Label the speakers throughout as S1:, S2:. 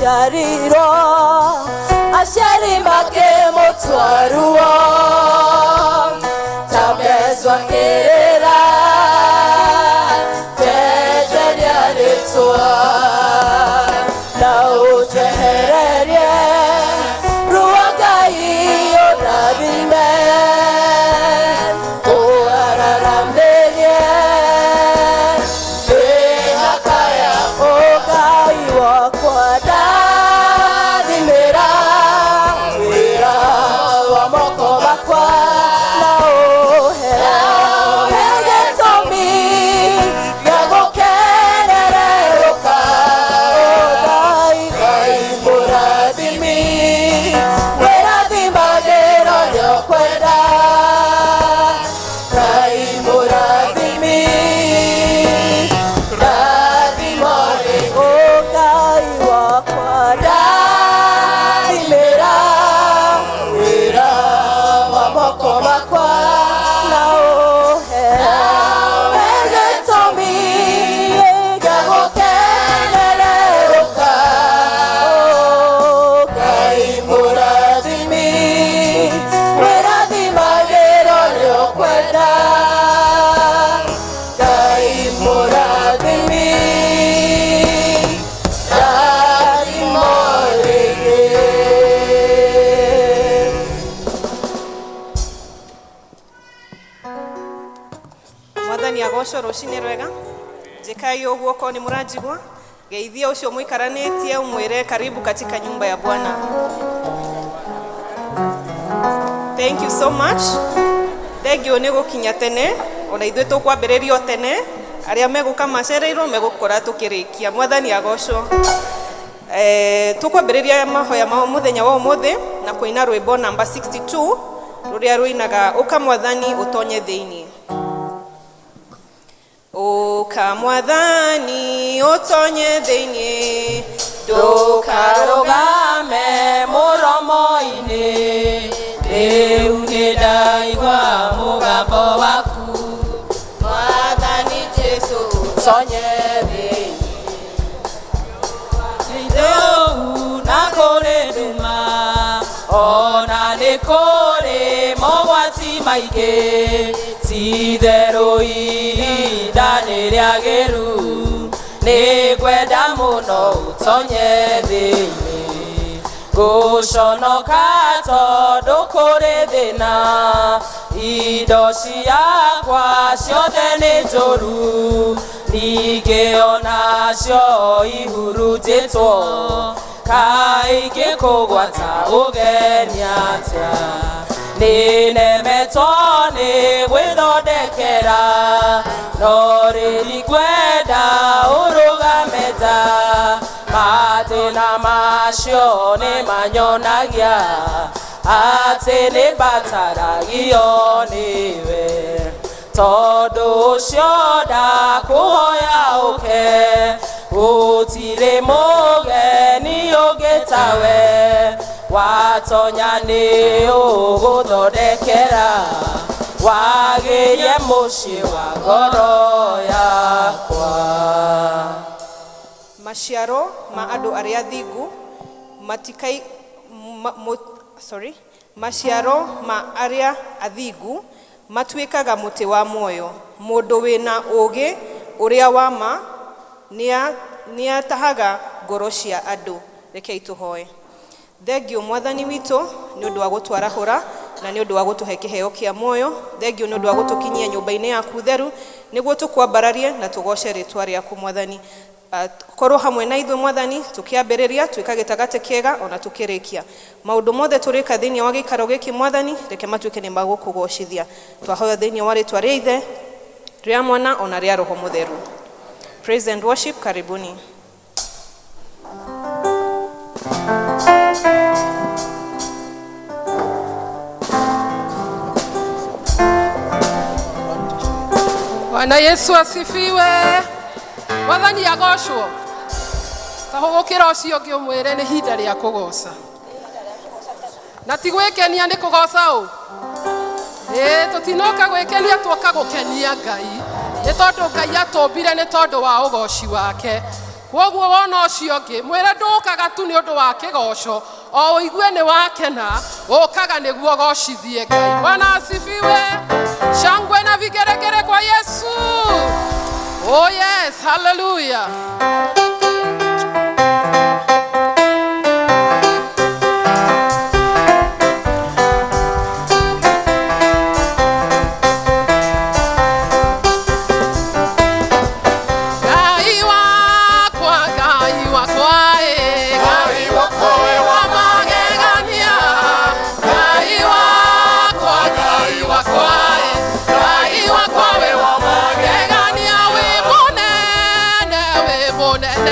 S1: Aciarirwo aciari makĩmũtua ruo Jabezu akĩrĩra njehereria rĩtwa na ũnjehererie ruo Ngai ũrathime ũararamĩrie mĩhaka yakwa Ngai wakwa ndathimĩra wĩra wa moko makwa na ũhe gĩtũmi gĩa gũkenererũka Ngai Ngai mũrathimi wĩrathimagĩra ũrĩa ũkwenda Ngai mũrathimi rathimo rĩ Ngai wakwa ndathimĩra wĩra wa moko makwa na ũhe gĩtũmi gĩa gũkenererũka Ngai mũrathimi wĩrathimagĩra ũrĩa ũkwenda Ngai mũrathimi rathimo rĩngĩ.
S2: Mwathani agocwo. Rũcinĩ rwega. Njĩkai ũguo korwo nĩ mũranjigua. Geithia ũcio mũikaranĩtie, ũmwĩre karibu katika nyumba ya Bwana. Thank you so much. Thengiũ nĩ gũkinya tene. Ona ithuĩ tũkwambĩrĩria o tene. Arĩa megũka macereirwo megũkora tũkĩrĩkia. Mwathani agocwo. Tũkwambĩrĩria mahoya ma mũthenya wa ũmũthĩ na kũina rwĩmbo namba 62 rũrĩa rũinaga "Ũka Mwathani Ũtonye Thĩinĩ". Ũka Mwathani ũtonye thĩinĩ,
S1: ndũkarũgame mũromo-inĩ. Rĩu nĩ ndaigua mũgambo waku, Mwathani Jesu, tonye thĩinĩ. Rĩu na kũrĩ nduma, ona nĩ kũrĩ mogwati maingĩ, ti-itherũ ihinda nĩ rĩagĩru, nĩ ngwenda mũno ũtonye thĩinĩ. Ngũconoka tondũ kũrĩ thĩna, indo ciakwa ciothe nĩ njũru, ningĩ onacio ihurunjĩtwo, kaĩ ingĩkũgwata ũgeni atĩa? Nĩ nemetwo nĩ gwĩthondekera, no rĩrĩ ngwenda ũrũgame nja. Mathĩna macio nĩ manyonagia atĩ nĩ mbataragio nĩwe, tondũ ũcio ndakũhoya ũke, gũtirĩ mũgeni ũngĩ tawe. Watonya nĩ ũgũthondekera, wagĩrie mũciĩ wa ngoro yakwa.
S2: Maciaro ma andũ arĩa athingu matikai ma, mo, sorry, maciaro ma arĩa athingu matuĩkaga mũtĩ wa muoyo. Mũndũ wĩna ũũgĩ ũrĩa wa ma nĩatahaga ngoro cia andũ. Rekei tũhoe. Thengiũ Mwathani witũ nĩ ũndũ wa gũtwarahũra na nĩ ũndũ wa gũtũhe kĩheo kĩa muoyo. Thengiũ nĩ ũndũ wa gũtũkinyia nyũmba-inĩ yaku theru nĩguo tũkwambararie na tũgoce rĩtwa rĩaku. Mwathani, korwo hamwe na ithuĩ. Mwathani, tũkĩambĩrĩria twĩka gĩtagatĩ kĩega ona tũkĩrĩkia maũndũ mothe tũrĩka thĩinĩ wa gĩikaro gĩkĩ. Mwathani, reke matuĩke nĩ magũkũgocithia. Twahoya thĩinĩ wa rĩtwa rĩa Ithe, rĩa Mwana ona rĩa Roho Mũtheru. Praise and worship, karibuni.
S3: Bwana Yesu asifiwe. Mwathani agocwo. Ta hũgũkĩra ũcio ũngĩ ũmwĩre nĩ ihinda rĩa kũgoca. Na ti gwĩkenia, nĩ kũgoca ũ. Ĩĩ, tũtinoka gwĩkenia, tuoka gũkenia Ngai. Nĩ tondũ Ngai atũmbire nĩ tondũ wa ũgoci wake. Kwoguo wona ũcio ũngĩ mwĩre ndũkaga tu nĩ ũndũ wa kĩgoco, o ũigue nĩ wakena, ũkaga nĩguo gocithie Ngai. Bwana asifiwe. Shangwe na vigeregere kwa Yesu. Oh yes, hallelujah. Ngai wakwa, Ngai wakwa, eh, Ngai wa magegania. Ngai wakwa, Ngai wakwa, eh, Ngai wakwa we wa magegania. Wĩ mũnene, wĩ mũnene.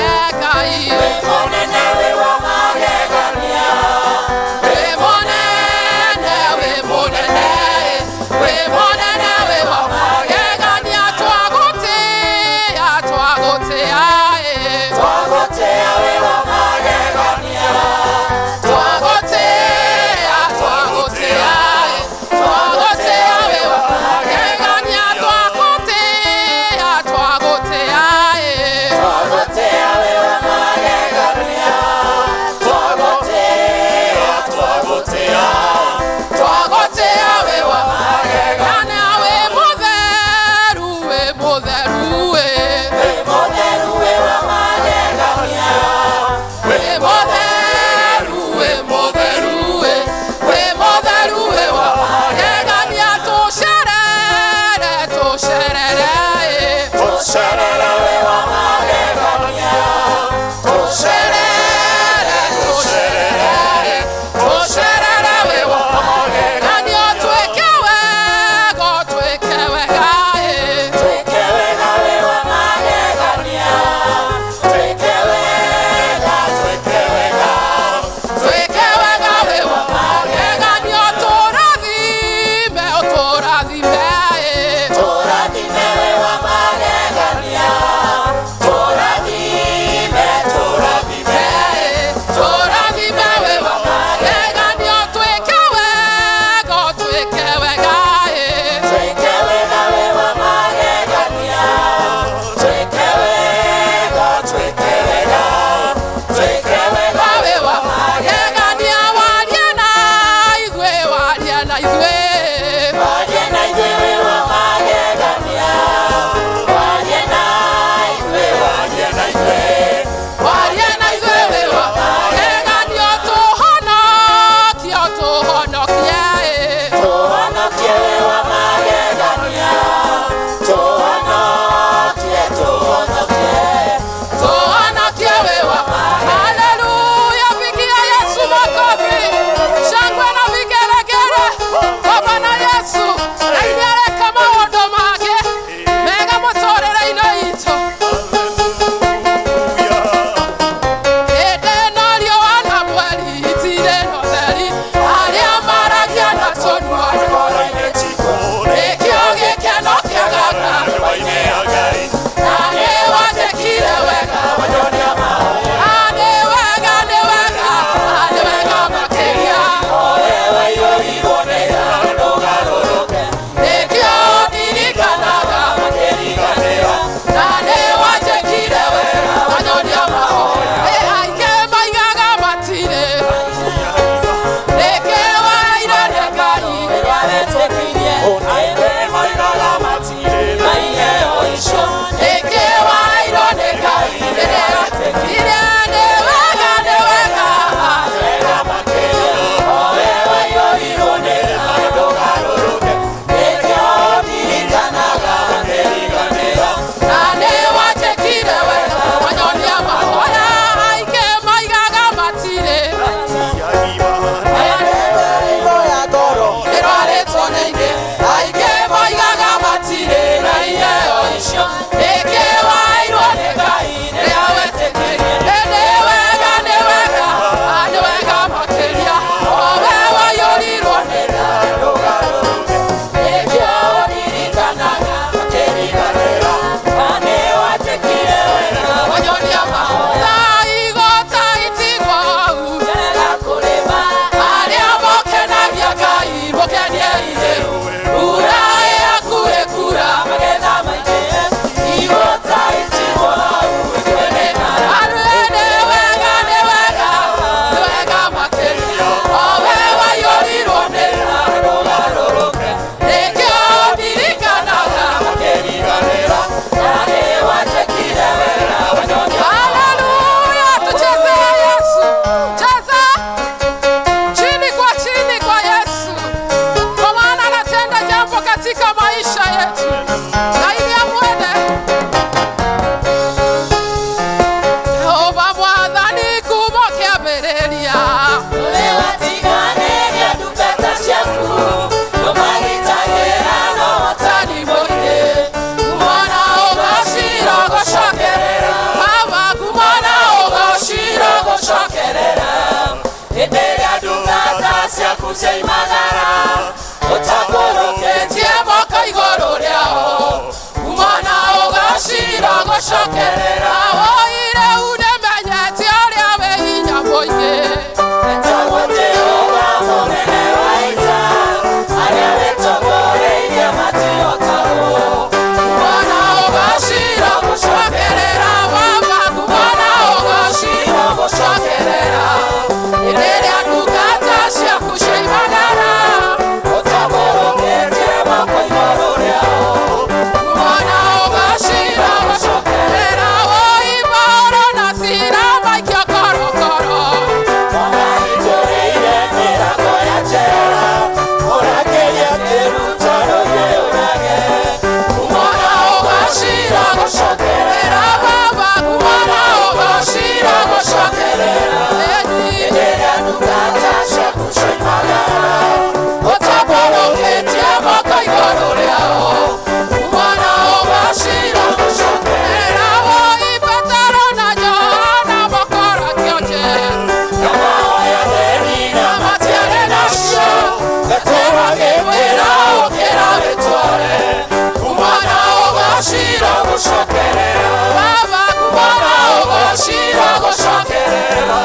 S1: gũcokerera.
S3: Baba kumana ũgocira gũcokerera.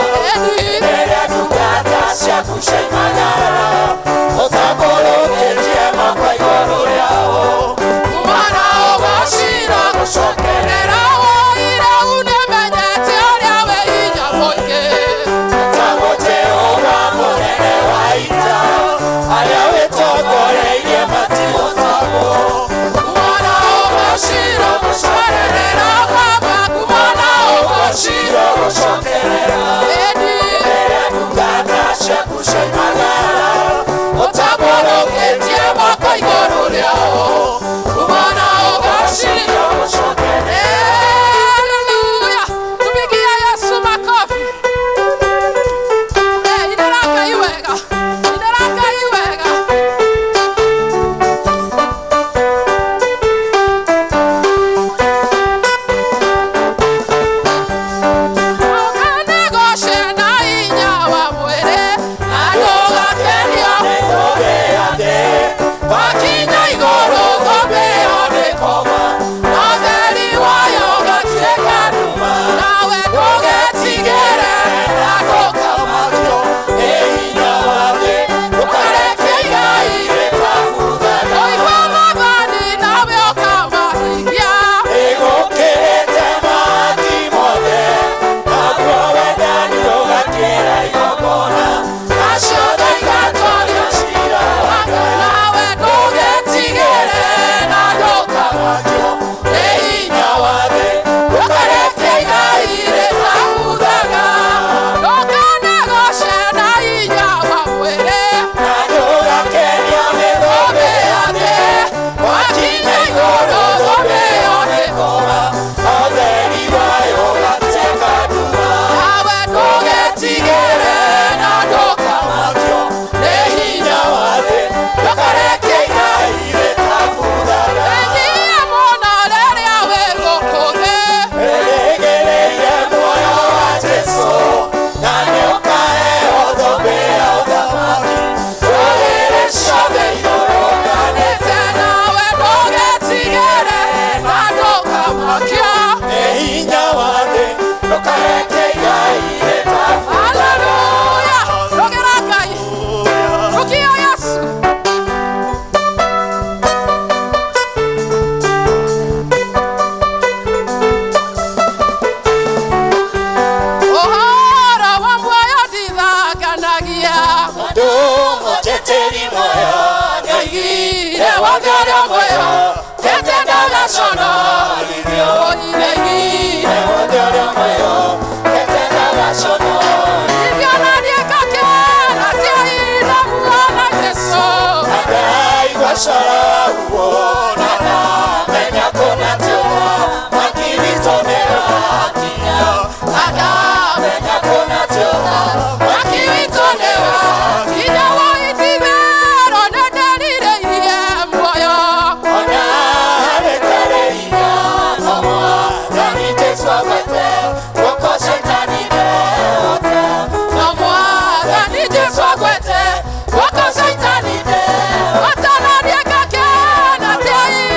S1: Rĩrĩa ndungata ciaku ciaimagara, ũtambũrũkĩtie moko igũrũ rĩao.
S3: Kumana ũgocira
S1: Gũcokerera.
S3: gũcokerera. Woire ũnĩmenyete ũrĩa wĩ hinya mũingĩ.
S1: Tagwo Jehova mũnene wa ita, arĩa wĩtongoreirie matihotagwo.
S3: Kumana ũgocira gũcokerera. Baba kumana ũgocira
S1: Gũcokerera.
S3: Eni.
S1: Rĩrĩa ndungata ciaku ciaimagara,
S3: Ũtambũrũkĩtie moko igũrũ rĩao. Kumana ũgocira
S1: gũcokerera.
S3: Haleluya. Tupigie Yesu makofi. Inera Ngai wega. Inera Ngai wega. Ũkanigoce na hinya wa mwĩrĩ, na ndũgakenio. Wakinya igũrũ thũmbĩ ĩyo ndĩkoma, na ũtheri wayo ũgatuĩka nduma. Nawe ndũgetigĩre na ndũkamakio, ũkareke igai Ũigua maathani nawe ũkamahingia. Acio ndaigatwaria nawe ndũgetigĩre na ndũkamakio nĩ hinya wa thĩ, ũkareke igai rĩtabuthaga. Ndũkanagoce na hinya wa mwĩrĩ, thũmbĩ ya thĩ, wakinya igũrũ thũmbĩ ĩyo ndĩkoma. Nawe ndũgetigĩre na ndũkamakio nĩ hinya wa thĩ, ndũkareke igai rĩnyiie mũno rĩrĩa wĩ gũkũ thĩ. Ũkanĩte nawe ndũgetigĩre na ndũkamakio. Haleluya! Rũgĩra Ngai. Rũkia Yesu. Ũhoro wa muoyo ndithanganagia. Ndoigire wothe ũrĩa muoyo, tete ndagaconorithio. Ndoigire Irio na niĩ ngakena, tiaina muona Jesũ. Andamenya Mwaki witũ nĩwe, hinya wa itithero nĩnderirĩirie muoyo. No Mwathani Jesũ agwete, guoko Caitani ndehota. Naniĩ ngakena, tiaina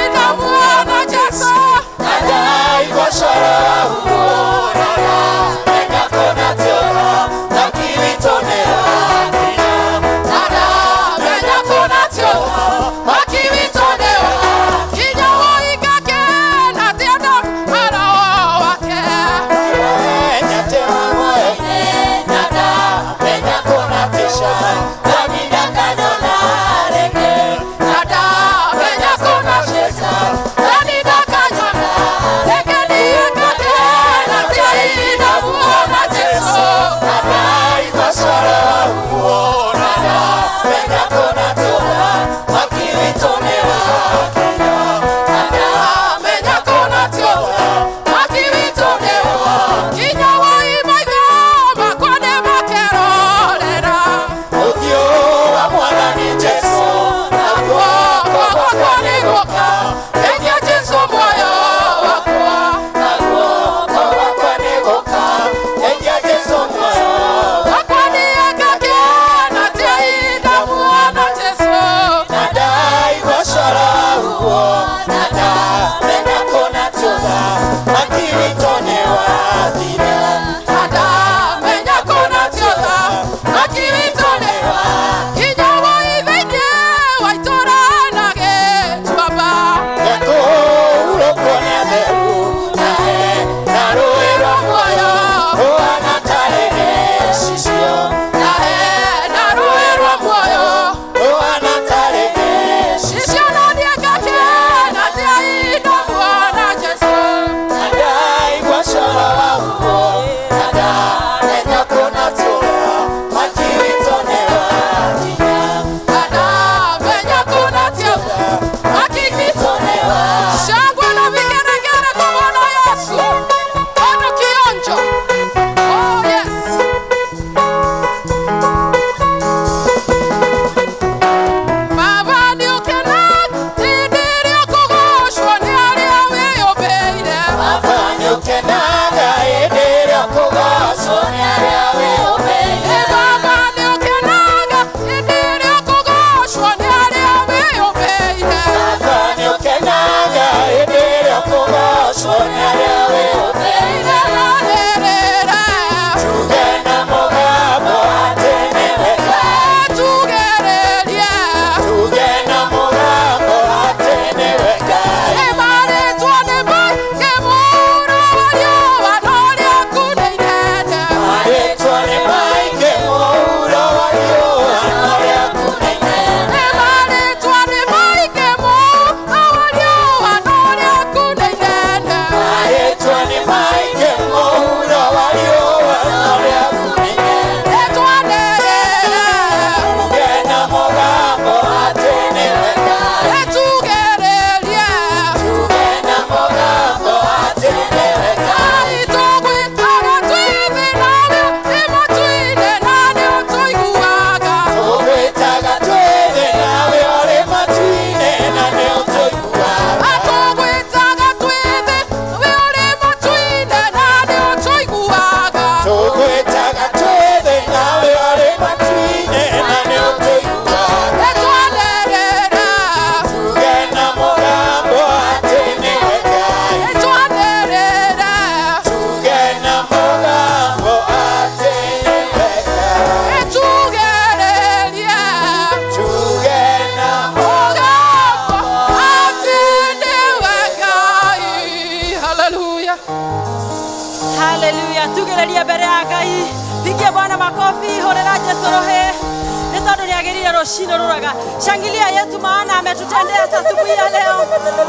S4: Rũcinĩ rũraga. Shangilia Yesu maana ametutendea asubuhi ya leo.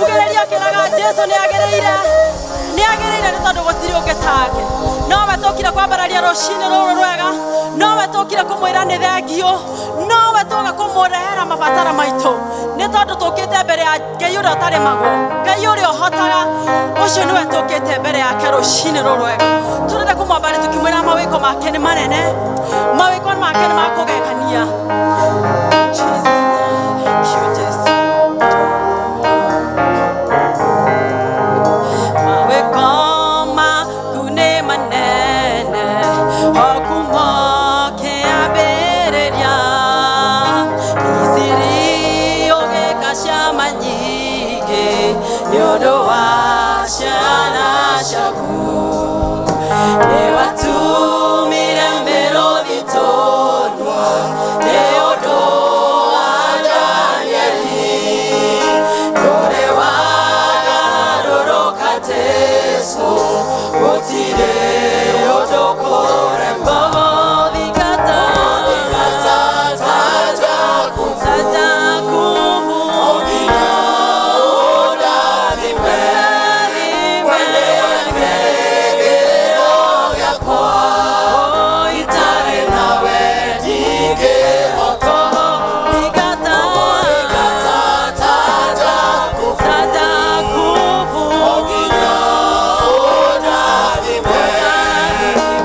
S4: Ugĩrĩria kĩraga Jesu nĩ agĩrĩire. Nĩ agĩrĩire nĩ tondũ gũtirĩ ũngĩ take. Nowe tũkire kwambararia rũcinĩ rũrũ rwega. Nowe tũkire kũmwĩra nĩ thengio. Nowe tũga kũmũrehera mabatara maitũ. Nĩ tondũ tũkĩte mbere ya Ngai ũrĩa ũtarĩmagwo. Ngai ũrĩa ũhotaga. Ũcio nĩwe tũkĩte mbere yake rũcinĩ rũrũ rwega. Tũrenda kũmwambaria tũkĩmwĩra mawĩko make nĩ manene. Mawĩko make nĩ ma kũgegania. Jesus. Thank you, Jesus. Mawĩko maku nĩ manene, o kuma kĩambĩrĩria. Misiri ũgĩka ciama nyingĩ nĩ ũndũ wa ciana ciaku. Nĩwatumire mĩrũthi tũnua nĩ ũndũ wa Danieli. Ndũrĩ wagarũrũka Jesũ, gũtirĩ ũndũ kũrema. Thingata, taja nguvu, nginya ũndathime. Kĩrĩgĩrĩro gĩakwa, itarĩ nawe ndingĩhota. Thingata, taja nguvu, nginya ũndathime.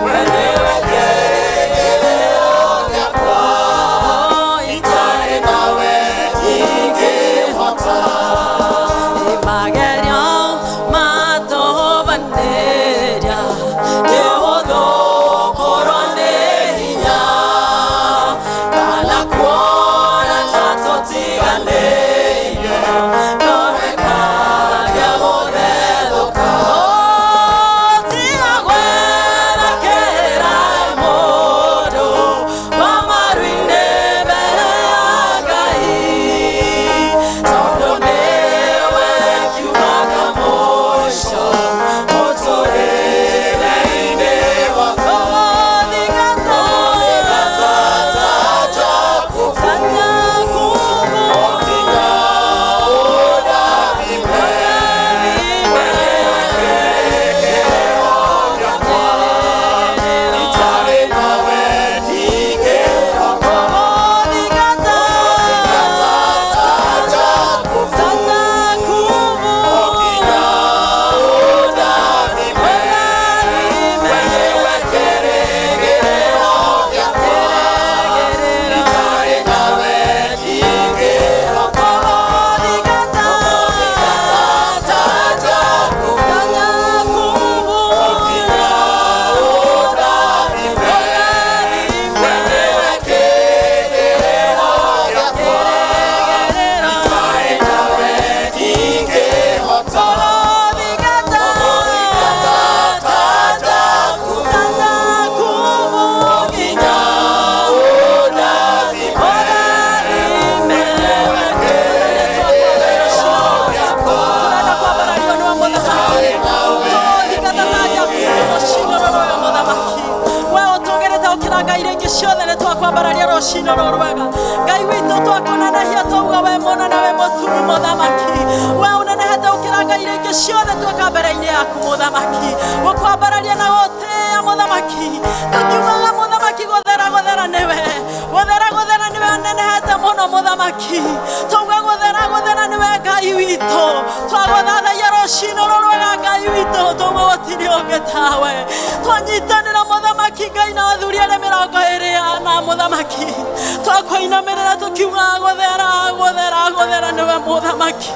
S4: We nĩwe kĩrĩgĩrĩro gĩakwa, itarĩ nawe ndingĩhota. Magerio matũbanĩria, nĩ ũhũthũ kũrwo nĩ hinya, kana kuona ta tũtiganĩirio, nowe kanja gũthethũka. Tiga gwethakĩra mũndũ wa maru-inĩ mbere ya Ngai, tondũ nĩwe kiugaga mũico mũtũrĩre-inĩ wakwa. Thingata, taja nguvu, nginya ũndathime. We nĩwe kĩrĩgĩrĩro gĩakwa, itarĩ nawe ndingĩhota. Thingata, taja nguvu, nginya ũndathime. We nĩwe kĩrĩgĩrĩro gĩakwa, itarĩ nawe ndingĩhota. Thingata, taja nguvu, nginya ũndathime. We nĩwe kĩrĩgĩrĩro gĩakwa, itarĩ nawe ndingĩhota. Thingata, taja nguvu, nginya ũndathime. We nĩwe kĩrĩgĩrĩro gĩakwa, itarĩ nawe. We ũtũgĩrĩte gũkĩra ngai iria ingĩ ciothe nĩ twakwambararia rũcinĩ rũrũ rwega. Ngai witũ twakuneneria twauga we mũnene wĩ mũtugi mũthamaki. We ũnenehete gũkĩra ngai iria ingĩ ciothe tuoka mbere-inĩ yaku mũthamaki. Gũkwambararia na gũtĩĩa mũthamaki. Tũkiugaga mũthamaki gũthera gũthera nĩwe. Gũthera gũthera nĩwe ũnenehete mũno mũthamaki. Twauga gũthera gũthera nĩwe Ngai witũ. Twagũthathaia rũcinĩ rũrũ rwega Ngai witũ. Twauga gũtirĩ ũngĩ tawe. Twanyitanĩra mũthamaki Ngai na athuri arĩa 24 na mũthamaki. Twakũinamĩrĩra tũkiuga gũthera gũthera gũthera nĩwe mũthamaki.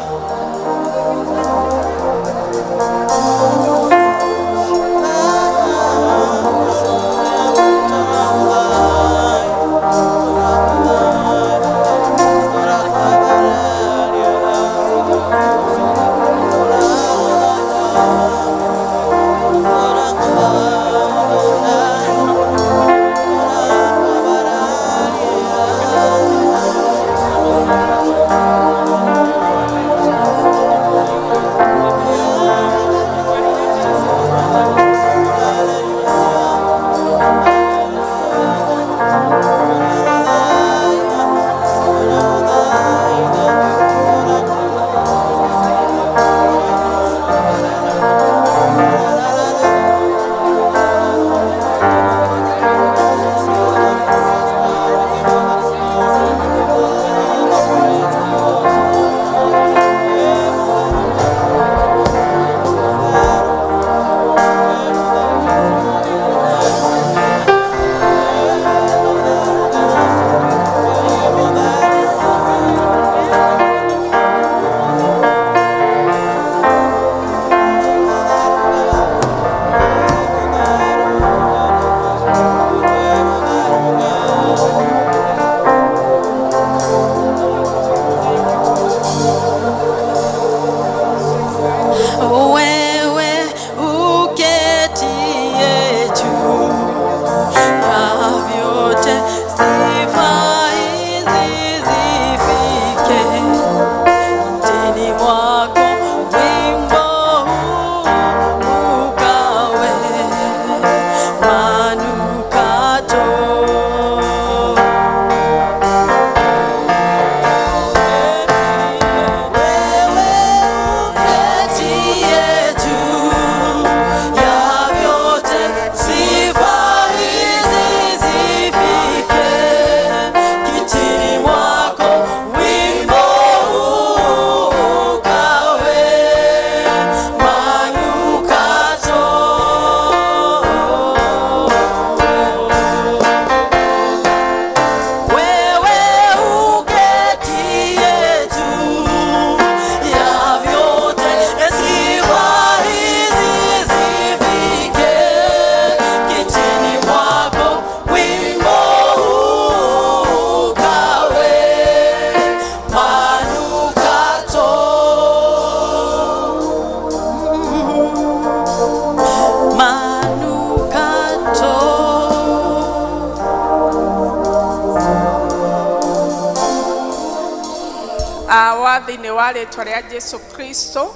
S5: Baba thĩinĩ wa rĩtwa rĩa Jesu Kristo.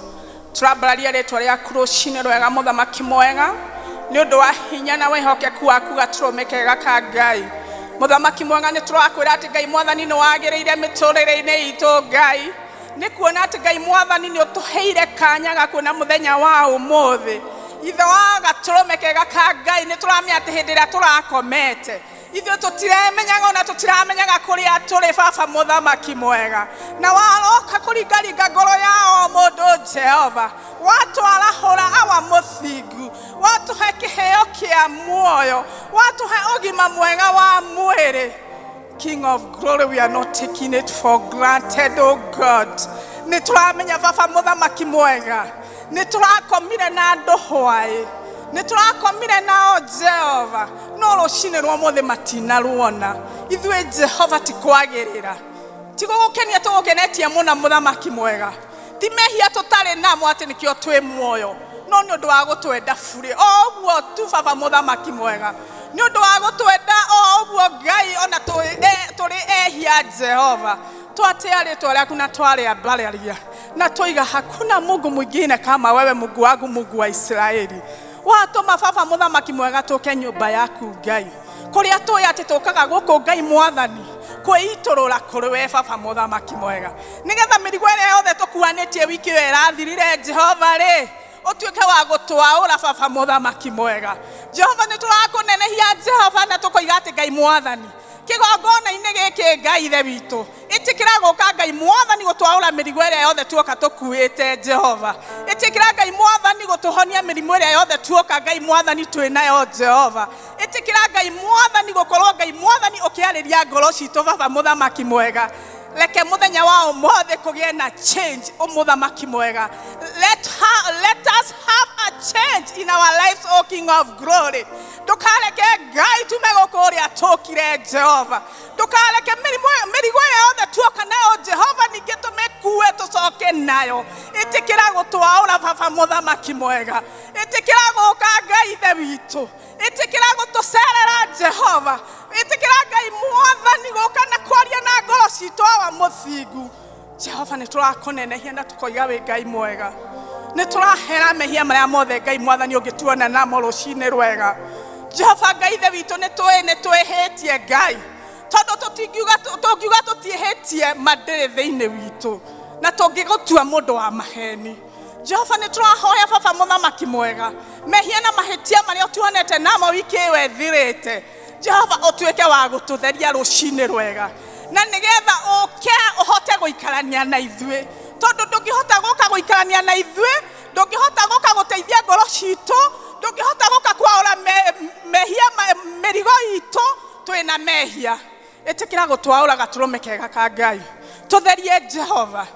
S5: Tũrambararia rĩtwa rĩaku rũcinĩ rwega mũthamaki mwega nĩ ũndũ wa hinya na wĩhokeku waku gatũrũme kega ka Ngai. Mũthamaki mwega, nĩ tũrakwĩra atĩ Ngai mwathani nĩ wagĩrĩire mĩtũrĩre-inĩ itũ. Ngai, nĩ kuona atĩ Ngai mwathani nĩ ũtũheire kanya ga kuona mũthenya wa ũmũthĩ. Ithe wa gatũrũme kega ka Ngai, nĩ tũramenya atĩ hĩndĩ ĩrĩa tũrakomete ithuĩ tũtiremenyaga ona tũtiramenyaga kũrĩa tũrĩ. Baba mũthamaki mwega, na waroka kũringaringa ngoro ya o mũndũ, Jehova, watwarahũra awa mũthingu, watũhe kĩheo kĩa muoyo, watũhe ũgima mwega wa mwĩrĩ. King of Glory, we are not taking it for granted, oh God. Nĩ tũramenya, Baba mũthamaki mwega, nĩ tũrakomire na andũ hwaĩ, nĩ tũrakomire nao, Jehova, no rũcinĩ rwa ũmũthĩ matinaruona. Ithuĩ, Jehova, ti kwagĩrĩra, ti gũgũkenia tũgũkenetie mũno, mũthamaki mwega, ti mehia tũtarĩ namo atĩ nĩkĩo twĩ muoyo, no nĩ ũndũ wa gũtwenda burĩ o ũguo tu. Baba mũthamaki mwega, nĩ ũndũ wa gũtwenda o ũguo, Ngai, ona tũrĩ ehia, Jehova, twatĩa rĩtwa rĩaku na twarĩambararia na twoiga hakuna Mungu mwingine kama wewe, Mungu wangu, Mungu wa Israeli. Watũma, Baba mũthamaki mwega, tũke nyũmba yaku, Ngai, kũrĩa tũĩ atĩ tũkaga gũkũ, Ngai mwathani, kwĩitũrũra kũrĩ we, Baba mũthamaki mwega, nĩgetha mĩrigo ĩrĩa yothe tũkuanĩtie wiki ĩyo ĩrathirire, Jehova rĩ, ũtuĩke wa gũtwaũra. Baba mũthamaki mwega, Jehova, nĩ tũrakũnenehia, Jehova, na tũkoiga atĩ Ngai mwathani, kĩgongona-inĩ gĩkĩ, Ngai ithe witũ, ĩtĩkĩra gũka, Ngai mwathani, gũtwaũra mĩrigo ĩrĩa yothe tuoka tũkuĩte. Jehova, ĩtĩkĩra, Ngai mwathani, gũtũhonia mĩrimũ ĩrĩa yothe tuoka, Ngai mwathani, twĩ nayo. Jehova, ĩtĩkĩra, Ngai mwathani, gũkorwo, Ngai mwathani, ũkĩarĩria ngoro citũ. Baba mũthamaki mwega, reke mũthenya wa ũmũthĩ kũgĩe na change. Mũthamaki mwega, let us have a change in our lives, O King of Glory. Ndũkareke, Ngai, tume gũkũ ũrĩa tũkire. Jehova, ndũkareke mĩrigo ĩrĩa yothe tuoka nayo, Jehova, ningĩ tũmĩkue tũcoke nayo. Ĩtĩkĩra gũtwaũra, Baba mũthamaki mwega. Ĩtĩkĩra gũka, Ngai ithe witũ. Ĩtĩkĩra gũtũcerera, Jehova. Ĩtĩkĩra, Ngai mwathani, gũka na kwaria na ngoro citũ, awa mũthingu. Jehova, nĩ tũrakũnenehia na tũkoiga wĩ Ngai mwega. Nĩ tũrahera mehia marĩa mothe, Ngai mwathani, ũngĩtuona namo rũcinĩ rwega. Jehova Ngai ithe witũ, nĩ tũĩ nĩ twĩhĩtie, Ngai, tondũ tũtingiuga, tũngiuga tũtiĩhĩtie, ma ndĩrĩ thĩinĩ witũ na tũngĩgũtua mũndũ wa maheni. Jehova, nĩ tũrahoya, Baba mũthamaki mwega, mehia na mahĩtia marĩa ũtuonete namo wiki ĩyo ĩthirĩte, Jehova, ũtuĩke wa gũtũtheria rũcinĩ rwega, na nĩgetha ũke ũhote gũikarania na ithuĩ, tondũ ndũngĩhota gũka gũikarania na ithuĩ, ndũngĩhota gũka gũteithia ngoro citũ, ndũngĩhota gũka kwaũra mehia mĩrigo itũ twĩna mehia. Ĩtĩkĩra gũtwaũra, gatũrũme kega ka Ngai. Tũtherie, Jehova.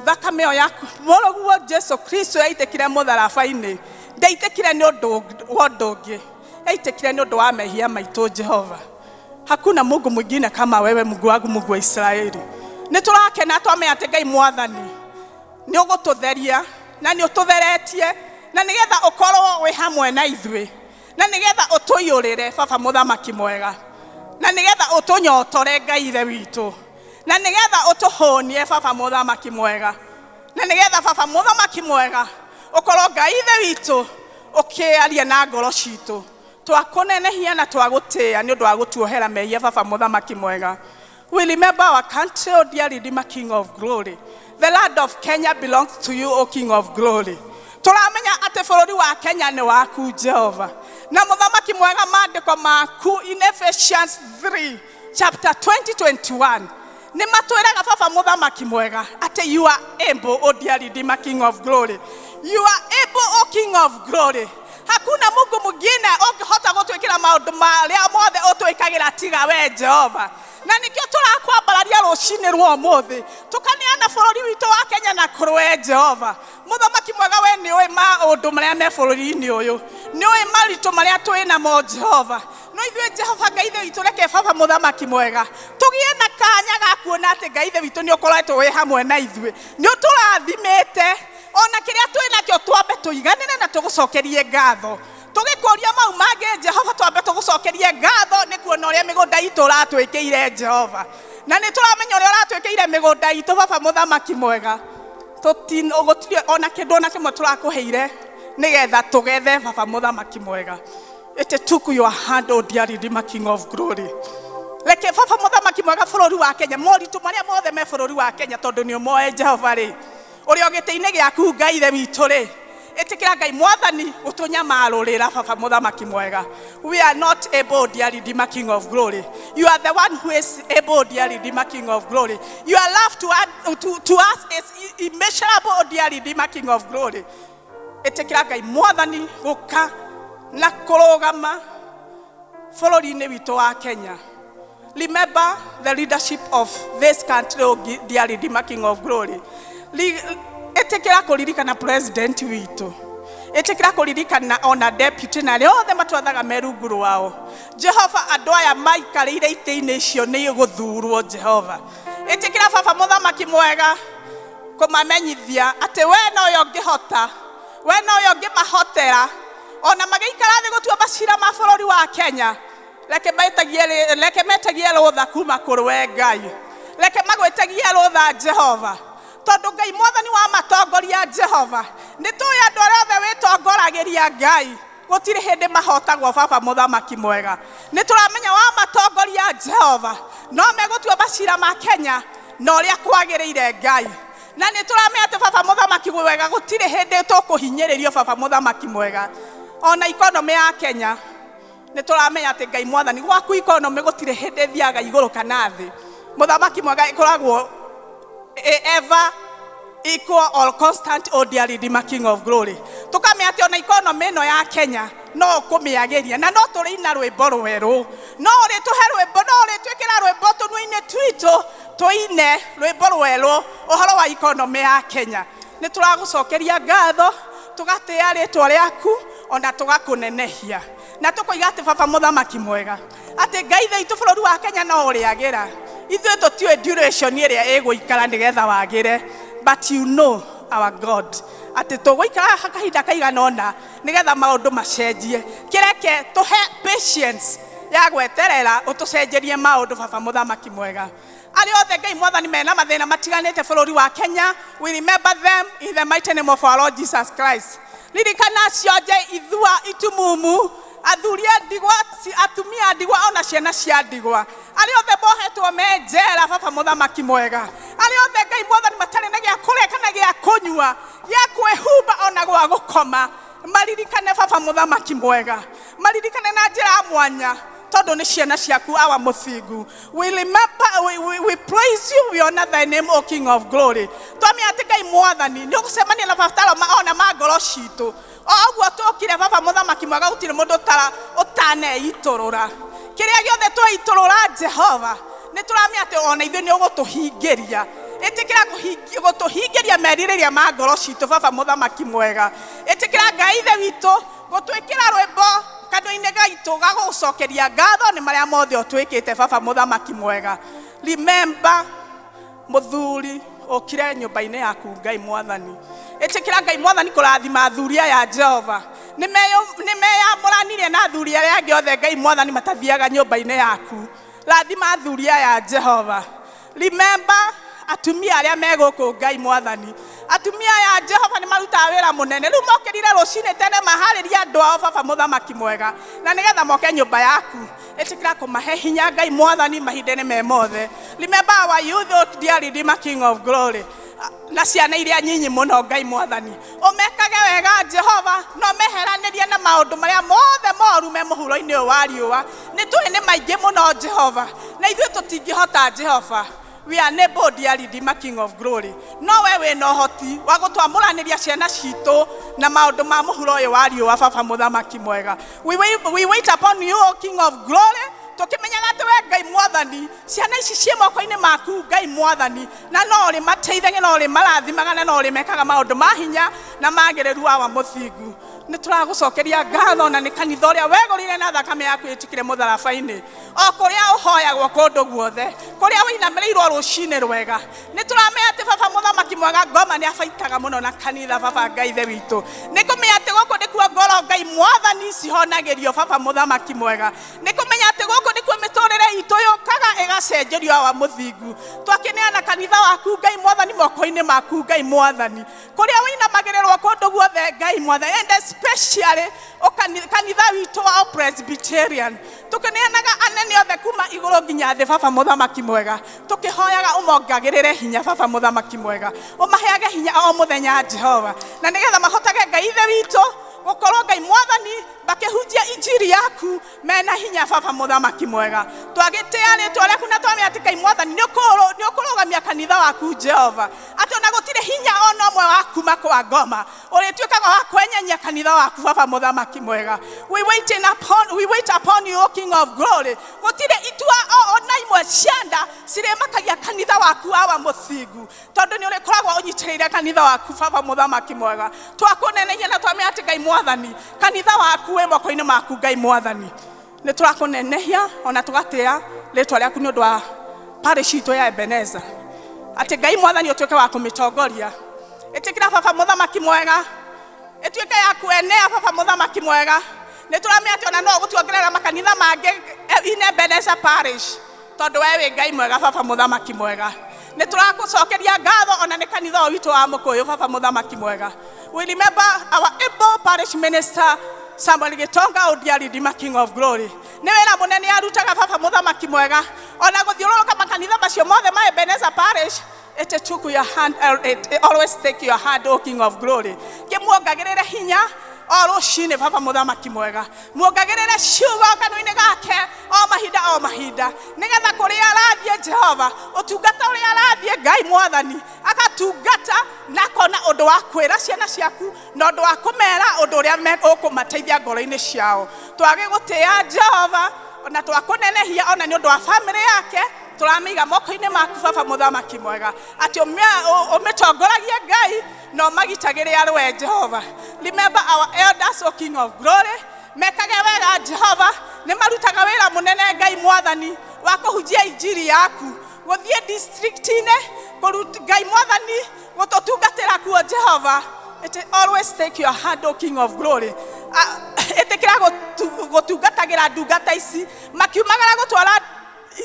S5: Thakame ĩyo yaku, mũrũguo Jesu Kristo, yaitĩkire mũtharaba-inĩ, ndaitĩkire nĩ ũndũ wa ũndũ ũngĩ, yaitĩkire nĩ ũndũ wa mehia maitũ. Jehova, hakuna Mungu mwingine kama wewe, Mungu wangu, Mungu wa Israeli. Nĩ tũrakena twamenya atĩ, Ngai mwathani, nĩ ũgũtũtheria na nĩ ũtũtheretie, na nĩgetha ũkorwo wĩ hamwe na ithuĩ, na nĩgetha ũtũiyũrĩre, Baba mũthamaki mwega, na nĩgetha ũtũnyotore, Ngai ithe witũ, na nĩgetha ũtũhũnie, Baba mũthamaki mwega, na nĩgetha, Baba mũthamaki mwega, ũkorwo, Ngai ithe witũ, ũkĩaria na ngoro citũ. Twakũnenehia na twagũtĩĩa nĩ ũndũ wa gũtuohera mehia, Baba mũthamaki mwega. We remember our country, O dear Redeemer, King of Glory. The land of Kenya belongs to you, O King of Glory. Tũramenya atĩ bũrũri wa Kenya nĩ waku, Jehova. Na mũthamaki mwega, maandĩko maku in Ephesians 3 chapter 2021 nĩ matwĩraga, Baba mũthamaki mwega, atĩ you are able, O dear Redeemer, King of Glory. You are able, O King of Glory. Hakuna Mungu mwingine ũngĩhota gũtwĩkĩra maũndũ marĩa mothe ũtwĩkagĩra tiga we, Jehova. Na nĩkĩo tũrakwambararia rũcinĩ rwa ũmũthĩ, tũkaneana bũrũri witũ wa Kenya na kũrĩ we, Jehova mũthamaki mwega. We nĩ ũĩ maũndũ marĩa me bũrũri-inĩ ũyũ, nĩ ũĩ maritũ marĩa twĩ namo, Jehova. No ithuĩ, Jehova Ngai ithe witũ, reke, Baba mũthamaki mwega, tũgĩe na kanya ga kuona atĩ, Ngai ithe witũ, nĩ ũkoretwo wĩ hamwe na ithuĩ, nĩ ũtũrathimĩte. Ona kĩrĩa twĩ nakĩo, twambe tũiganĩre na tũgũcokerie ngatho. Tũgĩkũria mau mangĩ, Jehova, twambe tũgũcokerie ngatho nĩ kuona ũrĩa mĩgũnda itũ ũratwĩkĩire, Jehova. Na nĩ tũramenya ũrĩa ũratwĩkĩire mĩgũnda itũ baba mũthamaki mwega. Gũtirĩ ona kĩndũ ona kĩmwe tũrakũheire nĩgetha tũgethe baba mũthamaki mwega. It took your hand, O dear Redeemer, King of Glory. Reke baba mũthamaki mwega bũrũri wa Kenya, moritũ marĩa mothe me bũrũri wa Kenya, tondũ nĩ ũmoe Jehova rĩ, ũrĩa o gĩtĩ-inĩ gĩaku Ngai ithe witũ rĩ, ĩtĩkĩra Ngai mwathani gũtũnyamarũrĩra baba mũthamaki mwega. We are not able, dear Redeemer, King of Glory. You are the one who is able, dear Redeemer, King of Glory. Your love to us is immeasurable, dear Redeemer, King of Glory. Ĩtĩkĩra Ngai mwathani gũka na kũrũgama bũrũri-inĩ witũ wa Kenya. Remember the leadership of this country, O dear Redeemer, King of Glory. Ĩtĩkĩra kũririkana president witũ, ĩtĩkĩra kũririkana ona deputy na arĩa othe matwathaga me rungu rwao. Jehova, andũ aya maikarĩire itĩ-inĩ icio nĩ gũthurwo. Jehova, ĩtĩkĩra baba mũthamaki mwega kũmamenyithia atĩ we noyo ũngĩhota, we noyo ũngĩmahotera ona magĩikara thĩ gũtua macira ma bũrũri wa Kenya. Reke metagie rũtha kuma kũrĩ we Ngai, reke magwĩtagie rũtha Jehova, tondũ Ngai mwathani wa matongoria Jehova, nĩ tũĩ andũ arĩa othe wĩtongoragĩria Ngai gũtirĩ hĩndĩ mahotagwo. Baba mũthamaki mwega, nĩ tũramenya wa matongoria Jehova no megũtua macira ma Kenya na ũrĩa kwagĩrĩire Ngai, na nĩ tũramenya atĩ baba mũthamaki mwega gũtirĩ hĩndĩ tũkũhinyĩrĩrio. Baba mũthamaki mwega, ona economy ya Kenya nĩ tũramenya atĩ Ngai mwathani gwaku economy gũtirĩ hĩndĩ ĩthiaga igũrũ kana thĩ. Mũthamaki mwega, ĩkoragwo ever equal or constant, O dear Redeemer, King of Glory. Tukamenya atĩ ona economy ĩno ya Kenya no ũkũmĩagĩria, na no tũrĩina rwĩmbo rwerũ, no ũrĩtũhe rwĩmbo, no ũrĩtwĩkĩra rwĩmbo tũnua-inĩ twitũ, tũine rwĩmbo rwerũ ũhoro wa economy ya Kenya. Nĩ tũragũcokeria ngatho, tũgatĩĩa rĩtwa rĩaku, ona tũgakũnenehia, na tũkoiga atĩ baba mũthamaki mwega, atĩ Ngai ithe witũ, bũrũri wa Kenya no ũrĩagĩra. Ithuĩ tũtiũĩ duration ĩrĩa ĩgũikara nĩgetha wagĩre, but you know, our God, atĩ tũgũikara kahinda kaigana ũna nĩgetha maũndũ macenjie. Kĩreke tũhe patience ya gweterera ũtũcenjerie maũndũ. Baba mũthamaki mwega, arĩa othe Ngai mwathani mena mathĩna matiganĩte bũrũri wa Kenya, we remember them in the mighty name of our Lord Jesus Christ. Ririkana cionje, ithua, itumumu, athuri a ndigwa, atumia a ndigwa, ona ciana cia ndigwa, arĩa othe mohetwo me njera. Baba mũthamaki mwega, arĩa othe Ngai mwathani matarĩ na gĩa kũrĩa kana gĩa kũnyua, gĩa kwĩhumba, ona gwa gũkoma, maririkane. Baba mũthamaki mwega, maririkane na njĩra ya mwanya tondũ nĩ ciana ciaku awa mũthingu. We remember, we praise you, we honor thy name, O King of Glory. Twamenya atĩ Ngai mwathani nĩ ũgũcemania na mabataro ona ma ngoro citũ o ũguo tũkire. Baba mũthamaki mwega, gũtirĩ mũndũ ũtaneitũrũra. Kĩrĩa gĩothe tweitũrũra Jehova, nĩ tũramenya atĩ ona ithuĩ nĩ ũgũtũhingĩria. Ĩtĩkĩra gũtũhingĩria merirĩria ma ngoro citũ. Baba mũthamaki mwega, ĩtĩkĩra Ngai ithe witũ gũtwĩkĩra rwĩmbo kanua-inĩ gaitũ ga gũgũcokeria ngatho nĩ marĩa mothe ũtwĩkĩte. Baba mũthamaki mwega, remember mũthuri ũkire nyũmba-inĩ yaku. Ngai mwathani, ĩtĩkĩra Ngai mwathani kũrathima athuri aya Jehova. Nĩ meyamũranirie na athuri arĩa angĩ othe Ngai mwathani matathiaga nyũmba-inĩ yaku. Rathima athuri aya Jehova. Remember atumia arĩa me gũkũ. Ngai mwathani, atumia aya Jehova nĩ marutaga wĩra mũnene. Rĩu mokĩrire rũcinĩ tene maharĩrie andũ ao, baba mũthamaki mwega, na nĩgetha moke nyũmba yaku. Ĩtĩkĩra kũmahe hinya Ngai mwathani mahinda-inĩ me mothe. Remember our youth, O dear Redeemer, King of Glory, na ciana iria nyinyi mũno. Ngai mwathani, ũmekage wega Jehova, no meheranĩrie na maũndũ marĩa mothe moru me mũhuro-inĩ ũyũ wa riũa. Nĩ tũĩ nĩ maingĩ mũno Jehova, na ithuĩ tũtingĩhota Jehova. We are unable, dear Redeemer, King of Glory, no we wĩna ũhoti wa gũtwamũranĩria ciana citũ na maũndũ ma mũhuro ũyũ wa riũa. Baba mũthamaki mwega, we wait upon you, O King of Glory, tũkĩmenyaga atĩ we Ngai mwathani, ciana ici ciĩ moko-inĩ maku Ngai mwathani, na no ũrĩ mateithagia, no ũrĩ marathimaga, na no ũrĩ mekaga maũndũ ma hinya na magĩrĩru awa mũthingu. Nĩ tũragũcokeria ngatho, na nĩ kanitha ũrĩa wegũrire na thakame yaku ĩtikire mũtharaba-inĩ, o kũrĩa ũhoyagwo kũndũ guothe, kũrĩa wĩinamĩrĩirwo rũcinĩ rwega. Nĩ tũramenya atĩ baba mũthamaki mwega, ngoma nĩ abaitaga mũno na kanitha. Baba Ngai ithe witũ, nĩ kũmenya atĩ gũkũ nĩkuo ngoro Ngai mwathani cihonagĩrio. Baba mũthamaki mwega, nĩ kũmenya atĩ gũkũ nĩkuo mĩtũrĩre itũ yũkaga. Ũgacenjerio awa mũthingu. Twakĩneana kanitha waku Ngai mwathani moko-inĩ maku Ngai mwathani, kũrĩa wĩinamagĩrĩrwo kũndũ guothe Ngai mwathani, and especially kanitha witũ wa Presbyterian. Tũkĩneanaga anene othe kuma igũrũ nginya thĩ baba mũthamaki mwega, tũkĩhoyaga ũmongagĩrĩre hinya baba mũthamaki mwega, ũmaheage hinya o mũthenya Jehova, na nĩgetha mahotage Ngai ithe witũ gũkorwo Ngai mwathani makĩhunjia injiri yaku mena hinya baba mũthamaki mwega. Twagĩtĩa rĩtwa rĩaku na twamenya atĩ Ngai mwathani nĩ ũkũrũgamia kanitha waku Jehova, atĩ ona gũtirĩ hinya ona ũmwe wa kuma kwa ngoma ũrĩtuĩkaga wa kwenyenya kanitha waku baba mũthamaki mwega. We wait upon you, O King of Glory. Gũtirĩ itua ona imwe cianda cirĩmakagia kanitha waku awa mũthingu, tondũ nĩ ũrĩkoragwo ũnyitĩrĩire kanitha waku baba mũthamaki mwega. Twakũnenehia na twamenya atĩ Ngai mwathani kanitha waku wĩ moko-inĩ maku Ngai mwathani. Nĩ tũrakũnenehia ona tũgatĩa rĩtwa rĩaku nĩ ũndũ wa parish itũ ya Ebenezer, atĩ Ngai mwathani ũtuĩke wa kũmĩtongoria. Ĩtĩkĩra baba mũthamaki mwega, ĩtuĩke ya kuenea baba mũthamaki mwega. Nĩ tũramenya atĩ ona no ũgũtuongerera makanitha mangĩ in Ebenezer parish, tondũ we wĩ Ngai mwega baba mũthamaki mwega. Nĩ tũrakũcokeria ngatho ona nĩ kanitha ũyũ witũ wa Mũkũyũ baba mũthamaki mwega. We remember our able parish minister Samuel Gitonga, O dear Redeemer, King of Glory. Nĩ wĩra mũnene arutaga baba mũthamaki mwega, ona gũthiũrũrũka makanitha macio mothe ma Ebenezer parish. It took your hand, it always take your hand, O King of Glory. Kĩmuongagĩrĩre hinya o rũcinĩ baba mũthamaki mwega, muongagĩrĩre ciugo kanua-inĩ gake o mahinda o mahinda, nĩgetha kũrĩa arathiĩ Jehova, ũtungata ũrĩa arathiĩ Ngai mwathani agatungata na akona ũndũ wa kwĩra ciana ciaku na ũndũ wa kũmera ũndũ ũrĩa ũkũmateithia ngoro-inĩ ciao. Twage gũtĩa Jehova na twakũnenehia ona nĩ ũndũ wa bamĩrĩ yake, tũramĩiga moko-inĩ maku baba mũthamaki mwega, atĩ ũmĩtongoragie Ngai na ũmagitagĩre arũe Jehova. Remember our elders, O King of Glory, mekage wega Jehova, nĩ marutaga wĩra mũnene Ngai mwathani wa kũhunjia injiri yaku, gũthiĩ district-inĩ, Ngai mwathani gũtũtungatĩra kuo Jehova. It always take your hand, O King of Glory. Ĩtĩkĩra gũtungatagĩra ndungata ici makiumagara gũtwara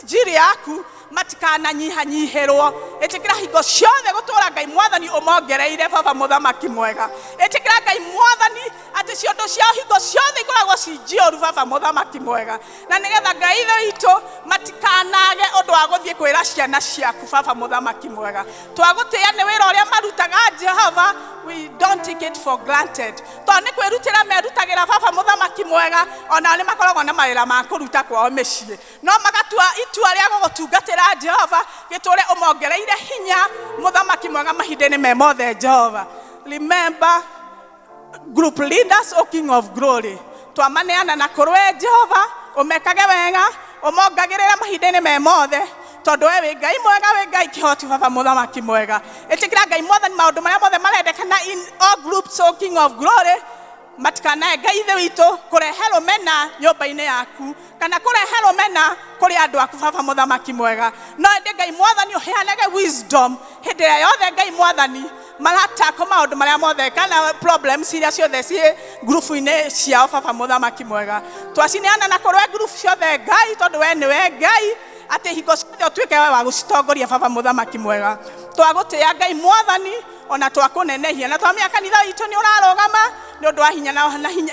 S5: injiri yaku, matikananyihanyihĩrwo. Ĩtĩkĩra hingo ciothe gũtũra Ngai mwathani ũmongereire baba mũthamaki mwega. Ĩtĩkĩra Ngai mwathani atĩ ciondo ciao hingo ciothe ikoragwo ci njiyũru baba mũthamaki mwega, na nĩgetha Ngai ithe witũ matikanage ũndũ wa gũthiĩ kwĩra ciana ciaku baba mũthamaki mwega. Twagũtĩa nĩ wĩra ũrĩa marutaga Jehova, we don't take it for granted, tondũ nĩ kwĩrutĩra merutagĩra baba mũthamaki mwega, onao nĩ makoragwo na mawĩra ma kũruta kwao mĩciĩ, no magatua itua rĩa gũgũtungatĩra Jehova, gĩtũre ũmongereire hinya mũthamaki mwega mahinda-inĩ me mothe Jehova. Remember group leaders, O King of Glory, twamaneana na kũrũe Jehova, ũmekage wega, ũmongagĩrĩre mahinda-inĩ me mothe, tondũ we wĩ Ngai mwega, wĩ Ngai kĩhoti baba mũthamaki mwega. Ĩtĩkĩra Ngai mwathani maũndũ marĩa mothe marendekana in all groups, O King of Glory, matikanae Ngai ithe witũ kũrehe rũmena nyũmba-inĩ yaku kana kũrehe rũmena kũrĩ andũ aku baba mũthamaki mwega. No ĩndĩ Ngai mwathani ũheanage wisdom hĩndĩ ĩrĩa yothe Ngai mwathani maratako maũndũ marĩa mothe kana problems iria ciothe ciĩ ngurubu-inĩ ciao baba mũthamaki mwega. Twacineana na kũrũe ngurubu ciothe Ngai, tondũ we nĩwe Ngai, atĩ hingo ciothe ũtuĩke we wa gũcitongoria baba mũthamaki mwega. Twagũtĩa Ngai mwathani ona twakũnenehia na twamenya kanitha witũ nĩ ũrarũgama nĩ ũndũ wa hinya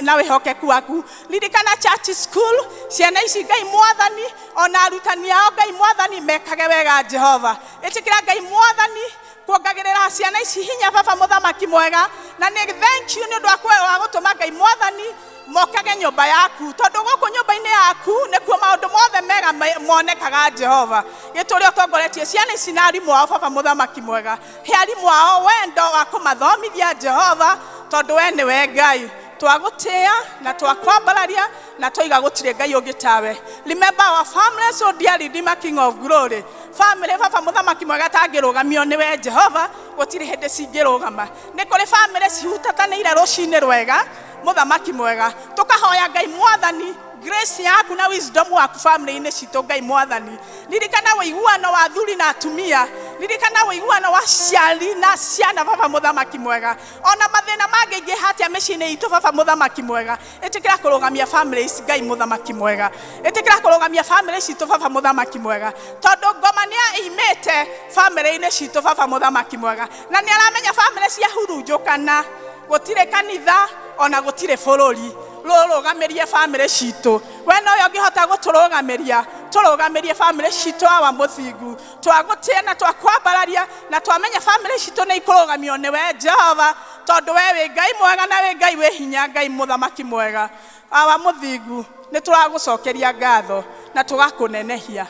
S5: na wĩhokeku waku. Ririkana church school ciana ici Ngai mwathani ona arutani ao Ngai mwathani mekage wega Jehova. Ĩtĩkĩra Ngai mwathani kuongagĩrĩra ciana ici hinya baba mũthamaki mwega, na nĩ thank you nĩ ũndũ wa gũtũma Ngai mwathani mokage nyũmba yaku, tondũ gũkũ nyũmba-inĩ yaku nĩkuo maũndũ mothe mega monekaga Jehova. Gĩtũre ũtongoretie ciana ici na arimũ ao baba mũthamaki mwega, he arimũ ao wendo wa kũmathomithia Jehova, tondũ we nĩwe Ngai. Twagũtĩa na twakwambararia na twaiga gũtirĩ Ngai ũngĩ tawe. Remember our families, O dear Redeemer, King of Glory. Family baba mũthamaki mwega tangĩrũgamio nĩwe Jehova, gũtirĩ hĩndĩ cingĩrũgama. Nĩ kũrĩ family cihutatanĩire rũcinĩ rwega mũthamaki mwega, tũkahoya Ngai mwathani grace yaku na wisdom waku family-inĩ citũ Ngai mwathani. Ririkana ũiguano wa athuri na atumia, Ririkana ũiguano wa ciari na ciana baba mũthamaki mwega. Ona mathĩna mangĩingĩha atĩa mĩciĩ-inĩ itũ baba mũthamaki mwega, ĩtĩkĩra kũrũgamia families Ngai mũthamaki mwega. Ĩtĩkĩra kũrũgamia family citũ baba mũthamaki mwega, tondũ ngoma nĩ aimĩte family-inĩ citũ baba mũthamaki mwega, na nĩ aramenya family ciahurunjũkana gũtirĩ kanitha ona gũtirĩ bũrũri rũrũgamĩrie family citũ. We nowe ũngĩhota gũtũrũgamĩria, tũrũgamĩrie family citũ awa mũthingu. Twagũtĩa na twakwambararia na twamenya family citũ nĩ ikũrũgamio nĩwe Jehova, tondũ we wĩ Ngai mwega na wĩ Ngai wĩ hinya, Ngai mũthamaki mwega. Awa mũthingu, nĩ tũragũcokeria ngatho na tũgakũnenehia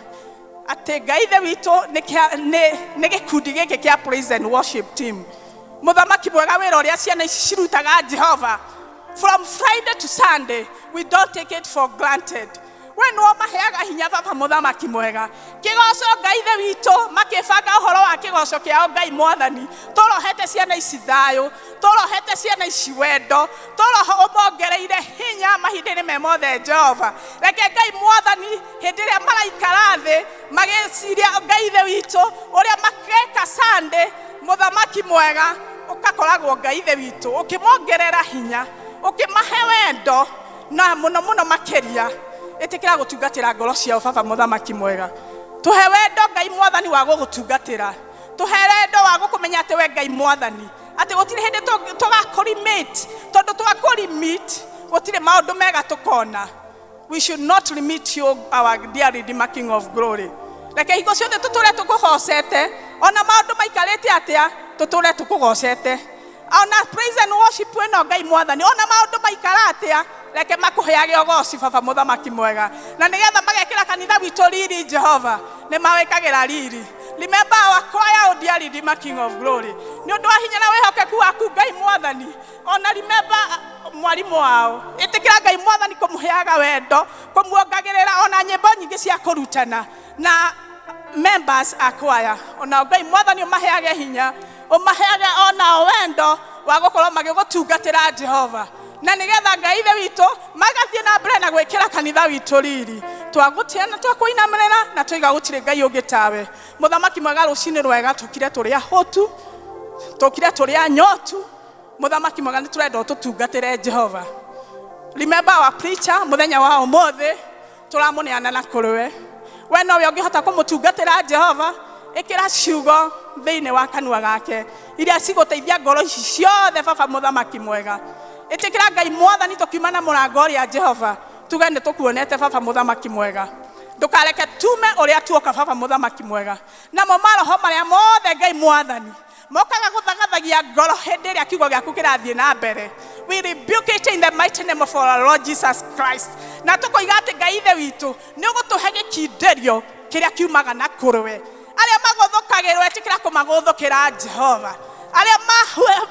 S5: atĩ Ngai ithe witũ nĩ gĩkundi gĩkĩ kĩa praise and worship team. Mũthamaki mwega, wĩra ũrĩa ciana ici cirutaga Jehova from Friday to Sunday, we don't take it for granted. We nĩwe maheaga hinya baba mũthamaki mwega. Kĩgoco Ngai ithe witũ makĩbanga ũhoro wa kĩgoco kĩao Ngai mwathani, tũrohete ciana ici thayũ, tũrohete ciana ici wendo, tũroho ũmongereire hinya mahinda-inĩ me mothe Jehova. Reke Ngai mwathani hĩndĩ ĩrĩa maraikara thĩ magĩciria Ngai ithe witũ ũrĩa makeka Sunday, mũthamaki mwega ũgakoragwo Ngai ithe witũ ũkĩmongerera hinya, ũkĩmahe wendo na mũno mũno makĩria ĩtĩkĩra gũtungatĩra ngoro ciao baba mũthamaki mwega. Tũhe wendo Ngai mwathani wa gũgũtungatĩra, tũhe wendo wa gũkũmenya atĩ we Ngai mwathani, atĩ gũtirĩ hĩndĩ tũgakũrimit, tondũ twakũrimit gũtirĩ maũndũ mega tũkona. We should not limit you, our dear Redeemer, King of Glory. Reke hingo ciothe tũtũre tũkũgocete, ona maũndũ maikarĩte atĩa tũtũre tũkũgocete. Ona praise and worship ĩno Ngai mwathani, ona maũndũ maikara atĩa reke makũheage ũgoci baba mũthamaki mwega, na nĩgetha magekĩra kanitha witũ riri Jehova, nĩ mawĩkagĩra riri. Remember our choir, O dear Redeemer, King of Glory, nĩ ũndũ wa hinya na wĩhokeku waku Ngai mwathani. Ona remember mwarimũ wao, ĩtĩkĩra Ngai mwathani kũmũheaga wendo, kũmuongagĩrĩra ona nyĩmbo nyingĩ cia kũrutana na members a choir. Ona Ngai mwathani ũmaheage hinya, ũmaheage onao wendo wa gũkorwo magĩgũtungatĩra Jehova, na nĩgetha Ngai ithe witũ magathiĩ na mbere na gwĩkĩra kanitha witũ riri. Twagũtĩa na twakũinamĩrĩra na twaiga gũtirĩ Ngai ũngĩ tawe. Mũthamaki mwega, rũcinĩ rwega tũkire tũrĩ ahũtu, tũkire tũrĩ anyotu. Mũthamaki mwega, nĩ tũrenda ũtũtungatĩre Jehova. Remember our preacher mũthenya wa ũmũthĩ, tũramũneana na kũrĩ we. We nowe ũngĩhota kũmũtungatĩra Jehova, ĩkĩra ciugo thĩinĩ wa kanua gake iria cigũteithia ngoro ici ciothe baba mũthamaki mwega. Ĩtĩkĩra Ngai mwathani tũkiuma na mũrango ũrĩa Jehova, tuge nĩ tũkuonete baba mũthamaki mwega. Ndũkareke tume ũrĩa tuoka baba mũthamaki mwega. Namo maroho marĩa mothe Ngai mwathani mokaga gũthagathagia ngoro hĩndĩ ĩrĩa kiugo gĩaku kĩrathiĩ na mbere, we rebuke it in the mighty name of our Lord Jesus Christ. Na tũkoiga atĩ Ngai ithe witũ nĩ ũgũtũhe gĩkindĩrio kĩrĩa kiumaga na kũrĩwe. Arĩa magũthũkagĩrwo ĩtĩkĩra kũmagũthũkĩra Jehova, arĩa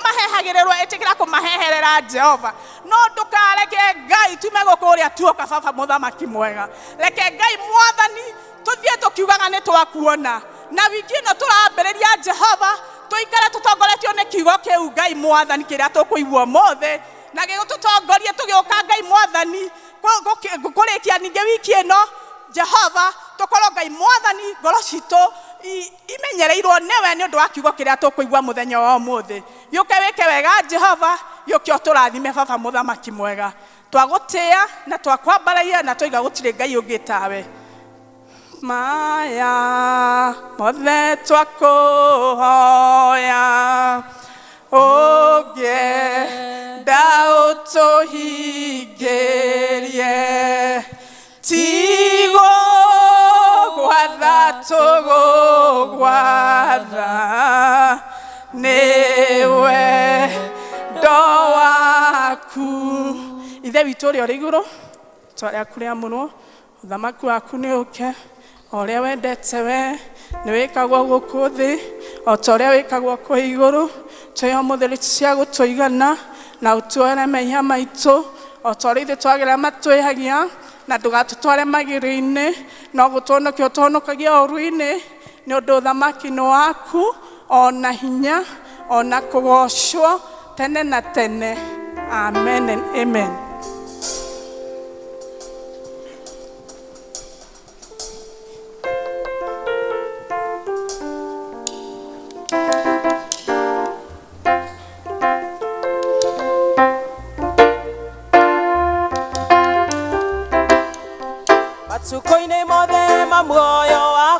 S5: mahehagĩrĩrwo ĩtĩkĩra kũmaheherera Jehova. No ndũkareke Ngai tume gũkũ ũrĩa tuoka baba mũthamaki mwega. Reke Ngai mwathani tũthiĩ tũkiugaga nĩ twakuona, na wiki ĩno tũrambĩrĩria Jehova tũikare tũtongoretio nĩ kiugo kĩu Ngai mwathani kĩrĩa tũkũigua ũmũthĩ, na gĩgũtũtongorie tũgĩũka Ngai mwathani kũrĩkia ningĩ wiki ĩno Jehova, tũkorwo Ngai mwathani ngoro citũ imenyereirwo nĩwe nĩ ũndũ wa kiugo kĩrĩa tũkũigua mũthenya wa ũmũthĩ. Gĩũke wĩke wega Jehova, gĩũke ũtũrathime baba mũthamaki mwega. Twagũtĩa na twakwambararia na twaiga gũtirĩ Ngai ũngĩ tawe. Maya mothe twakũhoya, ũngĩenda ũtũhingĩrie, tigo gwatha tũgũgwatha, nĩwe ndo waku. Ithe witũ ũrĩa ũrĩ igũrũ, rĩĩtwa rĩaku rĩamũrwo, ũthamaki waku nĩ ũke, o ũrĩa wendete we nĩ wĩkagwo gũkũ thĩ o ta ũrĩa wĩkagwo kũu igũrũ. Tũhe ũmũthĩ cia gũtũigana, na ũtuoere mehia maitũ o ta ũrĩa ithuĩ twagĩra matwĩhagia, na ndũgatũtware magĩrĩ-inĩ, no gũtũhonokia ũtũhonokagia ũũru-inĩ, nĩ ũndũ ũthamaki nĩ waku, ona hinya, ona kũgocwo tene na tene. Amen and amen.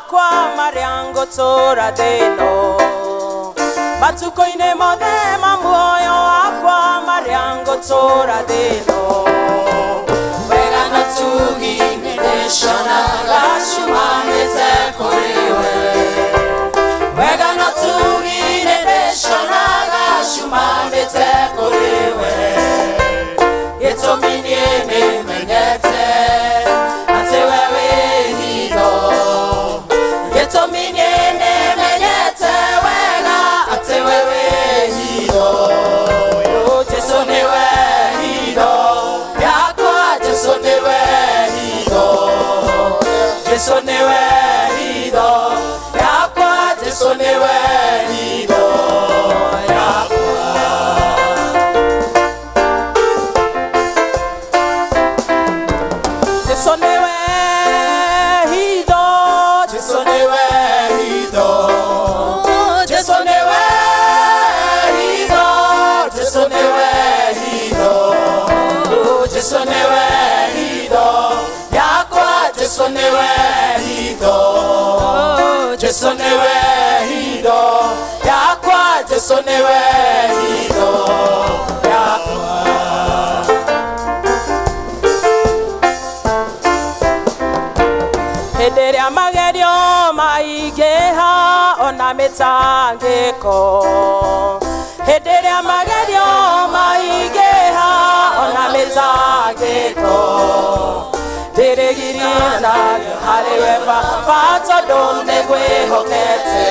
S4: wakwa marĩa ngũtũũra thĩ ĩno, matukũ-inĩ mothe ma muoyo wakwa marĩa ngũtũũra thĩ ĩno.
S1: Wega na tugi nĩndĩcionaga ciumanĩte kũrĩ we. Wega na tugi nĩndĩcionaga ciumanĩte kũrĩ we. Gĩtũmi niĩ nĩmenyete atĩ we wĩ hitho. Gĩtũmi niĩ nĩmenyete wega atĩ we wĩ hitho. Jesũ nĩwe hitho yakwa, Jesũ nĩwe hitho. Jesũ nĩwe hitho yakwa, Jesũ nĩwe hitho yakwa.
S4: Jesũ nĩwe hitho,
S1: Jesũ nĩwe hitho. Jesũ nĩwe hitho, Jesũ nĩwe hitho. Jesũ nĩwe hitho yakwa, Jesũ nĩwe hitho. Jesũ nĩwe hitho yakwa, Jesũ nĩwe hitho yakwa.
S4: Hĩndĩ ĩrĩa magerio maingĩha ona mĩtangĩko, hĩndĩ ĩrĩa magerio maingĩha ona mĩtangĩko, ndĩrĩgirithanio harĩ we Baba tondũ nĩngwĩhokete.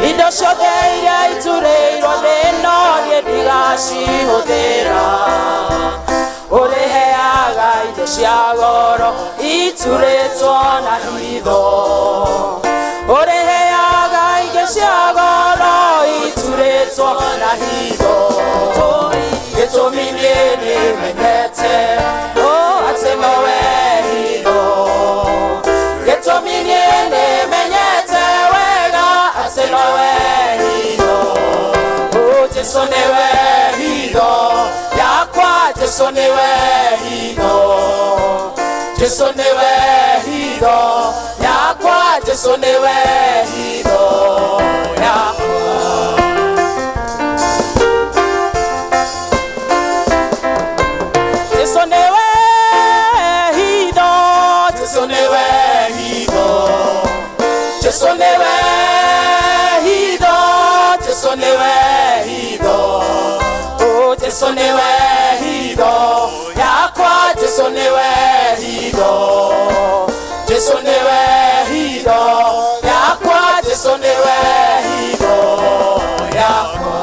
S4: Indo ciothe iria iturĩirwo thĩ ĩno niĩ ndigacihũthĩra, ũrĩheaga indo cia goro iturĩtwo na hitho. Ũrĩheaga indo cia goro iturĩtwo na hitho.
S1: Gĩtũmi niĩ nĩmenyete atĩ nowe hitho. Gĩtũmi niĩ nĩmenyete wega atĩ nowe hitho. Jesũ nĩwe hitho yakwa, Jesũ nĩwe hitho. Jesũ nĩwe hitho yakwa, Jesũ nĩwe hitho yakwa.
S4: Jesũ nĩwe hitho,
S1: Jesũ nĩwe hitho. Jesũ nĩwe hitho, Jesũ nĩwe hitho. Jesũ nĩwe hitho yakwa, Jesũ nĩwe hitho. Jesũ nĩwe hitho yakwa, Jesũ nĩwe hitho yakwa.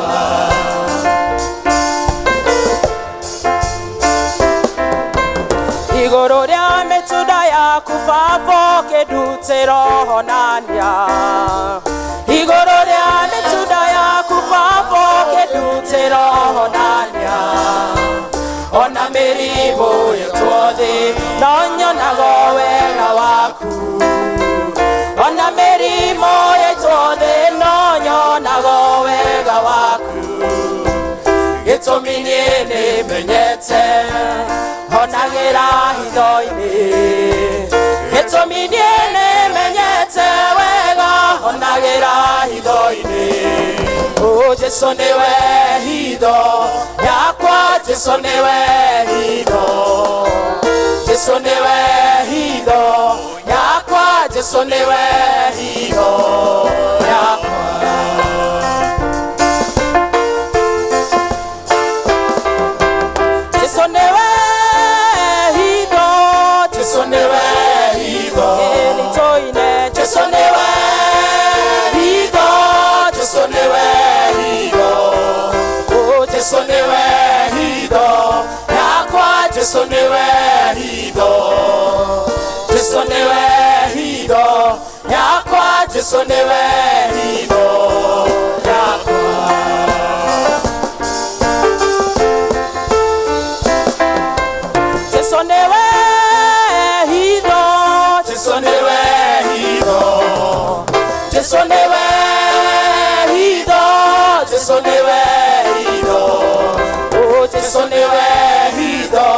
S4: Igũrũ rĩa mĩtunda yaku Baba ũkĩndutĩra ũhonania. Igũrũ rĩa mĩtunda yaku Baba ũkĩndutĩra ũhonania. Ona mĩrimũ yetwo thĩ no nyonaga wega waku. Ona mĩrimũ yetwo thĩ no nyonaga wega waku.
S1: Gĩtũmi niĩ nĩmenyete honagĩra hitho-inĩ. Gĩtũmi niĩ nĩmenyete wega honagĩra hitho-inĩ. Jesũ nĩwe hitho yakwa, Jesũ nĩwe hitho. Jesũ nĩwe hitho yakwa, Jesũ nĩwe hitho yakwa.
S4: Jesũ nĩwe hitho,
S1: Jesũ nĩwe hitho.
S4: Nĩtũine
S1: Jesũ nĩwe hitho, Jesũ nĩwe hitho. Jesũ nĩwe hitho yakwa, Jesũ nĩwe hitho. Jesũ nĩwe hitho yakwa, Jesũ nĩwe hitho yakwa.
S4: Jesũ nĩwe hitho,
S1: Jesũ nĩwe hitho. Jesũ nĩwe hitho, Jesũ nĩwe hitho. Jesũ nĩwe hitho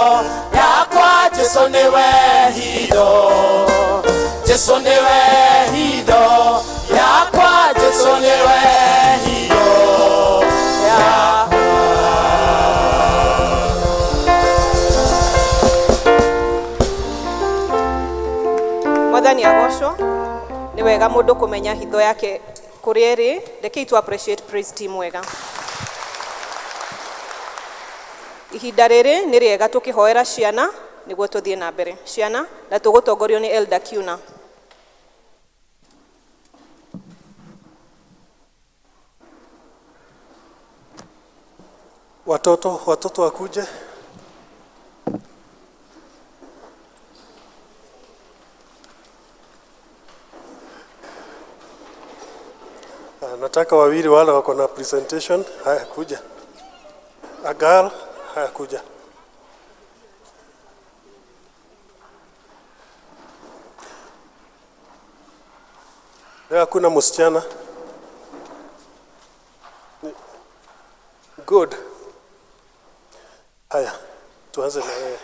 S1: yakwa, Jesũ nĩwe hitho. Jesũ nĩwe Niwe hitho yakwa, Jesu niwe hitho yakwa.
S2: Mwathani agocwo. Nĩ wega mũndũ kũmenya hitho yake kũrĩa ĩrĩ. Rekei tu appreciate praise team wega. Ihinda rĩrĩ nĩ rĩega tũkĩhoera ciana nĩguo tũthiĩ na mbere. Ciana na tũgũtongorio nĩ Elder Kiuna.
S6: Watoto, watoto wakuje. Nataka wawili wale wako na presentation. Haya, kuja. A girl, haya kuja. Leo hakuna msichana. Good. Haya, tuanze na wewe.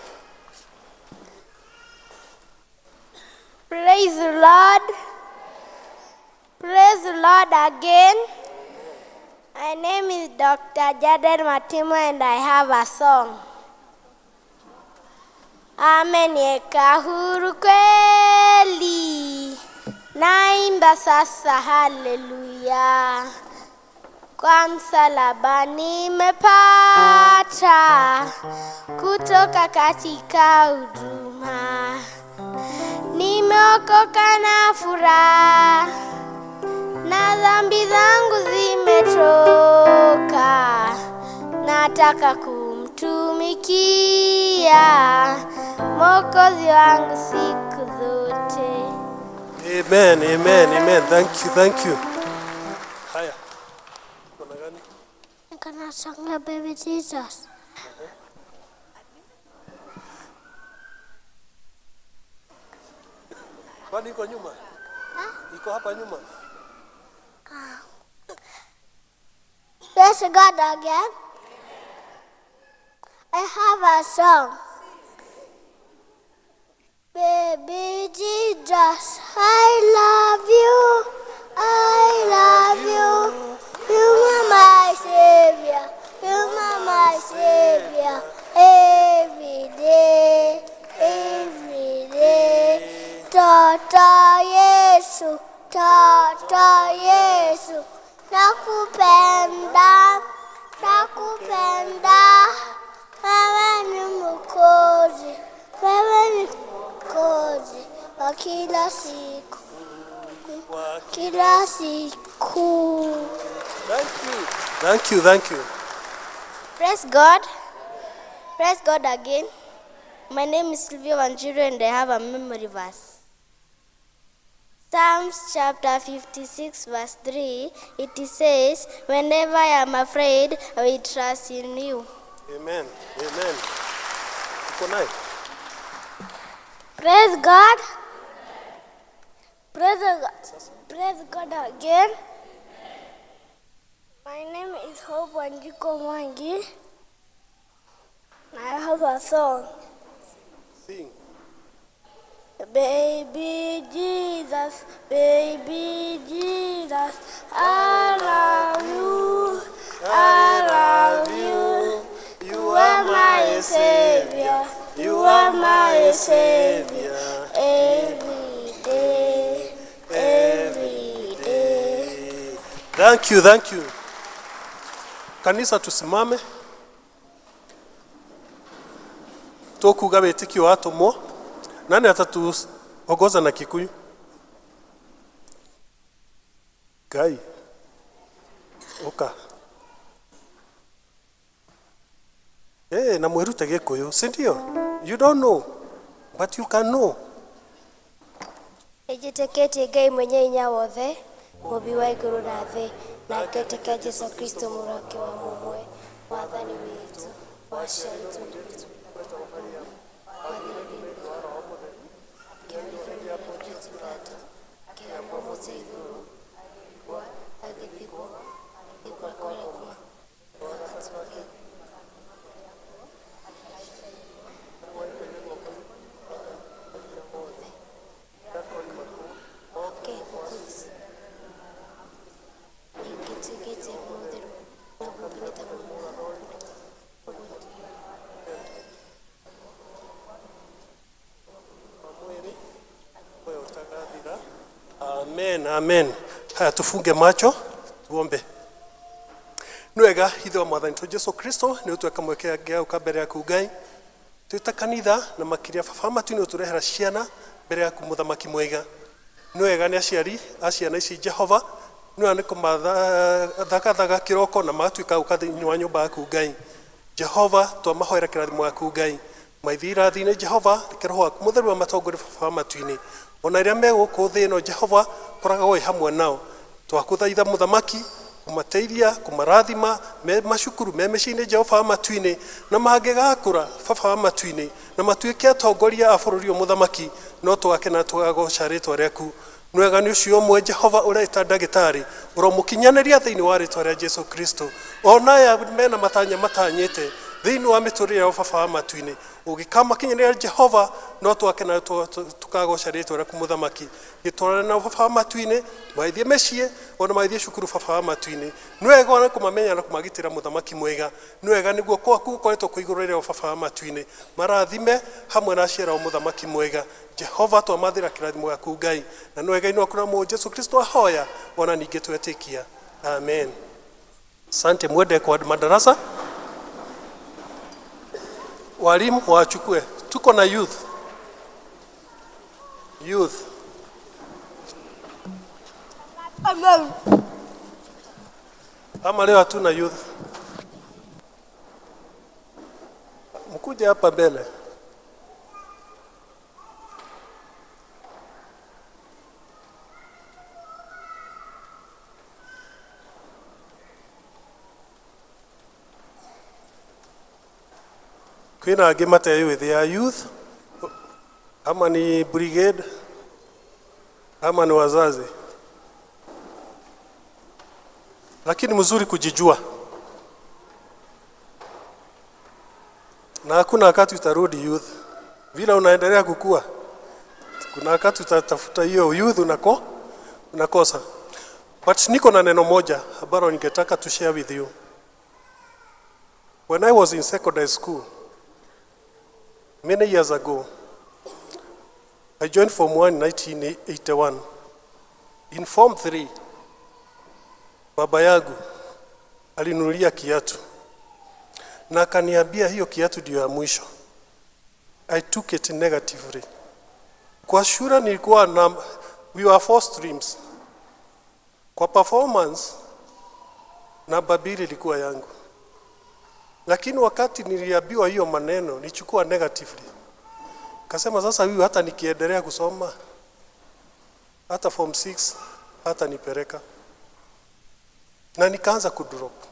S7: Praise the Lord. Praise the Lord again. My name is Dr. Jaden Matimo and I have a song. Ameniweka huru kweli, naimba sasa haleluya. Kwa msalaba nimepata kutoka katika huduma. Nimeokoka na furaha, na dhambi zangu zimetoka. Nataka kumtumikia Mwokozi wangu siku zote.
S6: Amen, amen, amen. Thank you, thank you. Haya. Kuna gani?
S7: Niko na song ya Baby Jesus.
S6: Kwani iko nyuma? Iko hapa nyuma?
S7: Praise God again. I have a song. Baby Jesus, I love you. I love you. You are my savior. You are my savior. Every day, every day. Tata Yesu, Tata Yesu. Nakupenda, nakupenda. Wewe ni Mwokozi, wewe ni Mwokozi wa kila siku, kila siku.
S6: Thank you. Thank you, thank you.
S7: Praise God. Praise God again. My name is Sylvia Wanjiru and I have a memory verse. Psalms chapter 56 verse 3, it says, whenever I am afraid, I will trust in you.
S6: Amen. Amen. Uko naye?
S7: Praise God. Praise God. Praise God again. My name is Hope Wanjiku Mwangi. I have a song.
S6: Sing.
S7: Baby Jesus, baby Jesus, I love you, I love you. You are my savior, you are my savior. Every day, every day.
S6: Thank you, thank you. Kanisa tusimame. Tokuga wĩtĩkio wa atũmwo. Nani atatuongoza na Kikuyu? Ngai. Oka. Na mwĩrute Gĩkũyũ, si ndio? You don't know, but you can know.
S7: Nĩnjĩtĩkĩtie Ngai mwenye hinya wothe, mũmbi wa igũrũ na thĩ, na ngetĩkia Jesũ Kristo mũrũ wake wa mũmwe, Mwathani witũ, waciarirwo nĩ akĩhambwo mũtĩ igũrũ, agĩkua, agĩthikwo, agĩikũrũka kũrĩa kwa
S6: Amen, amen. Haya, tufunge macho tuombe. Nĩ wega ithe wa mwathani tu Jesu Kristo nĩ ũtweka mweke gĩa mbere yaku Ngai twĩ ta kanitha na makĩria baba matu nĩ ũtũrehera ciana mbere yaku mũthamaki mwega. Nĩ wega nĩ aciari a ciana ici Jehova, nĩ wega nĩ kũmathakathaga kĩroko na magatuĩka gũka thĩinĩ wa nyũmba yaku Ngai. Jehova, twamahoera kĩrathimo yaku Ngai, maithiĩ irathi-inĩ Jehova, reke roho waku mũtheru amatongorie baba wa matu-inĩ, ona rĩrĩa me gũkũ thĩ ĩno Jehova, koragwo wĩ hamwe nao. Twakũthaitha mũthamaki kũmateithia, kũmarathima me macukuru, me mĩciĩ-inĩ Jehova wa matu-inĩ, na mangĩgakũra baba wa matu-inĩ na matuĩke atongoria a bũrũri ũyũ mũthamaki, no tũgakena tũgagoca rĩtwa rĩaku. Nĩ wega nĩ ũcio ũmwe Jehova ũreta ndagĩtarĩ, ũromũkinyanĩria thĩinĩ wa rĩtwa rĩa Jesu Kristo. Ona aya mena matanya matanyĩte thĩinĩ wa mĩtũrĩre yao baba wa matu-inĩ, ũgĩkamakinyanĩria Jehova, no twakena tũkagoca rĩtwa rĩaku mũthamaki. Gĩtwarane nao baba wa matu-inĩ, magĩthiĩ mĩciĩ ona magĩthiĩ cukuru baba wa matu-inĩ. Nĩ wega ona kũmamenya na kũmagitĩra mũthamaki mwega. Nĩ wega nĩ guoko gwaku gũkoretwo kwĩ igũrũ rĩao baba wa matu-inĩ, marathime hamwe na aciari ao mũthamaki mwega. Jehova, twamathĩra kĩrathimo gĩaku Ngai, na nĩ wega inĩ waku na mũũ Jesu Kristo ahoya ona ningĩ twetĩkia, amen. Asante. Mwende kwa madarasa, walimu wachukue. Tuko na youth, youth.
S7: Amen.
S6: Ama leo hatuna youth? Mkuje hapa mbele. Kwĩna angĩ mateyũĩ, they are youth ama ni brigade ama ni wazazi, lakini mzuri kujijua, na hakuna wakati utarudi youth. Vile unaendelea kukua, kuna wakati utatafuta hiyo youth unakosa. But niko na neno moja ambalo ningetaka to share with you. When I was in secondary school many years ago, I joined Form 1 in 1981. In Form 3, baba yangu alinunulia kiatu na akaniambia hiyo kiatu ndio ya mwisho. I took it negatively. Kwa shule nilikuwa na, we were four streams. Kwa performance namba 2 ilikuwa yangu, lakini wakati niliambiwa hiyo maneno nichukua negatively. Kasema sasa huyu hata nikiendelea kusoma hata Form 6 hata nipeleka, na nikaanza kudrop.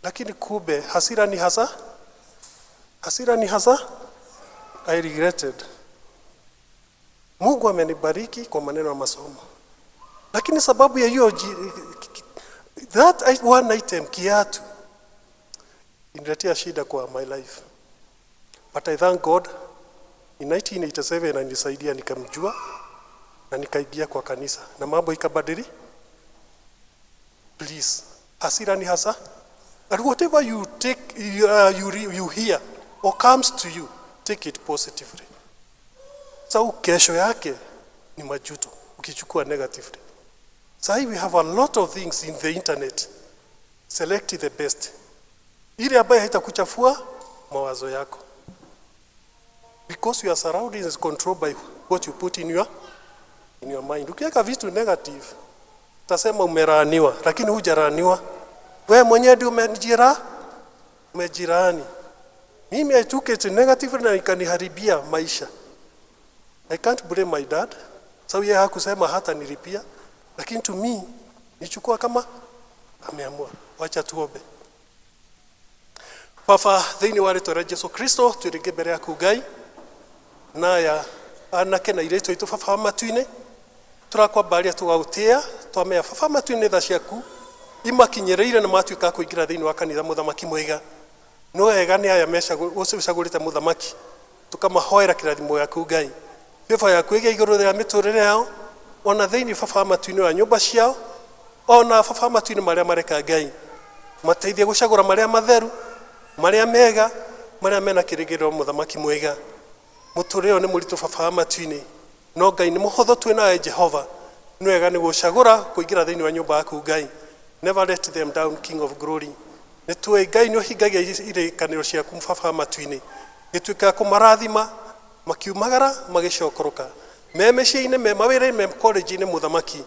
S6: Lakini kumbe hasira ni hasa, hasira ni hasa. I regretted. Mungu amenibariki kwa maneno ya masomo, lakini sababu ya hiyo that one item, kiatu, iniletea shida kwa my life. But I thank God, in 1987 anisaidia nikamjua na nikaingia kwa kanisa na mambo ikabadili. Please, hasira ni hasa. And whatever you take, you hear or comes to you, take it positively. So kesho yake ni majuto ukichukua negatively. Sahi we have a lot of things in the internet. Select the best. Ile ambayo haitakuchafua mawazo yako. Because your surroundings is controlled by what you put in your mind. Ukiweka vitu negative, utasema umelaaniwa, lakini hujalaaniwa. Wewe mwenyewe ndio umejilaani. Mimi I took it negative na ikaniharibia maisha. I can't blame my dad. Sababu yeye hakusema hata nilipia, lakini to me nichukua kama ameamua. Wacha tuombe. Baba, thĩinĩ wa rĩtwa rĩa Jesu Kristo, twĩrĩngĩ mbere yaku Ngai, na aya anake na airĩtu aitũ baba wa matu-inĩ, tũrakwambaria tũgagũtĩĩa, twamenya baba wa matu-inĩ tha ciaku imakinyĩrĩire na matuĩka a kũingĩra thĩinĩ wa kanitha mũthamaki mwega. Nĩ wega nĩ aya ũcagũrĩte mũthamaki, tũkamahoera kĩrathimo gĩaku Ngai, favour yaku ĩgĩe igũrũ rĩa mĩtũrĩre yao, ona thĩinĩ baba wa matu-inĩ wa nyũmba ciao, ona baba wa matu-inĩ marĩa mareka Ngai, mateithie gũcagũra marĩa matheru, marĩa mega, marĩa mena kĩrĩgĩrĩro mũthamaki mwega. Mũtũrĩre ũyũ nĩ mũritũ baba wa matu-inĩ. No Ngai nĩ mũhũthũ twĩ nawe Jehova, nĩ wega nĩ gũcagũra kũingĩra thĩinĩ wa nyũmba yaku Ngai. Never let them down, King of Glory. Nĩ tũĩ Ngai nĩ ũhingagia irĩkanĩro ciaku baba matu-inĩ, gĩtuĩka kũmarathima makiumagara magĩcokoroka me mĩciĩ-inĩ, me mawĩra-inĩ, me college-inĩ. Mũthamaki,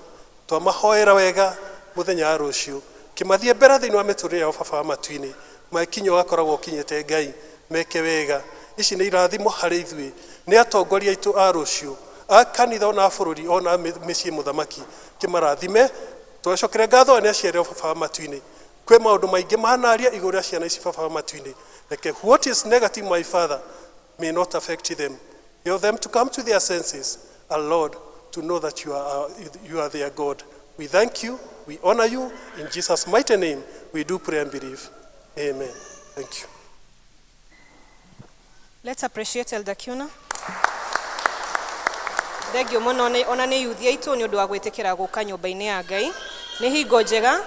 S6: twamahoera wega mũthenya wa rũciũ, kĩmathiĩ mbere thĩinĩ wa mĩtũrĩre yao baba wa matu-inĩ, makinya ũgakoragwo ũkinyĩte Ngai, meke wega. Ici nĩ irathimo harĩ ithuĩ, nĩ atongoria aitũ a rũciũ, a kanitha ona a bũrũri ona mĩciĩ. Mũthamaki, kĩmarathime, twacokere ngatho nĩ aciari ao baba wa matu-inĩ. Kwĩ maũndũ maingĩ manaria igũrũ rĩa ciana ici baba wa matu-inĩ. Reke what is negative, my Father, may not affect them. Help them to come to their senses and, Lord, to know that you are their God. We thank you, we honor you. In Jesus' mighty name we do pray and believe. Amen. Thank you.
S2: Let's appreciate Elder Kiuna. Thengio mũno ona nĩ yuthi aitũ nĩ ũndũ wa gwĩtĩkĩra gũka nyũmba-inĩ ya Ngai. Nĩ hingo njega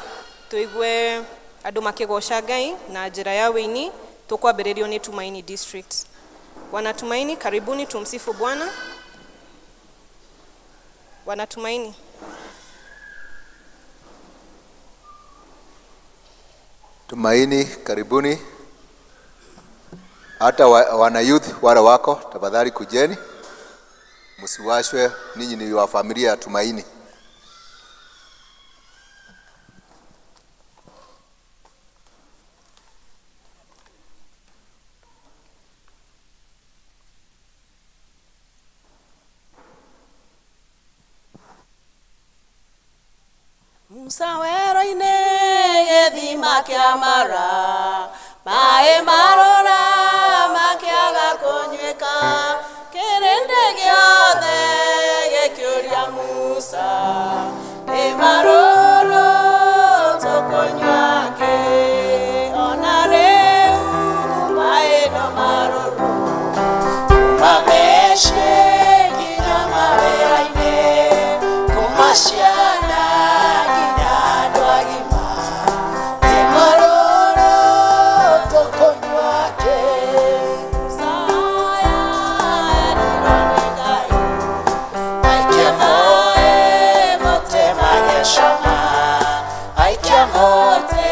S2: tũigue andũ makĩgoca Ngai na njĩra ya wĩini. Tũkwambĩrĩrio nĩ Tumaini District. Wanatumaini, karibuni tumsifu Bwana. Wanatumaini.
S8: Tumaini, karibuni. Hata wana youth wale wako, tafadhali kujeni, msiwashwe, ninyi ni wa familia ya Tumaini.
S4: Musa werũ-inĩ gĩthima kĩa Mara, maĩ marũra makĩaga kũnyuĩka, kĩrĩndĩ gĩothe gĩkĩũria Musa, nĩ marũrũ tũkũnyua kĩ? Ona rĩu maĩ no marũrũ. Kuma mĩciĩ nginya mawĩra-inĩ, kuma ciana nginya andũ agima, nĩ marũrũ tũkũnyua kĩ? Musa erirwo nĩ Ngai aikie maĩ mũtĩ magĩcama, aikia mũtĩ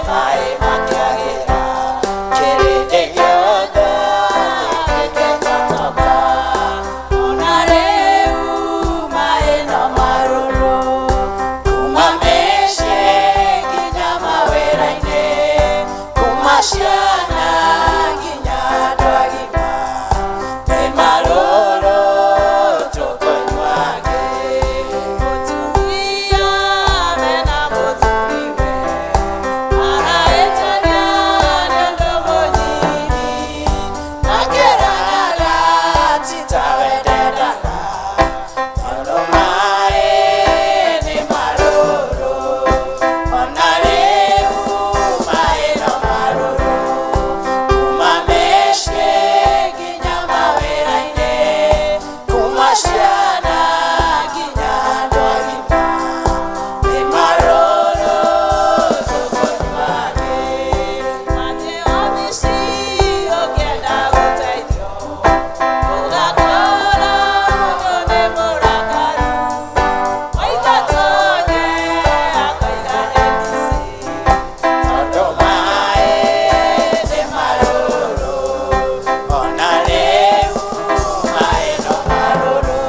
S4: maĩ makĩagĩra, kĩrĩndĩ gĩothe gĩkĩnyotoka. Ona rĩu maĩ no marũrũ. Kuma mĩciĩ nginya mawĩra-inĩ, kuma ciana nginya andũ agima, nĩ marũrũ tũkũnyua kĩ? Mũtumia mena mũthuriwe marahĩtania nĩ ũndũ mũnini, makĩranaga ti tawe ndendaga, tondũ maĩ nĩ marũrũ. Ona rĩu maĩ no marũrũ. Kuma mĩciĩ nginya mawĩra-inĩ, kuma ciana nginya andũ agima, nĩ marũrũ tũkũnyua kĩ? Wathiĩ wabici ũkĩenda gũteithio, ũgakora mũndũ nĩ mũrakaru, waita tonye akoiga nĩ busy, tondũ maĩ nĩ marũrũ. Ona rĩu maĩ no marũrũ.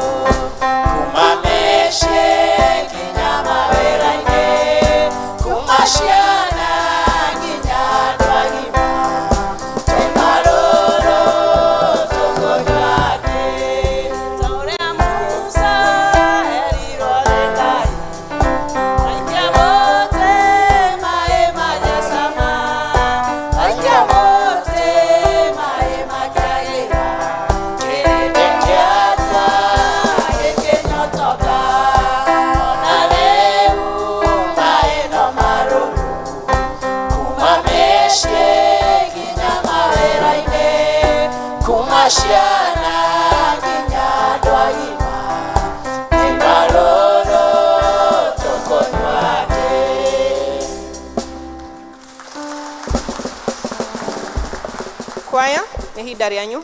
S4: Kuma mĩciĩ nginya mawĩra-inĩ, kuma ciana nginya andũ agima, nĩ marũrũ tũkũnyua kĩ? Ta ũrĩa Musa erirwo nĩ Ngai aikia mũtĩ maĩ magĩcama, aikia mũtĩ maĩ makĩagĩra, kĩrĩndĩ kĩothe gĩkĩnyotoka. Ona rĩu maĩ no marũrũ. Kuma mĩciĩ nginya mawĩra-inĩ, kuma ciana nginya andũ agima, nĩ marũrũ tũkũnyua kĩ?
S2: Kwaya, nĩ ihinda rĩanyu.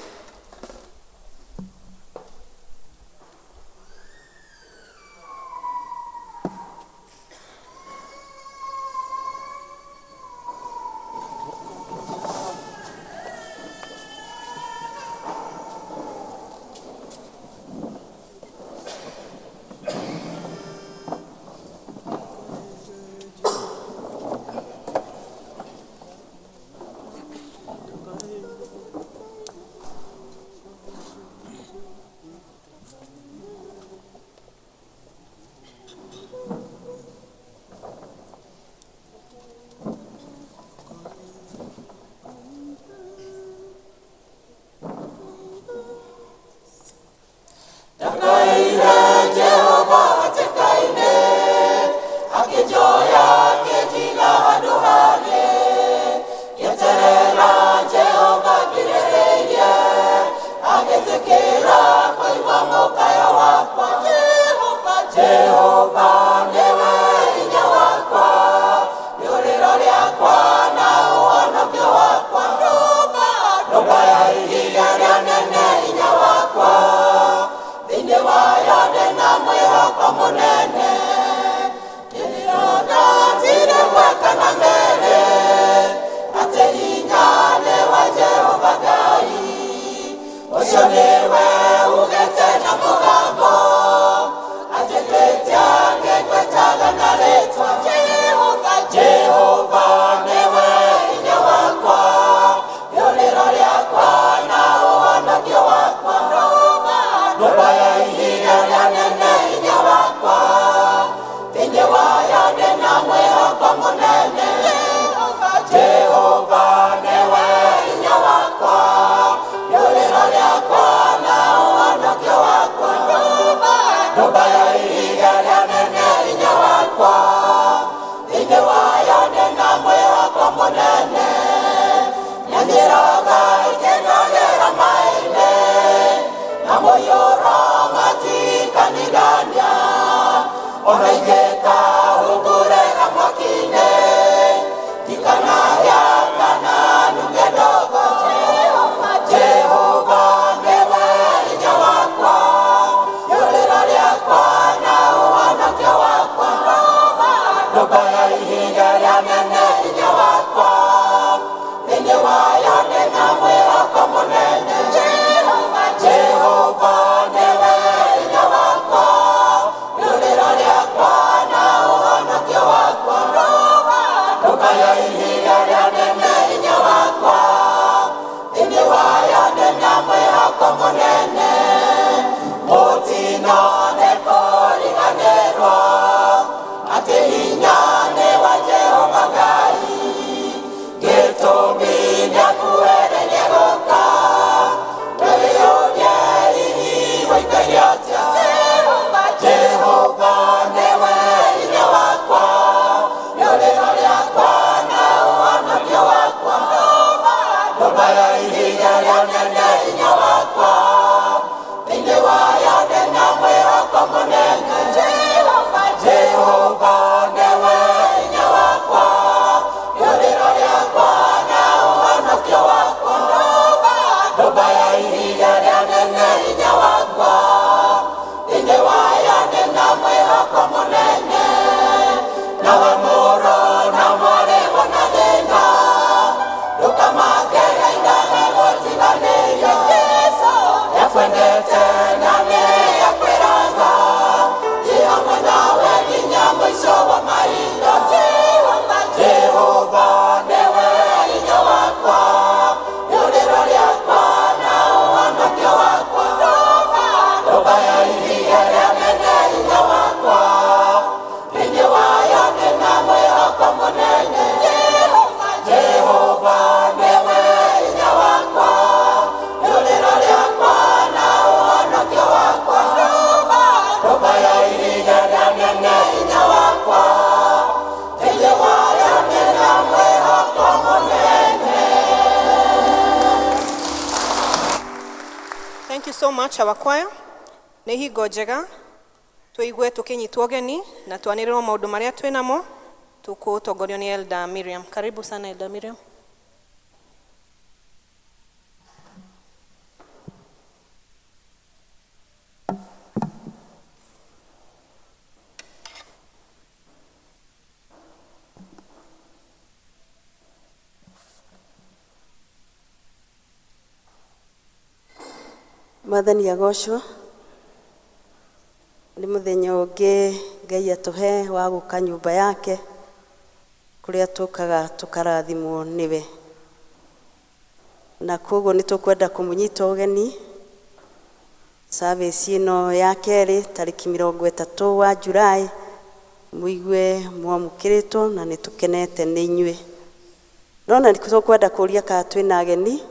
S1: Itiraga ikenagera maine na mũiyũro matikanigania ona ingĩka hungurera mwaki-inĩ ndikanahĩa kana nunge ndogo. Jehova nĩwe hinya wakwa, rĩũrĩro rĩakwa na ũhonokio wakwa, ndũmba ya ihiga rĩa nene hinya wakwa, thĩinĩ wayo ndĩna mwĩhoko mũnene. Jehova nĩwe hinya wakwa, rĩũrĩro rĩakwa na ũhonokio wakwa, ndũmba ya ihiga rĩa nene hinya wakwa, thĩinĩ wayo ndĩna mwĩhoko mũnene. Mũtino nĩkũriganĩrwo atĩ hinya nĩ wa Jehova Ngai, gĩtũmi nĩakuhĩrĩirie gũka. Wĩyũrie hihi waikaire atĩa? Jehova nĩwe hinya wakwa, rĩũrĩro rĩakwa na ũhonokio wakwa, ndũmba ya ihiga rĩa nene hinya wakwa, thĩinĩ wayo ndĩna mwĩhoko mũnene. Jehova nĩwe hinya wakwa, rĩũrĩro rĩakwa na ũhonokio wakwa, ndũmba ya ihiga rĩa nene hinya wakwa, thĩinĩ wayo ndĩna mwĩhoko mũnene. Nawe mũrũ na mwarĩ wona thĩna, ndũkamake Ngai ndagagũtiganĩria. Nĩakwendete na nĩakwĩraga, ĩ hamwe nawe nginya mũico wa mahinda. Jehova nĩwe hinya wakwa, rĩũrĩro rĩakwa na ũhonokio wakwa, ndũmba ya ihiga rĩa nene hinya wakwa, thĩinĩ wayo ndĩna mwĩhoko mũnene. Jehova nĩwe hinya wakwa, rĩũrĩro rĩakwa na ũhonokio wakwa, ndũmba ya ihiga rĩa nene hinya wakwa, thĩinĩ wayo ndĩna mwĩhoko mũnene.
S2: Thank you so much our choir. Nĩ hingo njega tũigue tũkĩnyitwo ũgeni na twanĩrĩrwo maũndũ marĩa twĩ namo tũkũtongorio nĩ Elder Miriam. Karibu sana Elder Miriam.
S9: Mwathani agocwo. Nĩ mũthenya ũngĩ Ngai atũhe wa gũka nyũmba yake kũrĩa tũkaga tũkarathimwo nĩwe, na koguo nĩ tũkwenda kũmũnyita ũgeni service ĩno ya kerĩ tarĩki 30 wa Julai, mũigue mwamũkĩrĩtwo na nĩ tũkenete nĩ inyuĩ. Nona nĩ tũkwenda kũria kana twĩna ageni.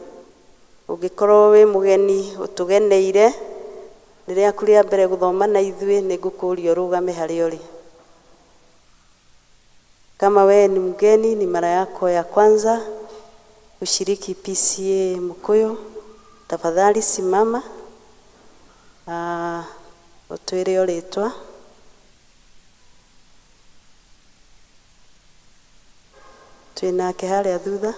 S9: Ũngĩkorwo wĩ mũgeni ũtũgeneire nĩ rĩaku rĩa mbere gũthoma na ithuĩ, nĩ ngũkũria ũrũgame harĩa ũrĩ. Kama wewe ni mgeni, ni mara yako ya kwanza kushiriki PCEA Mukuyu, tafadhali simama, ũtwĩre ũrĩtwa. Twĩ nake harĩa thutha.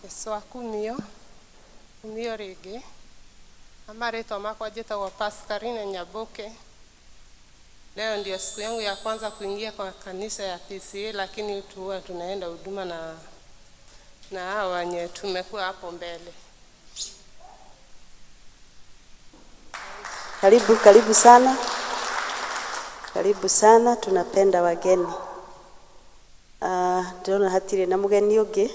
S3: Yesu akumio, kumio rĩngĩ. Amarĩtwa makwa njĩtagwo Pascaline Nyaboke. Leo ndio siku yangu ya kwanza kuingia kwa kanisa ya PCEA, lakini huwa tunaenda huduma na hawa wenye tumekuwa hapo mbele.
S9: Karibu, karibu sana. Karibu sana, tunapenda wageni. Ndĩrona hatirĩ na mũgeni ũngĩ.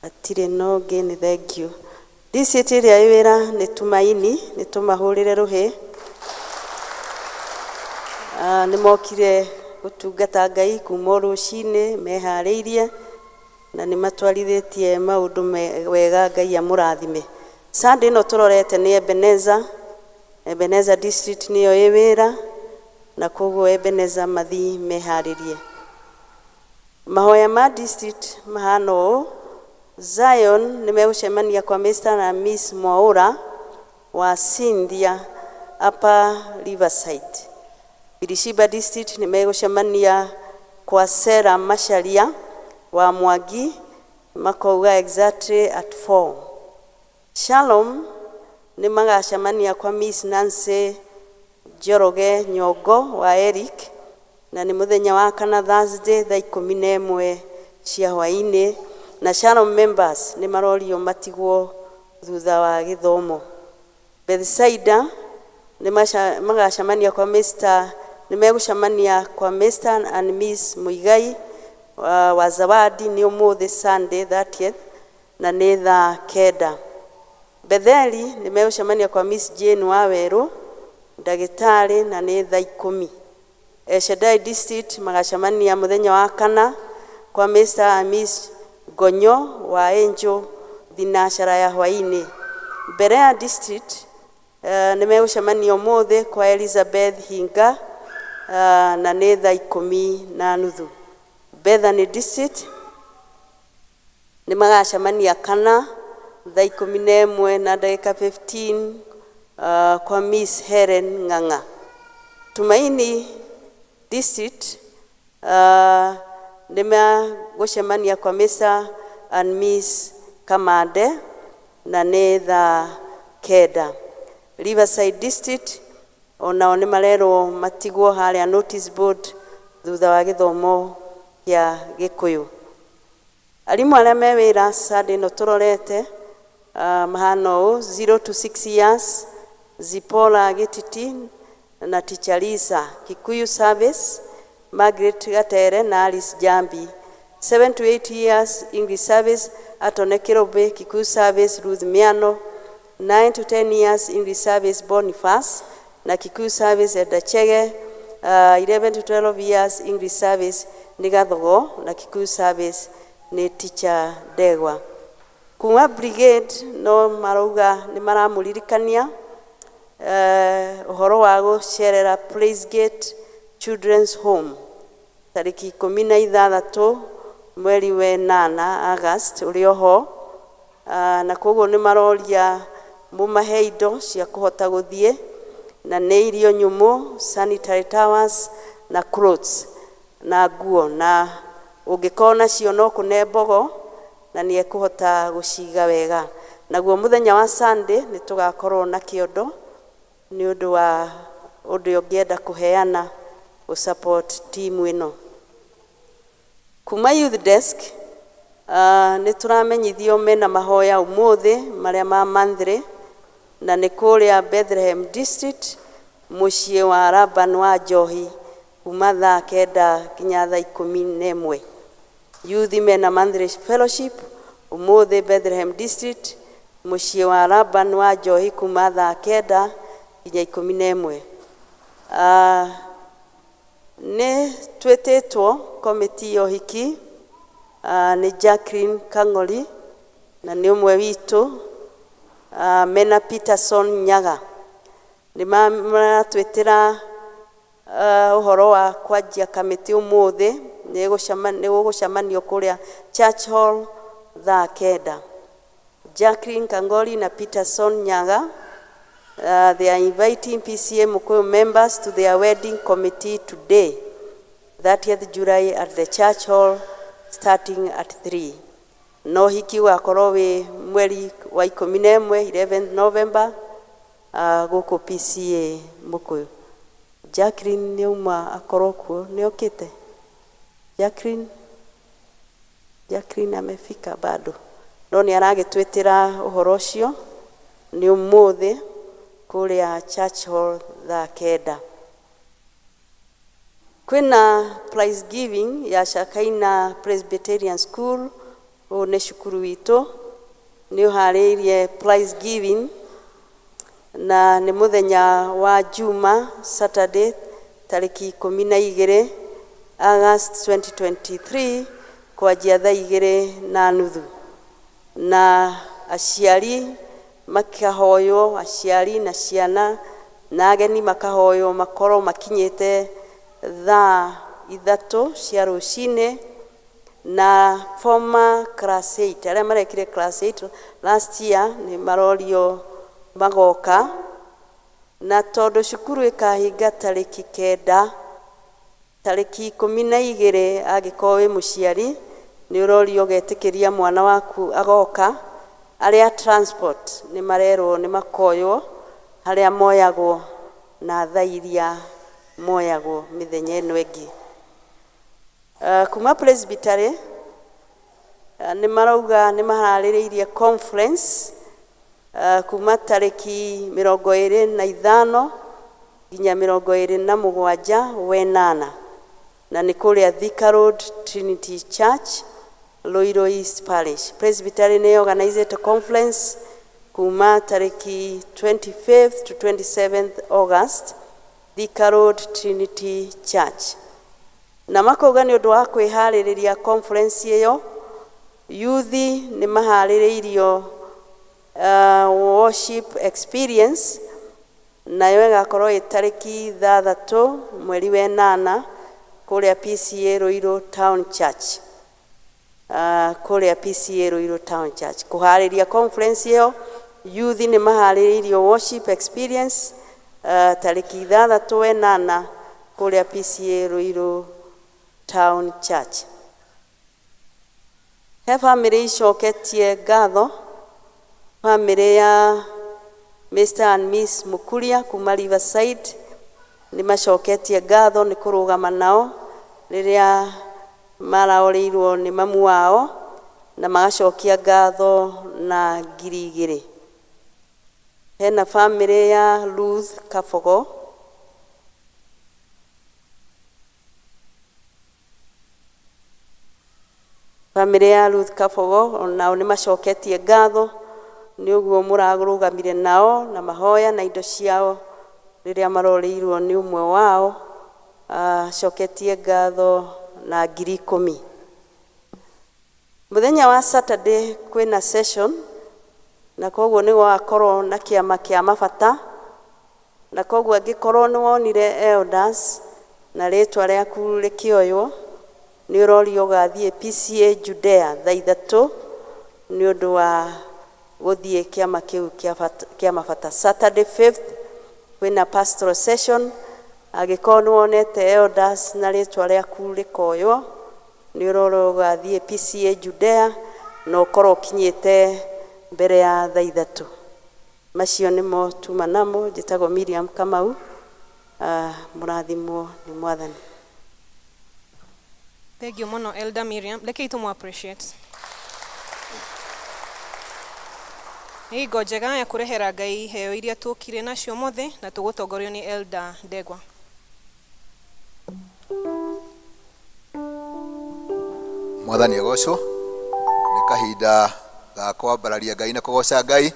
S9: Hatirĩ na ũngĩ, nĩ thengiũ. DCT ĩrĩa ĩ wĩra nĩ Tumaini, nĩ tũmahũrĩre rũhĩ. Nĩ mokire gũtungata Ngai kuma o rũcinĩ meharĩirie na nĩ matwarithĩtie maũndũ wega. Ngai amũrathime. Sunday ĩno tũrorete nĩ Ebenezer. Ebenezer District nĩyo ĩ wĩra, na koguo Ebenezer mathi meharĩrie. Mahoya ma district mahana ũũ: Zion nĩ megũcemania kwa Mr. na Miss Mwaura wa Cynthia, Upper Riverside. Birishiba District nĩ megũcemania kwa Sarah Macharia wa Mwangi, makauga exactly at 4. Shalom nĩ magacemania kwa Miss Nancy Njoroge Nyongo wa Eric, na nĩ mũthenya wa kana, Thursday, thaa 11 cia hwaĩ-inĩ, na Shalom members nĩ marorio matigwo thutha wa gĩthomo. Bethsaida nĩ magacemania kwa Mr. nĩ megũcemania kwa Mr. and Miss Muigai wa Zawadi, nĩ ũmũthĩ Sunday 30th na nĩ thaa 9. Betheli nĩ megũcemania kwa Miss Jane Wawerũ ndagĩtarĩ, na nĩ thaa 10. El Shaddai District magacemania mũthenya wa kana kwa Mr. and Miss Gonyo wa Angel, thinacara ya hwaĩ-inĩ. Berea District nĩ megũcemania ũmũthĩ kwa Elizabeth Hinga, na nĩ thaa 10:30. Bethany District nĩ magacemania kana thaa 11 na ndagĩka 15 kwa Miss Helen Ng'ang'a. Tumaini District nĩ megũcemania kwa Mr. and Miss Kamande na nĩ thaa 9. Riverside District onao nĩ marerwo matigwo harĩa notice board thutha wa gĩthomo kĩa Gĩkũyũ. Arimũ arĩa me wĩra Sunday ĩno tũrorete mahana ũũ: 0 to 6 years, Zipora Gĩtiti na Teacher Lisa; Kikuyu service, Margaret Gatere na Alice Jambi; 7 to 8 years English service, Atone Kirobe; Kikuyu service, Ruth Miano; 9 to 10 years English service, Boniface na Kikuyu service, Eda Chege; 11 to 12 years English service nĩ Gathogo na Kikuyu service nĩ Teacher Ndegwa. Kuma brigade no marauga nĩ maramũririkania ũhoro wa gũcerera Praise Gate Children's Home tarĩki 16 mweri we 8, August ũrĩ oho, na koguo nĩ maroria mũmahe indo cia kũhota gũthiĩ, na nĩ irio nyũmũ, sanitary towels na clothes na nguo, na ũngĩkorwo nacio no kũne mbogo na nĩ ekũhota gũciga wega. Naguo mũthenya wa Sunday nĩ tũgakorwo na kĩondo nĩ ũndũ wa ũndũ ũngĩenda kũheana gũ support team ĩno. Kuma youth desk nĩ tũramenyithio mena mahoya ũmũthĩ marĩa ma monthly, na nĩ kũrĩa Bethlehem District, mũciĩ wa Laban wa Njohi, kuma thaa 9 nginya thaa 11. Youth mena monthly fellowship ũmũthĩ Bethlehem District, mũciĩ wa Laban wa Njohi, kuma thaa 9 nginya 11. Nĩ twĩtĩtwo komiti ya ũhiki, nĩ Jacqueline Kang'ori na nĩ ũmwe witũ, mena Peterson Nyaga. Nĩ maratwĩtĩra ũhoro wa kwanjia kamĩtĩ ũmũthĩ, nĩ gũgũcemanio kũrĩa Church Hall thaa 9. Jacqueline Kangori na Peterson Nyaga, they are inviting PCA Mukuyu members to their wedding committee today, 30th July, at the church hall starting at 3. No hiki ũgakorwo wĩ mweri wa 11, 11th November, gũkũ PCA Mukuyu. Jacqueline nĩ auma akorwo kuo, nĩ okĩte? Jacqueline, Jacqueline amefika bado? No nĩ aragĩtwĩtĩra ũhoro ũcio nĩ ũmũthĩ kũrĩa Church Hall thaa 9. Kwĩna prize giving ya Shakaina Presbyterian School, ũyũ nĩ cukuru witũ, nĩ ũharĩirie prize giving na nĩ mũthenya wa Juma, Saturday, tarĩki 12. August 2023 kwanjia thaa igĩrĩ na nuthu na aciari makahoywo, aciari na ciana na ageni makahoywo makorwo makinyĩte thaa 3 cia rũcinĩ. Na former class 8 arĩa marekire class 8 last year nĩ marorio magoka, na tondũ cukuru ĩkahinga tarĩki 9, tarĩki 12, angĩkorwo wĩ mũciari nĩ ũrorio ũgetĩkĩria mwana waku agoka. Arĩa transport nĩ marerwo nĩ makoywo harĩa moyagwo na thaa iria moyagwo mĩthenya ĩno ĩngĩ. Kuma presbytery nĩ marauga nĩ maharĩrĩirie conference kuma tarĩki 25 nginya 27 wenana, na nĩ kũrĩa Thika Road Trinity Church, Ruiru East Parish. Presbytery nĩ organizete conference kuma tarĩki 25th to 27th August, Thika Road Trinity Church. Na makauga nĩ ũndũ wa kwĩharĩrĩria conference ĩyo, yuthi nĩ maharĩrĩirio worship experience, nayo ĩgakorwo ĩ tarĩki 6 mweri wa 8 kũrĩa PCA Ruiru Town Church. Kũrĩa PCA Ruiru Town Church kũharĩria conference ĩyo, yuthi nĩ maharĩrĩirio worship experience tarĩki 6 wenana kũrĩa PCA Ruiru Town Church. He bamĩrĩ icoketie ngatho, bamĩrĩ ya Mr and Miss Mukuria kuma Riverside nĩ macoketie ngatho nĩ kũrũgama nao rĩrĩa maraorĩirwo nĩ mamu wao, na magacokia ngatho na 2,000. Hena bamĩrĩ ya Ruth Kabogo bamĩrĩ ya Ruth Kabogo onao nĩ macoketie ngatho nĩ ũguo mũrarũgamire nao na mahoya na indo ciao rĩrĩa marorĩirwo nĩ ũmwe wao, acoketie ngatho na 10,000. Mũthenya wa Saturday kwĩna session, na koguo nĩ gũgakorwo na kĩama kĩa mabata, na koguo angĩkorwo nĩ wonire elders na rĩtwa rĩaku rĩkĩoywo, nĩ ũrorio ũgathiĩ PCA Judea thaa 3 nĩ ũndũ wa gũthiĩ kĩama kĩu kĩa mabata. Saturday 5th kwĩna pastoral session, angĩkorwo nĩ wonete elders na rĩtwa rĩaku rĩkoywo, nĩ ũrorio ũgathiĩ PCA Judea na ũkorwo ũkinyĩte mbere ya thaa 3. Macio nĩmo tuma namo. Njĩtagwo Miriam Kamau. Mũrathimwo nĩ Mwathani.
S2: Thank you mũno Elder Miriam. Reke tũmũ appreciate. Nĩ hingo njega ya kũrehera Ngai iheo iria tũkire nacio mothe, na tũgũtongorio nĩ Elder Ndegwa.
S8: Mwathani agocwo. Nĩ kahinda ga kwambararia Ngai na kũgoca Ngai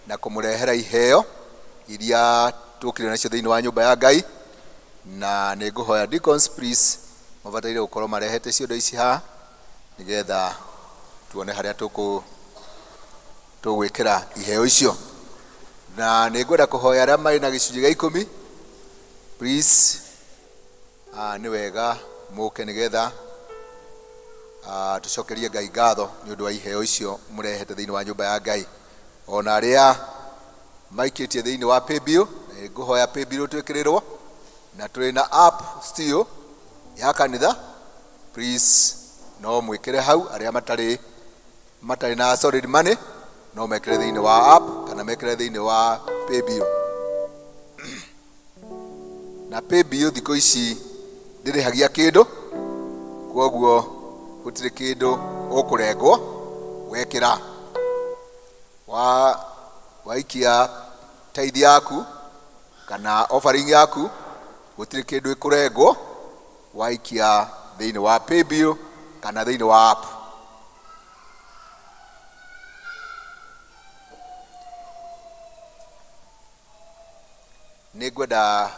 S8: na kũmũrehera iheo iria tũkire nacio thĩinĩ wa nyũmba ya Ngai, na nĩ ngũhoya deacons please mabataire gũkorwo marehete ciondo ici haha nĩgetha tuone harĩa tũgwĩkĩra iheo icio. Na nĩ ngwenda kũhoya arĩa marĩ na gĩcunjĩ gĩa 10 please, nĩ wega mũke nĩgetha tũcokerie Ngai ngatho nĩ ũndũ wa iheo icio mũrehete thĩinĩ wa nyũmba ya Ngai. Ona arĩa maikĩtie thĩinĩ wa paybill, nĩ ngũhoya paybill twĩkĩrĩrwo, na tũrĩ na app still ya kanitha, please no mwĩkĩre hau. Arĩa matarĩ na solid money no mekĩre thĩinĩ wa app kana mekĩre thĩinĩ wa paybill. Na paybill thikũ ici ndĩrĩhagia kĩndũ, kwoguo gũtirĩ kĩndũ ũkũrengwo wekĩra. Waikia tithe yaku kana offering yaku, gũtirĩ kĩndũ ĩkũrengwo waikia thĩinĩ wa paybill kana thĩinĩ wa app. Nĩ ngwenda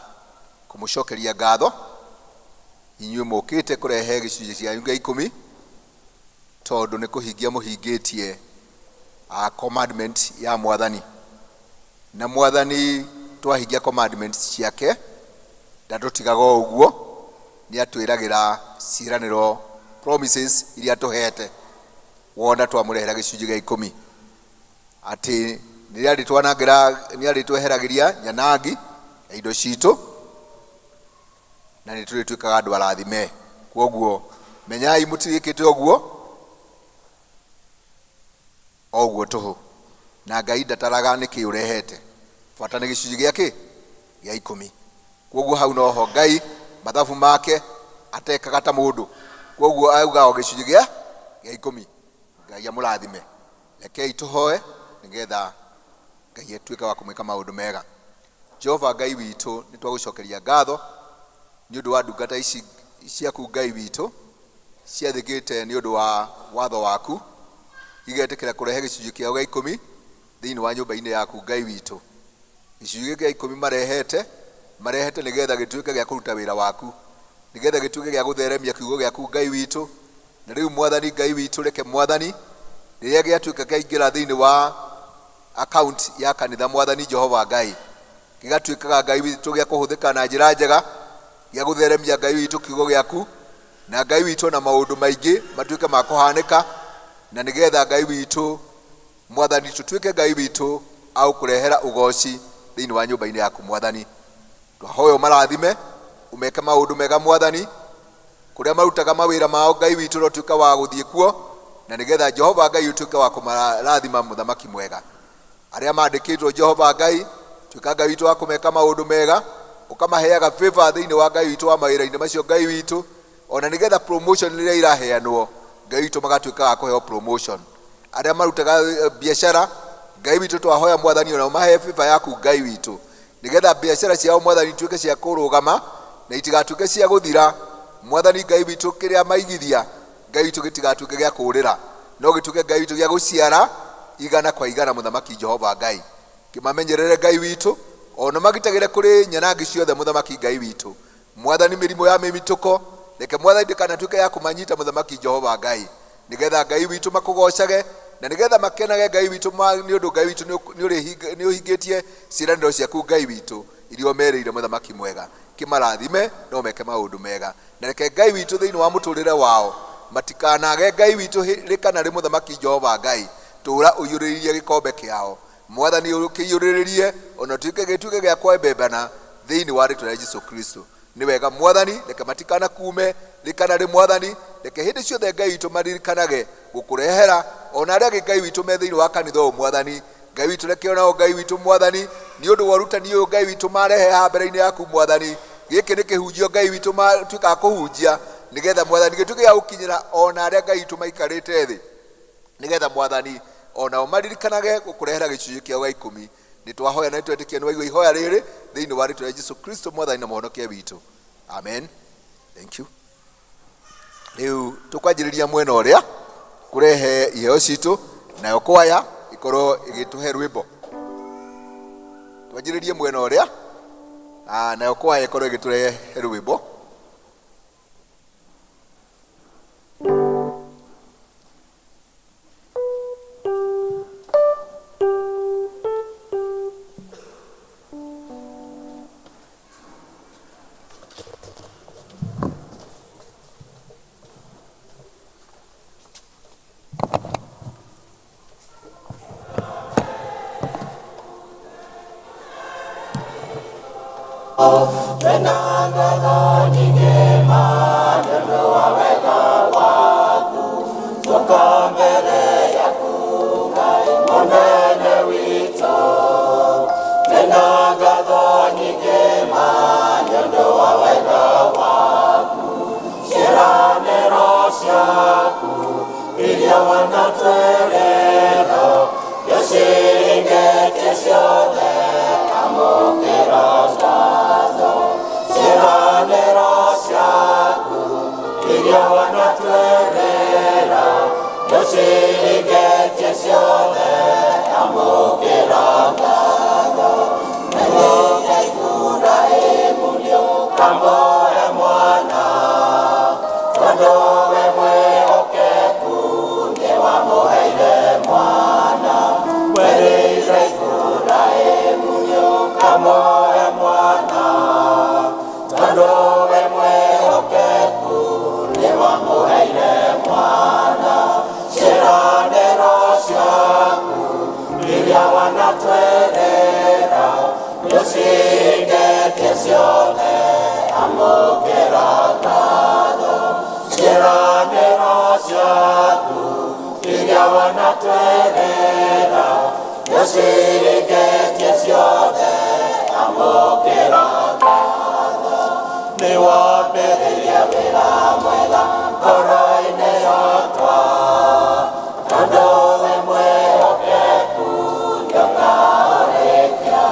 S8: kũmũcokeria ngatho Inyuĩ mũkĩte kũrehe gĩcunjĩ kĩanyu gĩa ikũmi tondũ nĩ kũhingia mũhingĩtie commandment ya Mwathani. Na Mwathani twahingia commandment ciake ndatũtigaga o ũguo, nĩ atwĩragĩra ciĩranĩro, promises iria tũhete wona twamũrehera gĩcunjĩ gĩa ikũmi, atĩ nĩ arĩtwanangĩra, nĩ arĩtweheragĩria nyanangi ya indo citũ na nĩ tũrĩtuĩkaga andũ arathime. Kwoguo menyai mũtigĩkĩte ũguo o ũguo tũhũ, na Ngai ndataraga nĩkĩ ũrehete, bata nĩ gĩcunjĩ gĩa kĩ gĩa ikũmi. Kwoguo hau noho Ngai mathabu make atekaga ta mũndũ, kwoguo auga o gĩcunjĩ gĩa ikũmi. Ngai amũrathime. Rekei tũhoe nĩgetha Ngai atuĩke wa kũmwĩka maũndũ mega. Jehova Ngai witũ, nĩ twagũcokeria ngatho nĩ ũndũ wa ndungata ici ciaku Ngai witũ ciathĩkĩte nĩ ũndũ wa watho waku, igetĩkĩra kũrehe gĩcunjĩ kĩao gĩa ikũmi thĩinĩ wa nyũmba-inĩ yaku Ngai witũ. Gĩcunjĩ gĩa ikũmi marehete, marehete nĩgetha gĩtuĩke gĩa kũruta wĩra waku, nĩgetha gĩtuĩke gĩa gũtheremia kiugo gĩaku Ngai witũ. Na rĩu Mwathani Ngai witũ, reke Mwathani rĩrĩa gĩatuĩka kĩaingĩra thĩinĩ wa account ya kanitha, Mwathani Jehova Ngai, gĩgatuĩkaga Ngai witũ gĩa kũhũthĩka na njĩra njega, gĩa gũtheremia Ngai witũ kiugo gĩaku, na Ngai witũ na maũndũ maingĩ matuĩke ma kũhanĩka, na nĩgetha Ngai witũ Mwathani tũtuĩke Ngai witũ agũkũrehera ũgoci thĩinĩ wa nyũmba-inĩ yaku. Mwathani, twahoya ũmarathime, ũmeke maũndũ mega Mwathani, kũrĩa marutaga mawĩra mao Ngai witũ rotuĩka wa gũthiĩ kuo, na nĩgetha Jehova Ngai ũtuĩke wa kũmarathima. Mũthamaki mwega, arĩa mandĩkĩtwo Jehova Ngai, tuĩka Ngai witũ wa kũmeka maũndũ mega, ũkamaheaga favor thĩinĩ wa Ngai witũ wa mawĩra-inĩ macio Ngai witũ, ona nĩgetha promotion rĩrĩa iraheanwo Ngai witũ magatuĩka wa kũheo promotion. Arĩa marutaga biacara Ngai witũ, twahoya Mwathani ona ũmahe favor yaku Ngai witũ, nĩgetha biacara ciao Mwathani ituĩke cia kũrũgama na itigatuĩke cia gũthira. Mwathani Ngai witũ, kĩrĩa maigithia Ngai witũ gĩtigatuĩke gĩa kũũrĩra, no gĩtuĩke Ngai witũ gĩa gũciara igana kwa igana. Mũthamaki Jehova Ngai, kĩmamenyerere Ngai witũ, ona magitagĩre kũrĩ nyanangi ciothe. Mũthamaki Ngai witũ, Mwathani, mĩrimũ ya mĩmitũko reke Mwathani ndĩkanatuĩke ya kũmanyita. Mũthamaki Jehova Ngai, nĩgetha Ngai witũ makũgocage na nĩgetha makenage Ngai witũ nĩ ũndũ Ngai witũ nĩ ũhingĩtie ciĩranĩro ciaku Ngai witũ iria ũmerĩire. Mũthamaki mwega, kĩmarathime no meke maũndũ mega, na reke Ngai witũ thĩinĩ wa mũtũrĩre wao matikanage Ngai witũ rĩ kana rĩ. Mũthamaki Jehova Ngai, tũra ũiyũrĩrĩrie gĩkombe kĩao Mwathani, ũkĩiyũrĩrĩrie ona tuĩke gĩtuĩke gĩa kwembembana thĩinĩ wa rĩtwa rĩa Jesu Kristo. Nĩ wega Mwathani, reke matikana kume rĩ kana rĩ. Mwathani, reke hĩndĩ ciothe Ngai witũ maririkanage gũkũrehera, ona arĩa angĩ Ngai witũ me thĩinĩ wa kanitha ũyũ. Mwathani Ngai witũ, reke onao Ngai witũ Mwathani nĩ ũndũ wa ũrutani ũyũ Ngai witũ marehe haha mbere-inĩ yaku. Mwathani, gĩkĩ nĩ kĩhunjio Ngai witũ matuĩkaga kũhunjia, nĩgetha Mwathani gĩtuĩke gĩa gũkinyĩra ona arĩa Ngai witũ maikarĩte thĩ, nĩgetha Mwathani onao maririkanage gũkũrehera gĩcunjĩ kĩao gĩa ikũmi. Nĩ twahoya na nĩtwetĩkia nĩ waigua ihoya rĩrĩ thĩinĩ wa rĩtwa rĩa Jesu Kristo, Mwathani na Mũhonokia witũ, amen. Thank you. Rĩu tũkwanjĩrĩria mwena ũrĩa kũrehe iheo citũ, nayo kwaya ĩkorwo ĩgĩtũhe rwĩmbo. Twanjĩrĩrie mwena ũrĩa, nayo kwaya ĩkorwo ĩgĩtũrehe rwĩmbo.
S1: Twĩna ngatho nyingĩ ma nĩ ũndũ wa wega waku, tũka mbere yaku Ngai mũnene witũ. Twĩna ngatho nyingĩ ma nĩ ũndũ wa wega waku, ciĩranĩro ciaku iria wanatwĩrĩra nĩcihingĩtie ciothe, amũkĩra ngatho. Ciĩranĩro ciaku iria wanatwĩrĩra nĩcihingĩtie ciothe, amũkĩra ngatho. Nĩguo Iburahĩmu nĩũkamũhe mwana. Ũkamũhe mwana tondũ we mwĩhokeku nĩwamũheire mwana. Ciĩranĩro ciaku iria wanatwĩrĩra nĩũcihingĩtie ciothe, amũkĩra ngatho. Ciĩranĩro ciaku iria wanatwĩrĩra nĩũcihingĩtie ciothe, amũkĩra ngatho. Nĩwambĩrĩirie wĩra mwega ngoro-inĩ yakwa tondũ wĩ mwĩhokeku nĩũkaũrĩkia.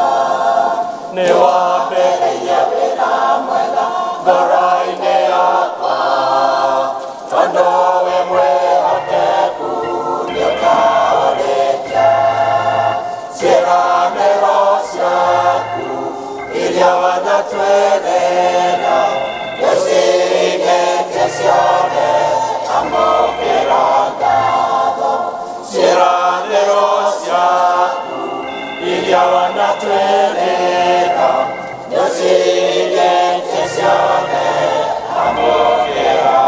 S1: Nĩwambĩrĩirie wĩra mwega ngoro-inĩ yakwa tondũ wĩ mwĩhokeku nĩũkaũrĩkia. Ciĩranĩro ciaku iria wanatwĩrĩra nĩũcihingĩtie ciothe, amũkĩra ngatho. Ciĩranĩro ciaku iria wanatwĩrĩra nĩũcihingĩtie ciothe, amũkĩra.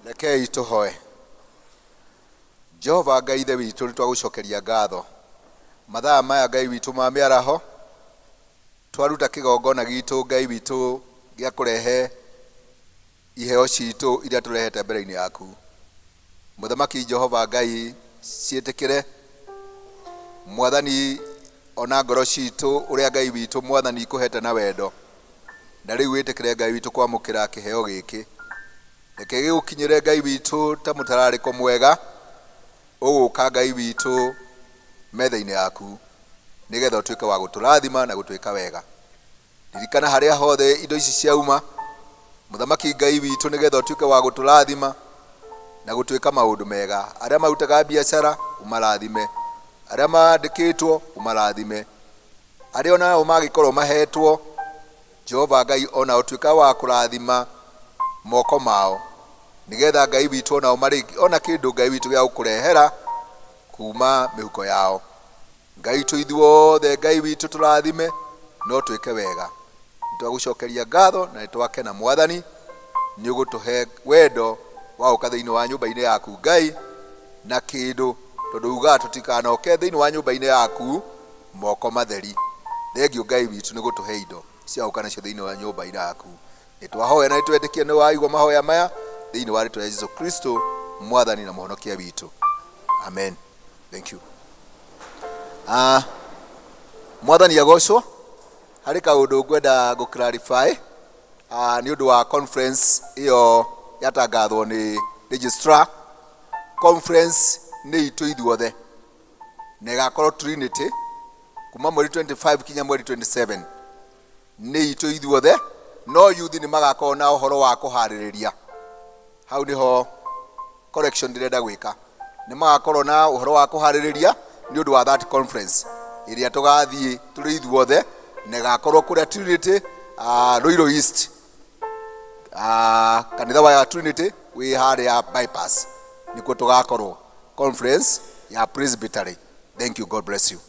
S8: Rekei tũhoe. Jehova Ngai Ithe witũ, nĩ twagũcokeria ngatho mathaa maya Ngai witũ ma mĩaraho, twaruta kĩgongona gitũ Ngai witũ gĩa kũrehe iheo citũ iria tũrehete mbere-inĩ yaku. Mũthamaki Jehova Ngai, ciĩtĩkĩre Mwathani, ona ngoro citũ ũrĩa Ngai witũ Mwathani ikũhete na wendo, na rĩu wĩtĩkĩre Ngai witũ kwamũkĩra kĩheo gĩkĩ. Reke gĩgũkinyĩre Ngai witũ ta mũtararĩko mwega ũgũka Ngai witũ metha-inĩ yaku, nĩgetha ũtuĩke wa gũtũrathima na gũtwĩka wega. Ririkana harĩa hothe indo ici ciauma, Mũthamaki Ngai witũ, nĩgetha ũtuĩke wa gũtũrathima na gũtwĩka maũndũ mega. Arĩa marutaga biacara ũmarathime, arĩa mandĩkĩtwo ũmarathime, arĩa onao mangĩkorwo mahetwo Jehova Ngai onao tuĩka wa kũrathima moko mao, nĩgetha Ngai witũ onao marĩ ona kĩndũ Ngai witũ gĩa gũkũrehera kuma mĩhuko yao. Ngai witũ ithuothe, Ngai witũ tũrathime no twĩke wega. Nĩtwagũcokeria ngatho na nĩtwakena Mwathani nĩ ũgũtũhe wendo wa gũka thĩinĩ wa nyũmba-inĩ yaku Ngai na kĩndũ, tondũ ugaga tũtikanoke thĩinĩ wa nyũmba-inĩ yaku moko matheri. Thengio Ngai witũ nĩ gũtũhe indo cia gũka nacio thĩinĩ wa nyũmba-inĩ yaku. Nĩtwahoya na nĩtwetĩkia nĩ waigua mahoya maya thĩinĩ wa rĩtwa rĩa Jesu Kristo Mwathani na Mũhonokia witũ, amen. Thank you. Mwathani agocwo. Harĩ kaũndũ ngwenda gũ clarify nĩ ũndũ wa conference ĩyo yatangathwo nĩ registrar. Conference nĩ itũ ithuothe na ĩgakorwo Trinity kuma mweri 25 kinya mweri 27, nĩ itũ ithuothe, no youth nĩ magakorwo na ũhoro wa kũharĩrĩria. Hau nĩho correction ndĩrenda gwĩka. Nĩ magakorwo na ũhoro wa kũharĩrĩria nĩ ũndũ wa that conference ĩrĩa tũgathiĩ tũrĩ ithuothe, na ĩgakorwo kũrĩa Trinity, Ruiru East, kanitha wa Trinity wĩ harĩa bypass, nĩkuo tũgakorwo conference ya presbytery. Thank you, God bless you.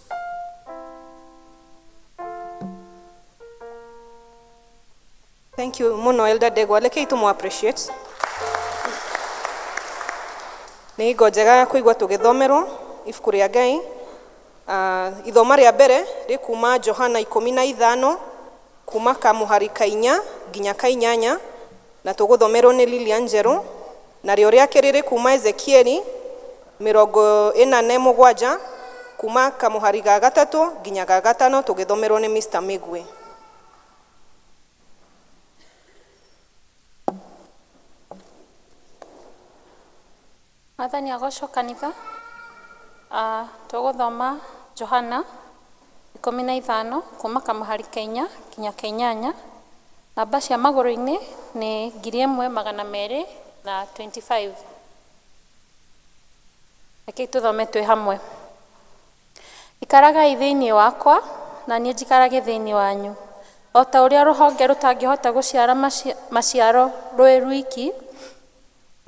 S2: Thank you muno, Elder Ndegwa. Rekei tũmũ appreciate. Nĩ hingo njega ya kũigua tũgĩthomerwo ibuku rĩa Ngai. Ithoma rĩa mbere rĩ kuma Johana 15 kuma kamũhari ka 4 nginya ka 8, na tũgũthomerwo nĩ Lilian Njerũ. Narĩo rĩa kerĩ rĩ kuma Ezekieli 47 kuma kamũhari ga 3 nginya ga 5, tũgĩthomerwo nĩ Mr. Migwe.
S10: Mwathani agocwo kanitha. Tũgũthoma Johana 15 kuma kamũhari ka 4 nginya ka 8. Namba cia magũrũ-inĩ nĩ 1225. Rekei tũthome twĩ hamwe. Ikaragai thĩinĩ wakwa na niĩ njikarage thĩinĩ wanyu. O ta ũrĩa rũhonge rũtangĩhota gũciara maciaro rwĩ rwiki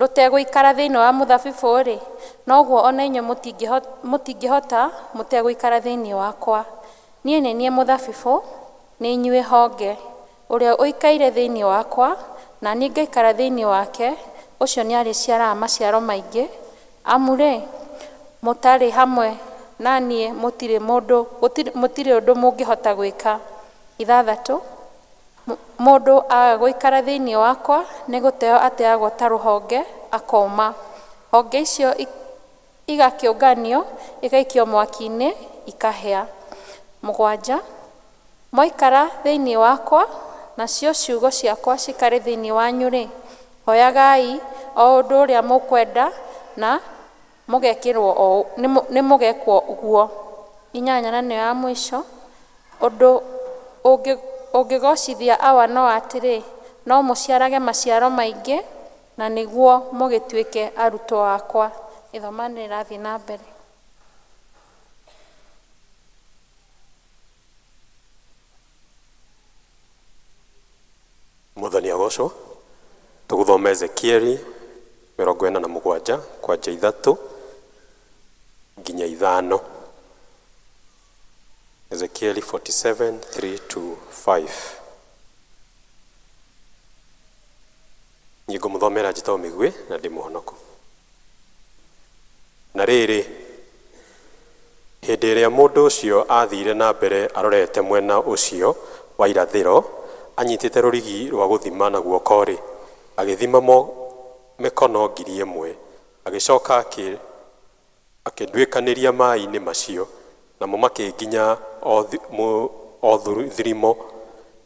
S10: rũtegũikara thĩinĩ wa mũthabibũ-rĩ, noguo ona inyuĩ mũtingĩhota mũtegũikara thĩinĩ wakwa. Niĩ nĩ niĩ mũthabibũ, nĩ inyuĩ honge. Ũrĩa ũikaire thĩinĩ wakwa, na niĩ ngaikara thĩinĩ wake, ũcio nĩarĩciaraga maciaro maingĩ. Amu-rĩ, mũtarĩ hamwe na niĩ mũtirĩ ũndũ mũngĩhota gwĩka. 6. Mũndũ aga gũikara thĩinĩ wakwa nĩ gũteo ateagwo ta rũhonge akoma. Honge icio igakĩũnganio, igaikio mwaki-inĩ, ikahĩa. 7. Mwaikara thĩinĩ wakwa, nacio ciugo ciakwa cikare thĩinĩ wanyu-rĩ, hoyagai o ũndũ ũrĩa mũkwenda na nĩmũgekwo guo. 8 na nĩyo ya mũico. Ũndũ ũngĩgocithia Awa no atĩrĩ, no mũciarage maciaro maingĩ, na nĩguo mũgĩtuĩke arutwo akwa. Ithoma nĩ rĩrathiĩ na mbere.
S11: Mwathani agocwo. Tũgũthoma Ezekieli 47 kwanja 3 nginya 5. Ezekieli 47 3 to 5. Niĩ ngũmũthomera njĩtagwo Mĩguĩ na ndĩ mũhonoku. Na rĩrĩ, hĩndĩ ĩrĩa mũndũ ũcio aathire na mbere arorete mwena ũcio wa irathĩro, anyitĩte rũrigi rwa gũthima na guoko-rĩ, agĩthima mĩkono 1,000, agĩcoka akĩnduĩkanĩria maaĩ-inĩ macio, namo makĩnginya o thirimo.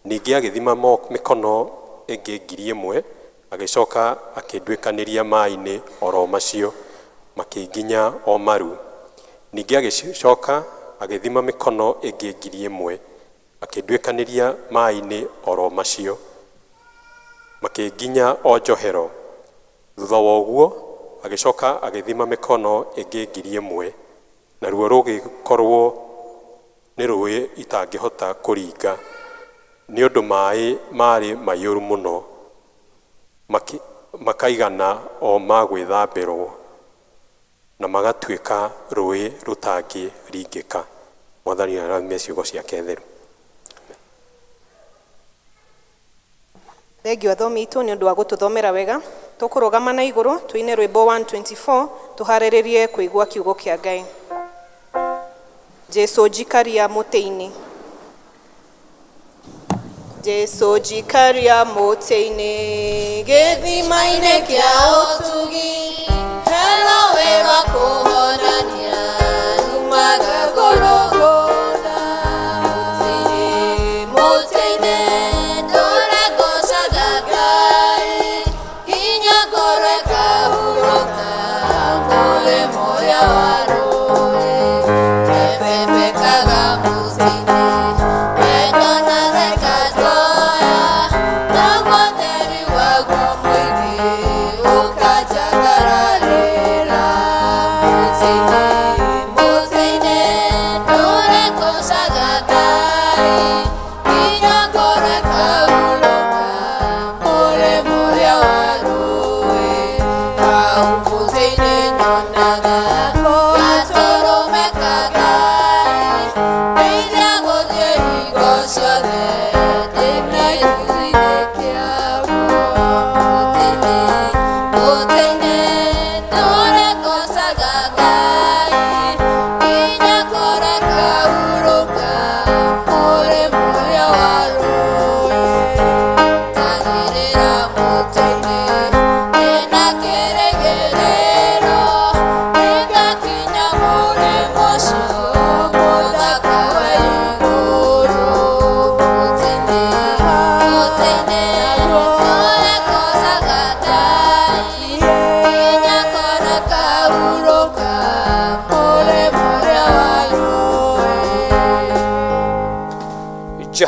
S11: Ningĩ agĩthima mĩkono ĩngĩ 1,000, agĩcoka akĩnduĩkanĩria maaĩ-inĩ oro macio, makĩnginya o maru. Ningĩ agĩcoka agĩthima mĩkono ĩngĩ 1,000, akĩnduĩkanĩria maaĩ-inĩ oro macio, makĩnginya o njohero. Thutha wa ũguo agĩcoka agĩthima mĩkono ĩngĩ 1,000, naruo rũgĩkorwo nĩ rũũĩ itangĩhota kũringa, nĩ ũndũ maaĩ maarĩ maiyũru mũno, makaigana o ma gwĩthambĩrwo, na magatuĩka rũũĩ rũtangĩringĩka. Mwathani arathime ciugo ciake theru.
S2: Thengio athomi aitũ nĩ ũndũ wa gũtũthomera wega. Tũkũrũgama na igũrũ tũine rwĩmbo 124 tũharĩrĩrie kũigua kiugo kĩa Ngai. Jesu njikaria mũtĩ-inĩ. Jesu njikaria mũtĩ-inĩ,
S1: gĩthima-inĩ kĩa ũtugi, hero wĩra kũhonania, numaga Golgotha. Mũtĩ-inĩ, ndũre ngocaga Ngai, nginya ngoro ĩkahurũka, mũrĩmo ũrĩa wa rũũĩ, ebebekaga mũtĩ-inĩ, wendo na reka njoya, naguo ũtheri waguo mũingĩ ũkanjangararĩra.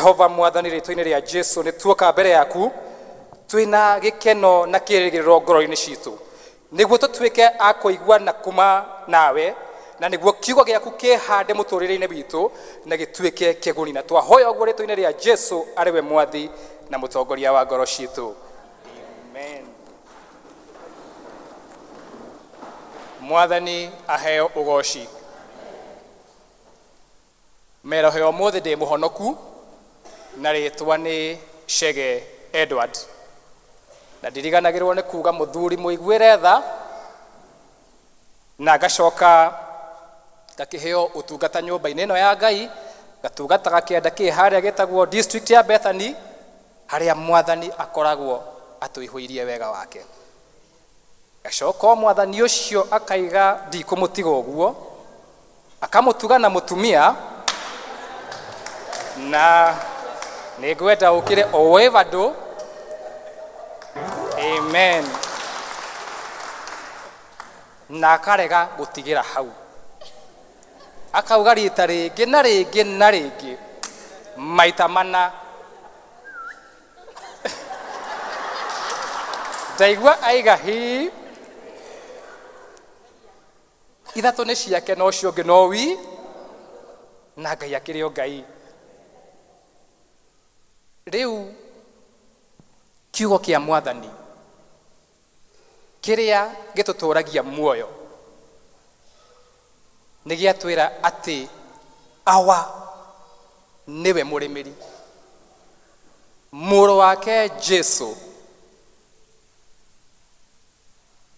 S12: Jehova mwathani rĩtwa-inĩ rĩa Jesu nĩ tuoka mbere yaku twĩna gĩkeno na kĩrĩgĩrĩro ngoro-inĩ citũ nĩguo tũtuĩke a kũigua na kuma nawe na nĩguo kiugo gĩaku kĩhande mũtũrĩre-inĩ witũ na gĩtuĩke kĩguni na twahoya ũguo rĩtwa-inĩ rĩa Jesu arĩ we mwathi na mũtongoria wa ngoro citũ. Amen. Mwathani aheo ũgoci. Meroho ya ũmũthĩ ndĩ mũhonoku na rĩtwa nĩ Chege Edward na ndiriganagĩrwo nĩ kuga mũthuri mũiguĩre tha na ngacoka ngakĩheo ũtungata nyũmba-inĩ ĩno ya Ngai gatungataga kĩanda kĩ harĩa gĩtagwo district ya Bethany harĩa mwathani akoragwo atũihũirie wega wake. Gacoka o mwathani ũcio akaiga ndikũmũtiga ũguo akamũtuga na mũtumia na nĩ ngwenda ũkĩre o wĩ bandũ. Amen. Na akarega gũtigĩra hau akauga rita rĩngĩ na rĩngĩ na rĩngĩ maita mana ndaigua aiga hi ithatũ nĩ ciake na ũcio ũngĩ no wi na Ngai akĩrĩ o Ngai. Rĩu kiugo kĩa mwathani kĩrĩa gĩtũtũragia muoyo nĩ gĩatwĩra atĩ awa nĩwe mũrĩmĩri mũrũ wake Jesu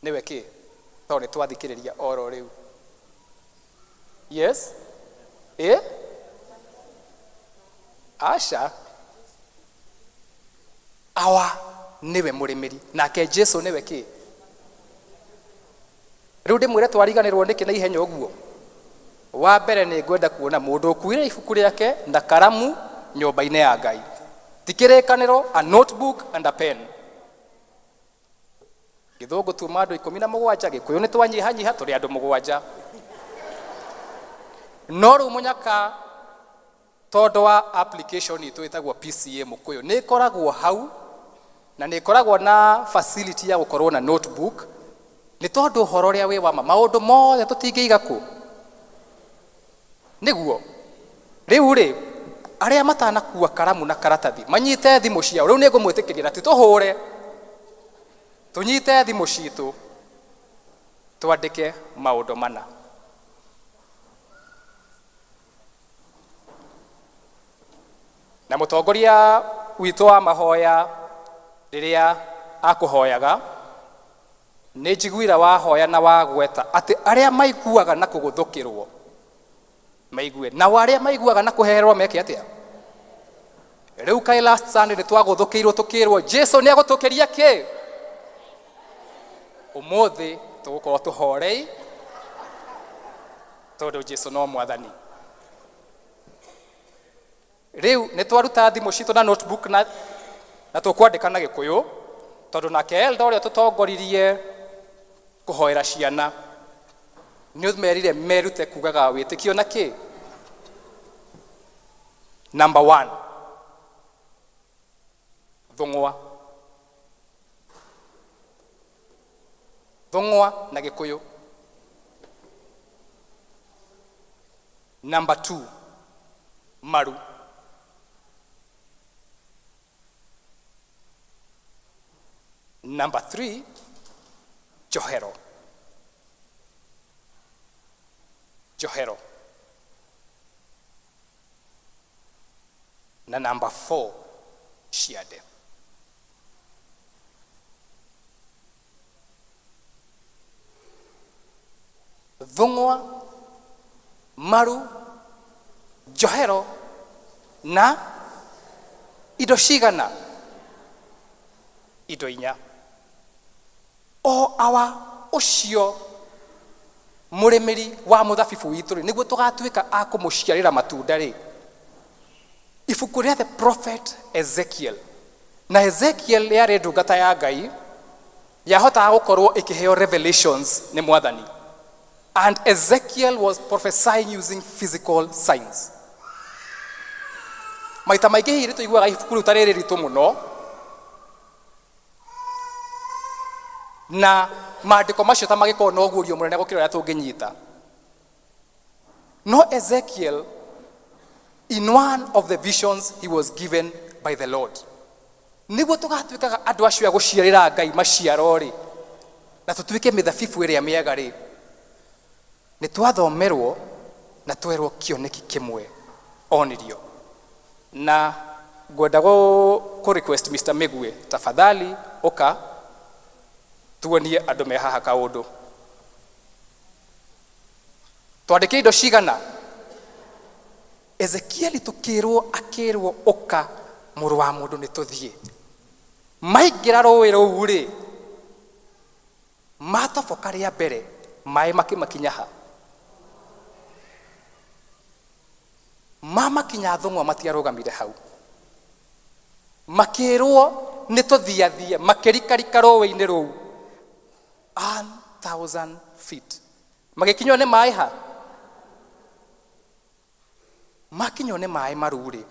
S12: nĩwe kĩ tondũ nĩ twathikĩrĩria oro rĩu. Yes, ĩ aca awa nĩwe mũrĩmĩri nake Jesu nĩwe kĩ. Rĩu ndĩmwĩre twariganĩrwo nĩkĩ na ihenya ũguo. Wa mbere nĩ ngwenda kuona mũndũ ũkuire ibuku rĩake na karamu nyũmba-inĩ ya Ngai ti kĩrĩkanĩro, a notebook and a pen. Gĩthũngũ tuma andũ 17, Gĩkũyũ nĩ twanyihanyiha tũrĩ andũ 7. No rĩu mũnyaka tondũ wa application itũ ĩtagwo PCA Mũkũyũ nĩ ĩkoragwo hau na nĩ ĩkoragwo na facility ya gũkorwo na notebook nĩ tondũ ũhoro ũrĩa wĩ wa ma maũndũ mothe tũtingĩiga kũ nĩguo. Rĩu rĩ arĩa matanakua karamu na karatathi manyite thimũ ciao rĩu nĩ ngũmwĩtĩkĩria na ti tũhũre tũnyite thimũ citũ twandĩke maũndũ mana. Na mũtongoria witũ wa mahoya rĩrĩa akũhoyaga nĩ njiguira wahoya na wagweta atĩ arĩa maiguaga na kũgũthũkĩrwo maigue nao arĩa maiguaga na kũheherwo meke atĩa. Rĩu kaĩ last Sunday nĩ twagũthũkĩirwo tũkĩrwo Jesu nĩ agũtũkĩria kĩ. Ũmũthĩ tũgũkorwo tũhorei tondũ Jesu no mwathani. Rĩu nĩ twaruta thimũ citũ na notebook na tũkwandĩka na Gĩkũyũ tondũ nake elder ũrĩa tũtongoririe kũhoera ciana nĩ merire merute kugaga wĩtĩkio na kĩ. Number 1, thũng'wa. Thũng'wa na Gĩkũyũ. Number 2, maru. Number 3, njohero. Njohero. Na number 4, ciande. Thũng'wa, maru, njohero na indo cigana? Indo inya. O awa ũcio mũrĩmĩri wa mũthabibũ witũ rĩ nĩguo tũgatuĩka a kũmũciarĩra matunda rĩ. Ibuku rĩa the prophet Ezekiel na Ezekiel yarĩ ndungata ya Ngai yahotaga gũkorwo ĩkĩheo revelations nĩ mwathani. And Ezekiel was prophesying using physical signs. Maita maingĩ hihi nĩ tũiguaga ibuku rĩu ta rĩrĩ ritũ mũno, na maandĩko macio ta magĩkorwo na ũguũrio mũnene gũkĩra ũrĩa tũngĩnyita. No Ezekiel, in one of the visions he was given by the Lord, nĩguo tũgatuĩkaga andũ acio a gũciarĩra Ngai maciaro rĩ, na tũtuĩke mĩthabibũ ĩrĩa mĩega rĩ, nĩ twathomerwo na twerwo kĩoneki kĩmwe onirio. Na ngwenda kũ request Mr. Mĩgwe, tafadhali ũka tuonie andũ me haha kaũndũ. Twandĩke indo cigana? Ezekieli tũkĩrwo akĩrwo ũka mũrũ wa mũndũ nĩ tũthiĩ. Maingĩra rũĩ rũu rĩ, matoboka rĩa mbere, maĩ makĩmakinya ha? Mamakinya thũng'wa matiarũgamire hau. Makĩrwo nĩ tũthiathie, makĩrikarika rũĩ-inĩ rũu 1000 feet. Magĩkinywo nĩ maĩ ha? Makinywo nĩ maĩ maru rĩ,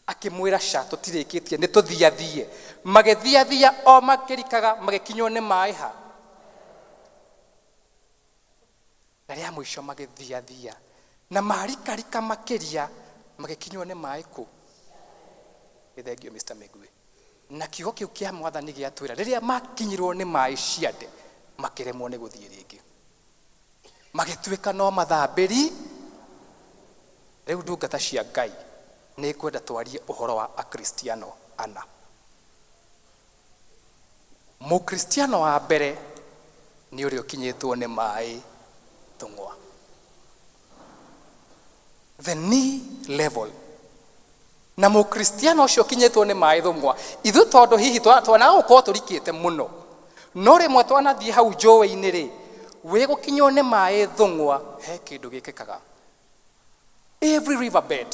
S12: akĩmwĩra ca tũtirĩkĩtie nĩ tũthiathie. Magĩthiathia o makĩrikaga, magĩkinywo nĩ maĩ ha? Na rĩa mũico magĩthiathia na marikarika makĩria, magĩkinywo nĩ maĩ kũ? Nĩ thengio Mr. Mĩgwe. Na kiugo kĩu kĩa mwathani gĩatwĩra rĩrĩa makinyirwo nĩ maĩ ciande, makĩremwo nĩ gũthiĩ rĩngĩ, magĩtuĩka no mathambĩri. Rĩu ndungata cia Ngai, nĩ ngwenda twarie ũhoro wa akristiano ana. Mũkristiano wa mbere nĩ ũrĩa ũkinyĩtwo nĩ maĩ thũng'wa, the knee level. Na mũkristiano ũcio ũkinyĩtwo nĩ maĩ thũng'wa, ithuĩ tondũ hihi twanaga gũkorwo tũrikĩte mũno, no rĩmwe twanathiĩ hau njũĩ-inĩ rĩ, wĩ gũkinywo nĩ maĩ thũng'wa, he kĩndũ gĩkĩkaga. Every river bed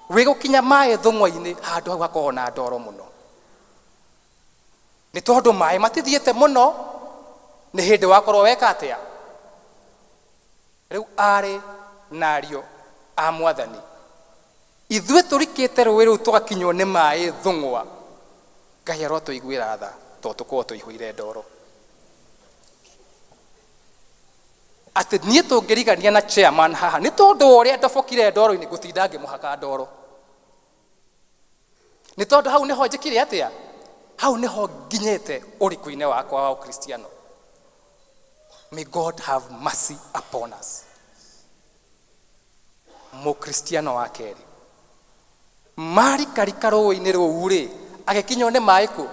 S12: wĩ gũkinya maĩ thũng'wa-inĩ, handũ hau hakoragwo na ndoro mũno, nĩ tondũ maĩ matithiĩte mũno, nĩ hĩndĩ wakorwo weka atĩa. Rĩu arĩ na ariũ a mwathani, ithuĩ tũrikĩte rũĩ rũu tũgakinywo nĩ maĩ thũng'wa, Ngai arotũiguĩra tha tondũ tũkorwo tũihũire ndoro. Atĩ niĩ tũngĩrigania na chairman haha nĩ tondũ wa ũrĩa ndobokire ndoro-inĩ, ngũtinda ngĩmũhaka ndoro, nĩ tondũ hau nĩho njĩkire atĩa, hau nĩho nginyĩte ũriku-inĩ wakwa wa ũkristiano. May God have mercy upon us. Mũkristiano wa kerĩ marikarika rũĩ-inĩ rũu rĩ, agĩkinywo nĩ maĩ kũ?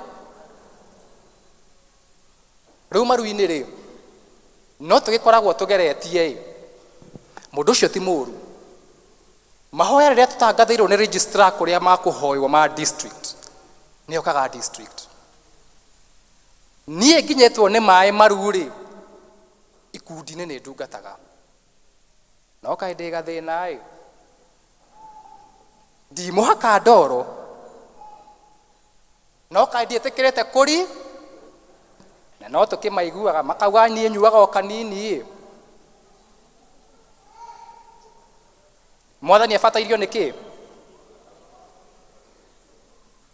S12: Rĩu maru-inĩ rĩ, no tũgĩkoragwo tũgeretie ĩ, mũndũ ũcio ti mũru. Mahoya rĩrĩa tũtangathĩirwo nĩ registrar kũrĩa makũhoywo ma district, nĩ okaga district. Niĩ nginyĩtwo nĩ maĩ maru rĩ, ikundi-inĩ nĩ ndungataga, no kaĩ ndĩ gathĩna ĩ, ndimũhaka ndoro, no kaĩ ndiĩtĩkĩrĩte kũri, na no tũkĩmaiguaga makauga niĩ nyuaga o kanini ĩ. Mwathani abatairio nĩ kĩ?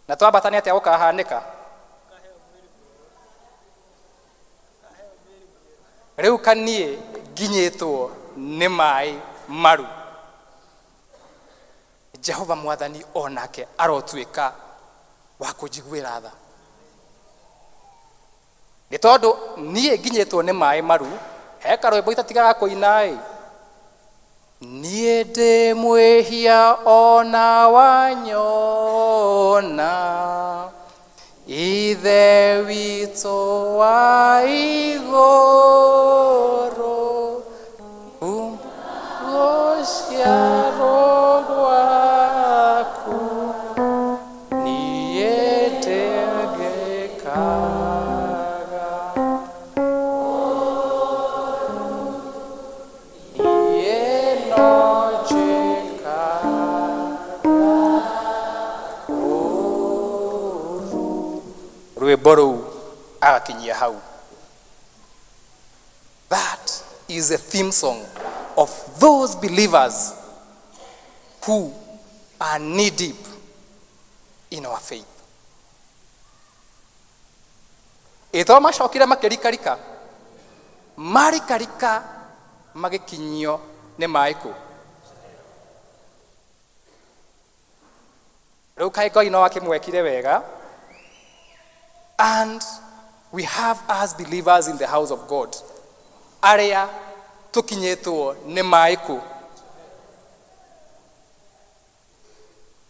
S12: Na twambata nĩ atĩa gũkahanĩka? Rĩu kaniĩ nginyĩtwo nĩ maĩ maru, Jehova mwathani onake arotuĩka wa kũnjiguĩra tha, nĩ tondũ niĩ nginyĩtwo nĩ maĩ maru. He karwĩmbo itatigaga kũina ĩ, niĩ ndĩ mwĩhia ona wanyona, Ithe witũ wa igũrũ, gũciarwo gwaku niĩ ndĩngĩkaga, niĩ no njĩkaga ũũru. Rwĩmbo rũu agakinyia hau. That is a theme song of those believers who are knee deep in our faith. Ĩ to macokire makĩrikarika marikarika magĩkinyio nĩ maĩ kũ rĩu kaĩ Ngai no akĩmwekire wega. And we have, as believers in the house of God, arĩa tũkinyĩtwo nĩ maĩ kũ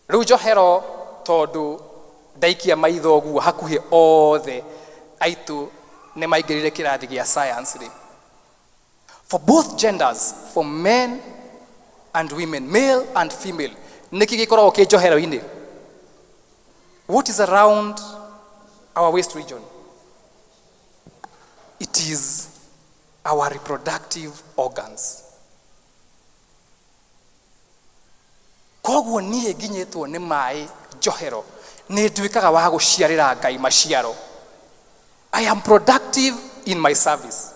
S12: rĩu njohero tondũ ndaikia maitho ũguo hakuhĩ othe aitũ nĩ maingĩrire kĩrathi gĩa science rĩ. For both genders, for men and women, male and female, nĩkĩ gĩkoragwo kĩ njohero-inĩ? What is around our waist region? It is our reproductive organs. Koguo niĩ nginyĩtwo nĩ maĩ njohero nĩ nduĩkaga wa gũciarĩra Ngai maciaro. I am productive in my service.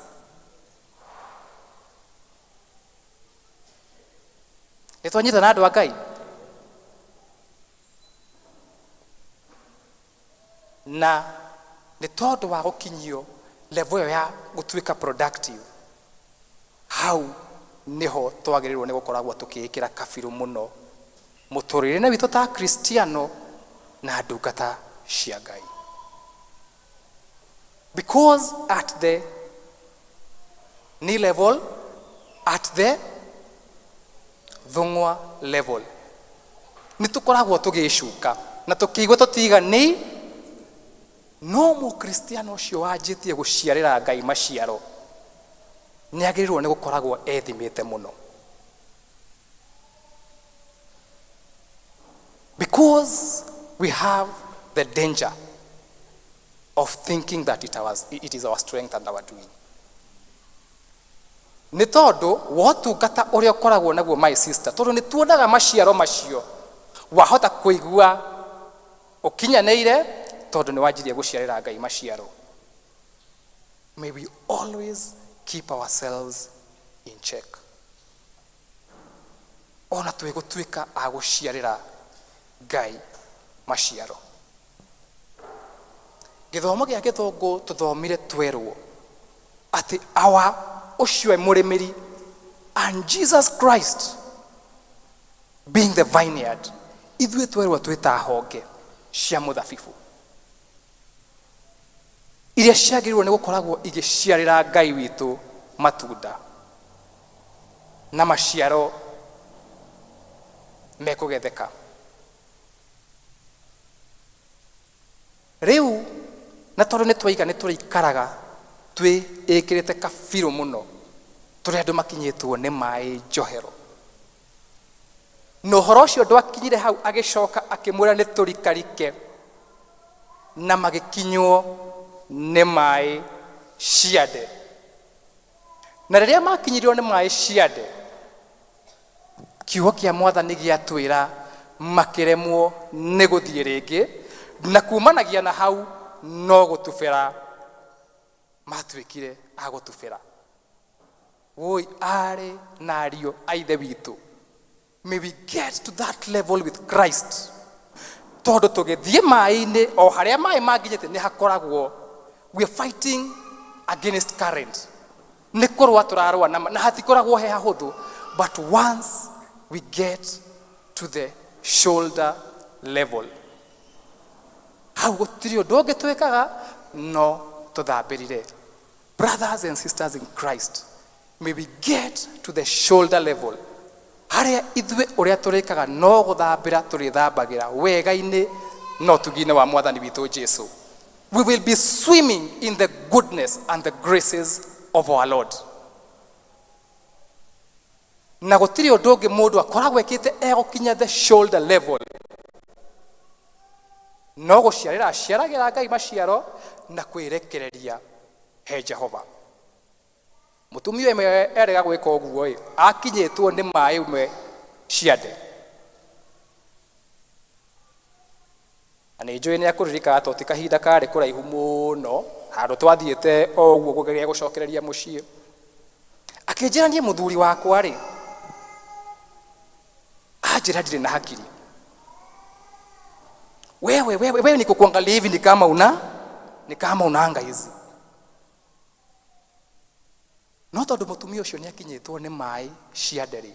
S12: Nĩ twanyitana andũ a Ngai? Na nĩ tondũ wa gũkinyio level ĩyo ya gũtuĩka productive, hau nĩho twagĩrĩirwo nĩ gũkoragwo tũkĩĩkĩra kabirũ mũno mũtũrĩre-inĩ witũ ta Kristiano na ndungata cia Ngai. Because at the knee level, at the thũng'wa level, nĩ tũkoragwo tũgĩcuka na tũkĩigua tũtiganĩ, no mũkristiano ũcio wanjĩtie gũciarĩra Ngai maciaro nĩ agĩrĩirwo nĩ gũkoragwo ethimĩte mũno. Because we have the danger of thinking that it is our strength and our doing. Nĩ tondũ wotungata ũrĩa ũkoragwo naguo, my sister, tondũ nĩ tuonaga maciaro macio, wahota kũigua ũkinyanĩire tondũ nĩ wanjirie gũciarĩra Ngai maciaro. May we always keep ourselves in check. Ona twĩgũtuĩka a gũciarĩra Ngai maciaro. Gĩthomo gĩa gĩthũngũ tũthomire twerwo atĩ awa ũcio e mũrĩmĩri and Jesus Christ being the vineyard, ithuĩ twerwo twĩ ta honge cia mũthabibũ iria ciagĩrĩirwo nĩ gũkoragwo igĩciarĩra Ngai witũ matunda na maciaro mekũgetheka. Rĩu na tondũ nĩ twaiga nĩ tũrĩikaraga twĩĩkĩrĩte kabirũ mũno tũrĩ andũ makinyĩtwo nĩ maĩ njohero, na ũhoro ũcio ndwakinyire hau agĩcoka akĩmwĩra nĩ tũrikarike na magĩkinywo nĩ maĩ ciande. Na rĩrĩa makinyirio nĩ maĩ ciande, kiugo kĩa Mwathani gĩatwĩra makĩremwo nĩ gũthiĩ rĩngĩ, na kumanagia na hau no gũtubĩra matuĩkire a gũtubĩra. Woi arĩ na ariũ a Ithe witũ, may we get to that level with Christ. Tondũ tũgĩthiĩ maĩ-inĩ o harĩa maĩ manginyĩte nĩ hakoragwo we are fighting against current, nĩ kũrũa tũrarũa na hatikoragwo he hahũthũ, but once we get to the shoulder level, hau gũtirĩ ũndũ ũngĩ twĩkaga no tũthambĩrire. Brothers and sisters in Christ, may we get to the shoulder level harĩa ithuĩ ũrĩa tũrĩkaga no gũthambĩra tũrĩthambagĩra wega-inĩ no ũtugi-inĩ wa Mwathani witũ Jesu. We will be swimming in the goodness and the graces of our Lord. Na gũtirĩ ũndũ ũngĩ mũndũ akoragwo ekĩte egũkinya the shoulder level no gũciarĩra aciaragĩra Ngai maciaro na kwĩrekereria he Jehova. Mũtumia ũmwe erega gwĩka ũguo ĩ, akinyĩtwo nĩ maĩ ũmwe ciande. Na nĩ njũĩ nĩ akũririkana tondũ ti kahinda karĩ kũraihu mũno handũ twathiĩte o ũguo kũgeria gũcokereria mũciĩ. Akĩnjĩra niĩ mũthuri wakwa rĩ, anjĩra ndirĩ na hakiri. Wewe wewe wewe nikukuangalia hivi ni kama unaanga hizi. No tondũ mũtumia ũcio nĩ akinyĩtwo nĩ maĩ ciande rĩ,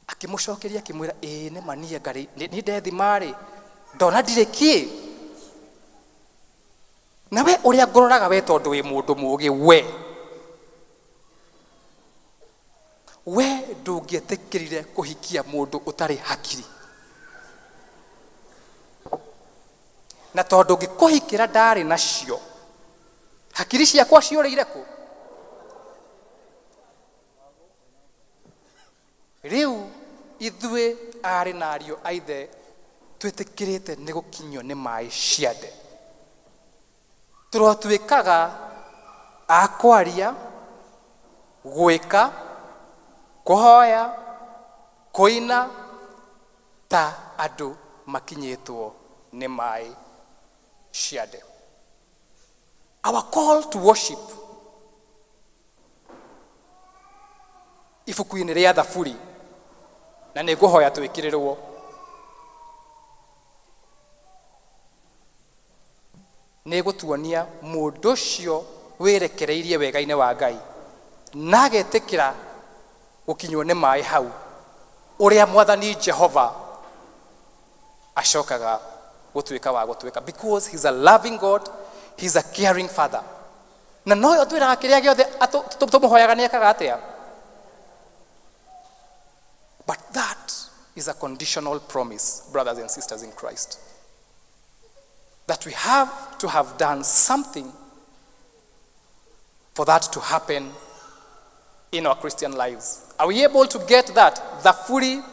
S12: akĩmũcokeria akĩmwĩra, ĩĩ nĩ ma niĩ ngarĩ nĩ ndethima rĩ, ndona ndirĩ kĩ. Na we ũrĩa ngũroraga we, tondũ wĩ mũndũ mũũgĩ, we ndũngĩetĩkĩrire kũhikia mũndũ ũtarĩ hakiri, na tondũ ngĩkũhikĩra ndarĩ nacio, hakiri ciakwa ciũrĩire kũ? Rĩu ithuĩ arĩ na ariũ a ithe twĩtĩkĩrĩte nĩ gũkinyio nĩ maĩ ciande, tũrotuĩkaga a kwaria, gwĩka, kũhoya, kũina ta andũ makinyĩtwo nĩ maĩ ciande. Our call to worship, ibuku-inĩ rĩa Thaburi, na nĩ ngũhoya twĩkĩrĩrwo, nĩ gũtuonia mũndũ ũcio wĩrekereirie wega-inĩ wa Ngai na agetĩkĩra gũkinywo nĩ maĩ hau, ũrĩa Mwathani Jehova acokaga gũtuĩka wa gũtuĩka, because he's a loving God, he's a caring father. Na noyo twĩraga kĩrĩa gĩothe tũmũhoyaga nĩ ekaga atĩa. But that is a conditional promise, brothers and sisters in Christ, that we have to have done something for that to happen in our Christian lives. Are we able to get that? Thaburi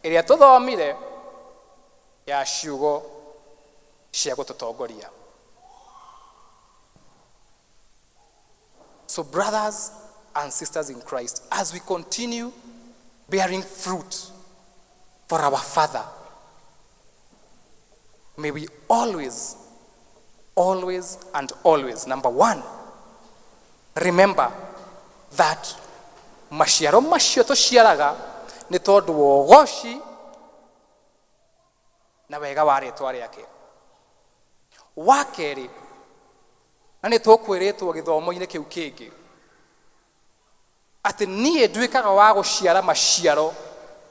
S12: ĩrĩa tũthomire ya ciugo cia gũtũtongoria. So brothers and sisters in Christ, as we continue bearing fruit for our Father, may we always, always and always, number one, remember that maciaro macio tũciaraga nĩ tondũ wa ũgoci na wega wa rĩtwa rĩake. Wa kerĩ, na nĩ tũkwĩrĩtwo gĩthomo-inĩ kĩu kĩngĩ atĩ niĩ nduĩkaga wa gũciara maciaro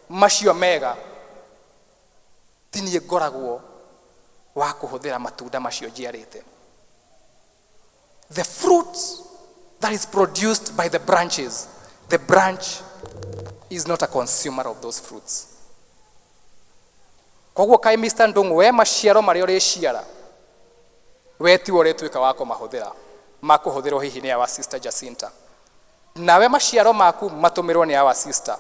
S12: macio mega, ti niĩ ngoragwo wa kũhũthĩra matunda macio njiarĩte. The fruit that is produced by the branches, the branch is not a consumer of those fruits. Koguo kaĩ Mr. Ndung'u, we maciaro marĩa ũrĩciara, we tiwe ũrĩtuĩka wa kũmahũthĩra, makũhũthĩrwo hihi nĩ our sister Jacinta, nawe maciaro maku matũmĩrwo nĩ our sister.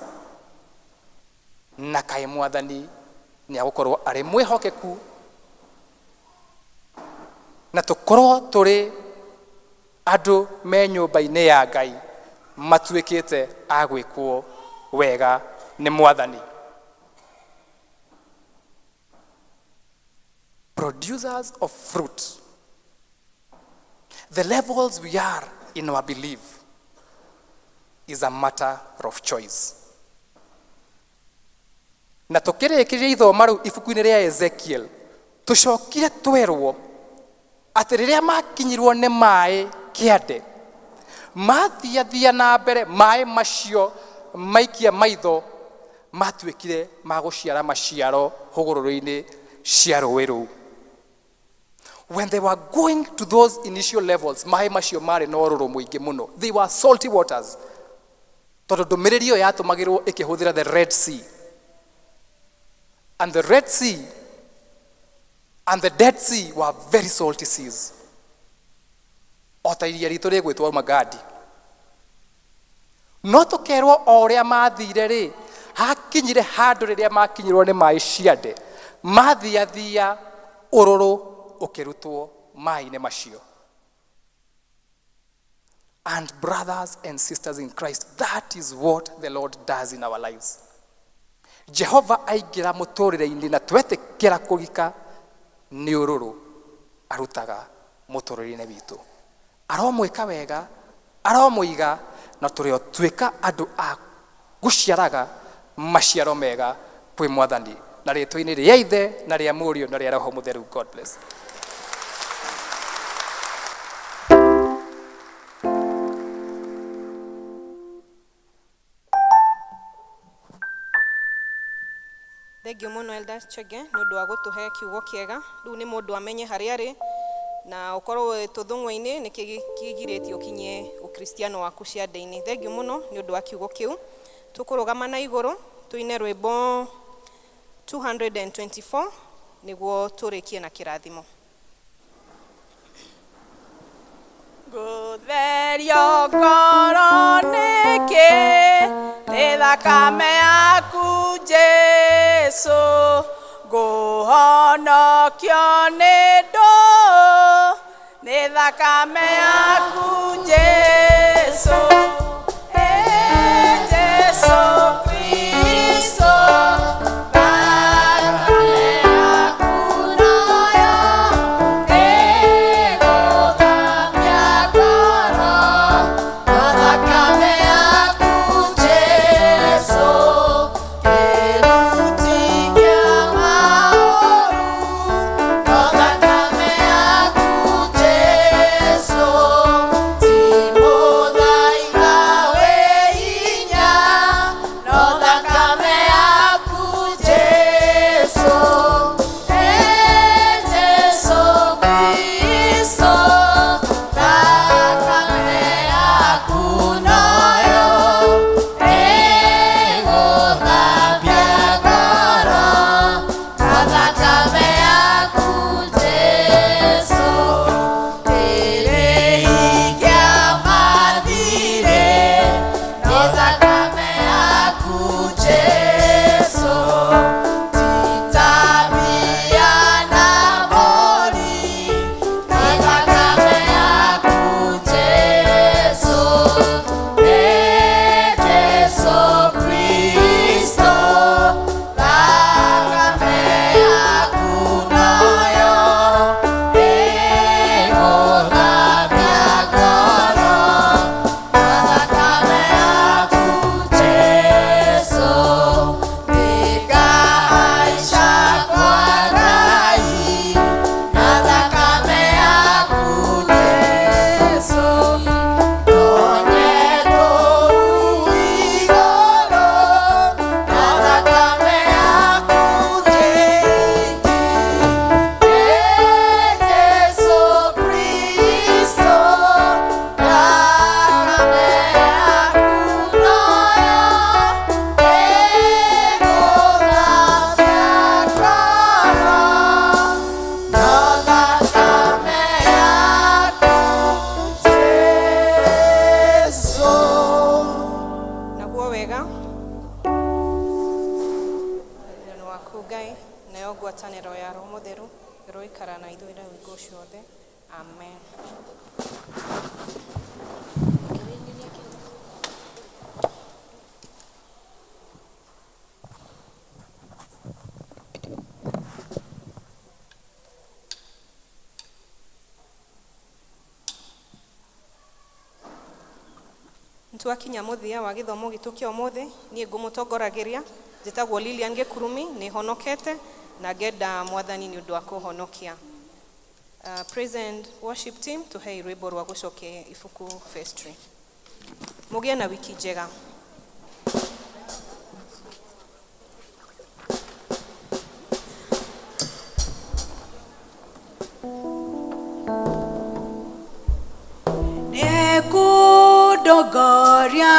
S12: Na kaĩ Mwathani nĩ agũkorwo arĩ mwĩhokeku na tũkorwo tũrĩ andũ me nyũmba-inĩ ya Ngai matuĩkĩte a gwĩkwo wega nĩ Mwathani. Producers of fruit, the levels we are in our belief is a matter of choice. Na tũkĩrĩkĩria ithoma rĩu ibuku-inĩ rĩa Ezekiel, tũcokire twerwo atĩ rĩrĩa makinyirwo nĩ maĩ kĩande, mathiathia na mbere, maĩ macio maikia maitho matuĩkire ma gũciara maciaro hũgũrũrũ-inĩ cia rũĩ rũu. When they were going to those initial levels, maĩ macio marĩ na ũrũrũ mũingĩ mũno. They were salty waters, tondũ ndũmĩrĩri ĩyo yatũmagĩrwo ĩkĩhũthĩra the Red Sea, and the Red Sea and the Dead Sea were very salty seas, o ta iria ritũ rĩgwĩtwo Magadi. No tũkerwo o ũrĩa mathire rĩ, hakinyire handũ rĩrĩa makinyirwo nĩ maĩ ciande, mathiathia, ũrũrũ ũkĩrutwo maĩ-inĩ macio. And brothers and sisters in Christ, that is what the Lord does in our lives. Jehova aingĩra mũtũrĩre-inĩ na twetĩkĩra kũgika, nĩ ũrũrũ arutaga mũtũrĩre-inĩ witũ. Aromwĩka wega, aromũiga, na tũrĩ o tuĩka andũ a gũciaraga maciaro mega kwĩ Mwathani. Na rĩtwa-inĩ rĩa Ithe na rĩa Mũriũ na rĩa Roho Mũtheru. God bless.
S2: Thengio mũno Elders Chege nĩ ũndũ wa gũtũhe kiugo kĩega. Rĩu nĩ mũndũ amenye harĩa arĩ na ũkorwo tũthũng'wa-inĩ nĩkĩ kĩgirĩtie ũkinyie ũkristiano waku ciande-inĩ. Thengio mũno nĩ ũndũ wa kiugo kĩu. Tũkũrũgama na igũrũ tũine rwĩmbo 224 nĩguo tũrĩkie na kĩrathimo.
S5: Ngũtherio ngoro nĩkĩ nĩ thakame yaku Jesu, ngũhonokio nĩ ndũ nĩ thakame yaku Jesu. Jesu Kristo, thakame yaku noyo ĩgũthambia ngoro, no thakame yaku Jesu kĩruti kĩa maũru, no thakame yaku Jesu ti mũthaiga wĩ hinya, no thakame yaku Jesu. Jesu Kristo, thakame yaku noyo ĩgũthambia ngoro, no thakame yaku Jesu kĩrĩhi kĩa mathirĩ, no thakame yaku Jesu ti tabia na mbũri, no thakame yaku Jesu. Jesu Kristo, thakame yaku noyo ĩgũthambia ngoro, no thakame yaku Jesu ndĩkahaica kwa Ngai, na thakame yaku Jesu ndonye kũu igũrũ, na thakame yaku Jesu. Jesu Kristo, thakame yaku noyo ĩgũthambia ngoro, no thakame yaku Jesu.
S2: Naguo wega wĩra waku Ngai, nayo ngwatanĩro ya Roho Mũtheru ĩroikara na ithuĩ na hingo ciothe. Amen. Nĩtwakinya mũthia wa gĩthomo gitũ kĩa ũmũthĩ. Niĩ ngũmũtongoragĩria njĩtagwo Lilian Gĩkurumi, nĩ honokete na ngenda mwathani nĩ ũndũ wa kũhonokia. Praise and worship team, tũhei rwĩmbo rwa gũcokia ibuku vestry. Mũgĩe na wiki njega.
S4: Nĩekũndongoria.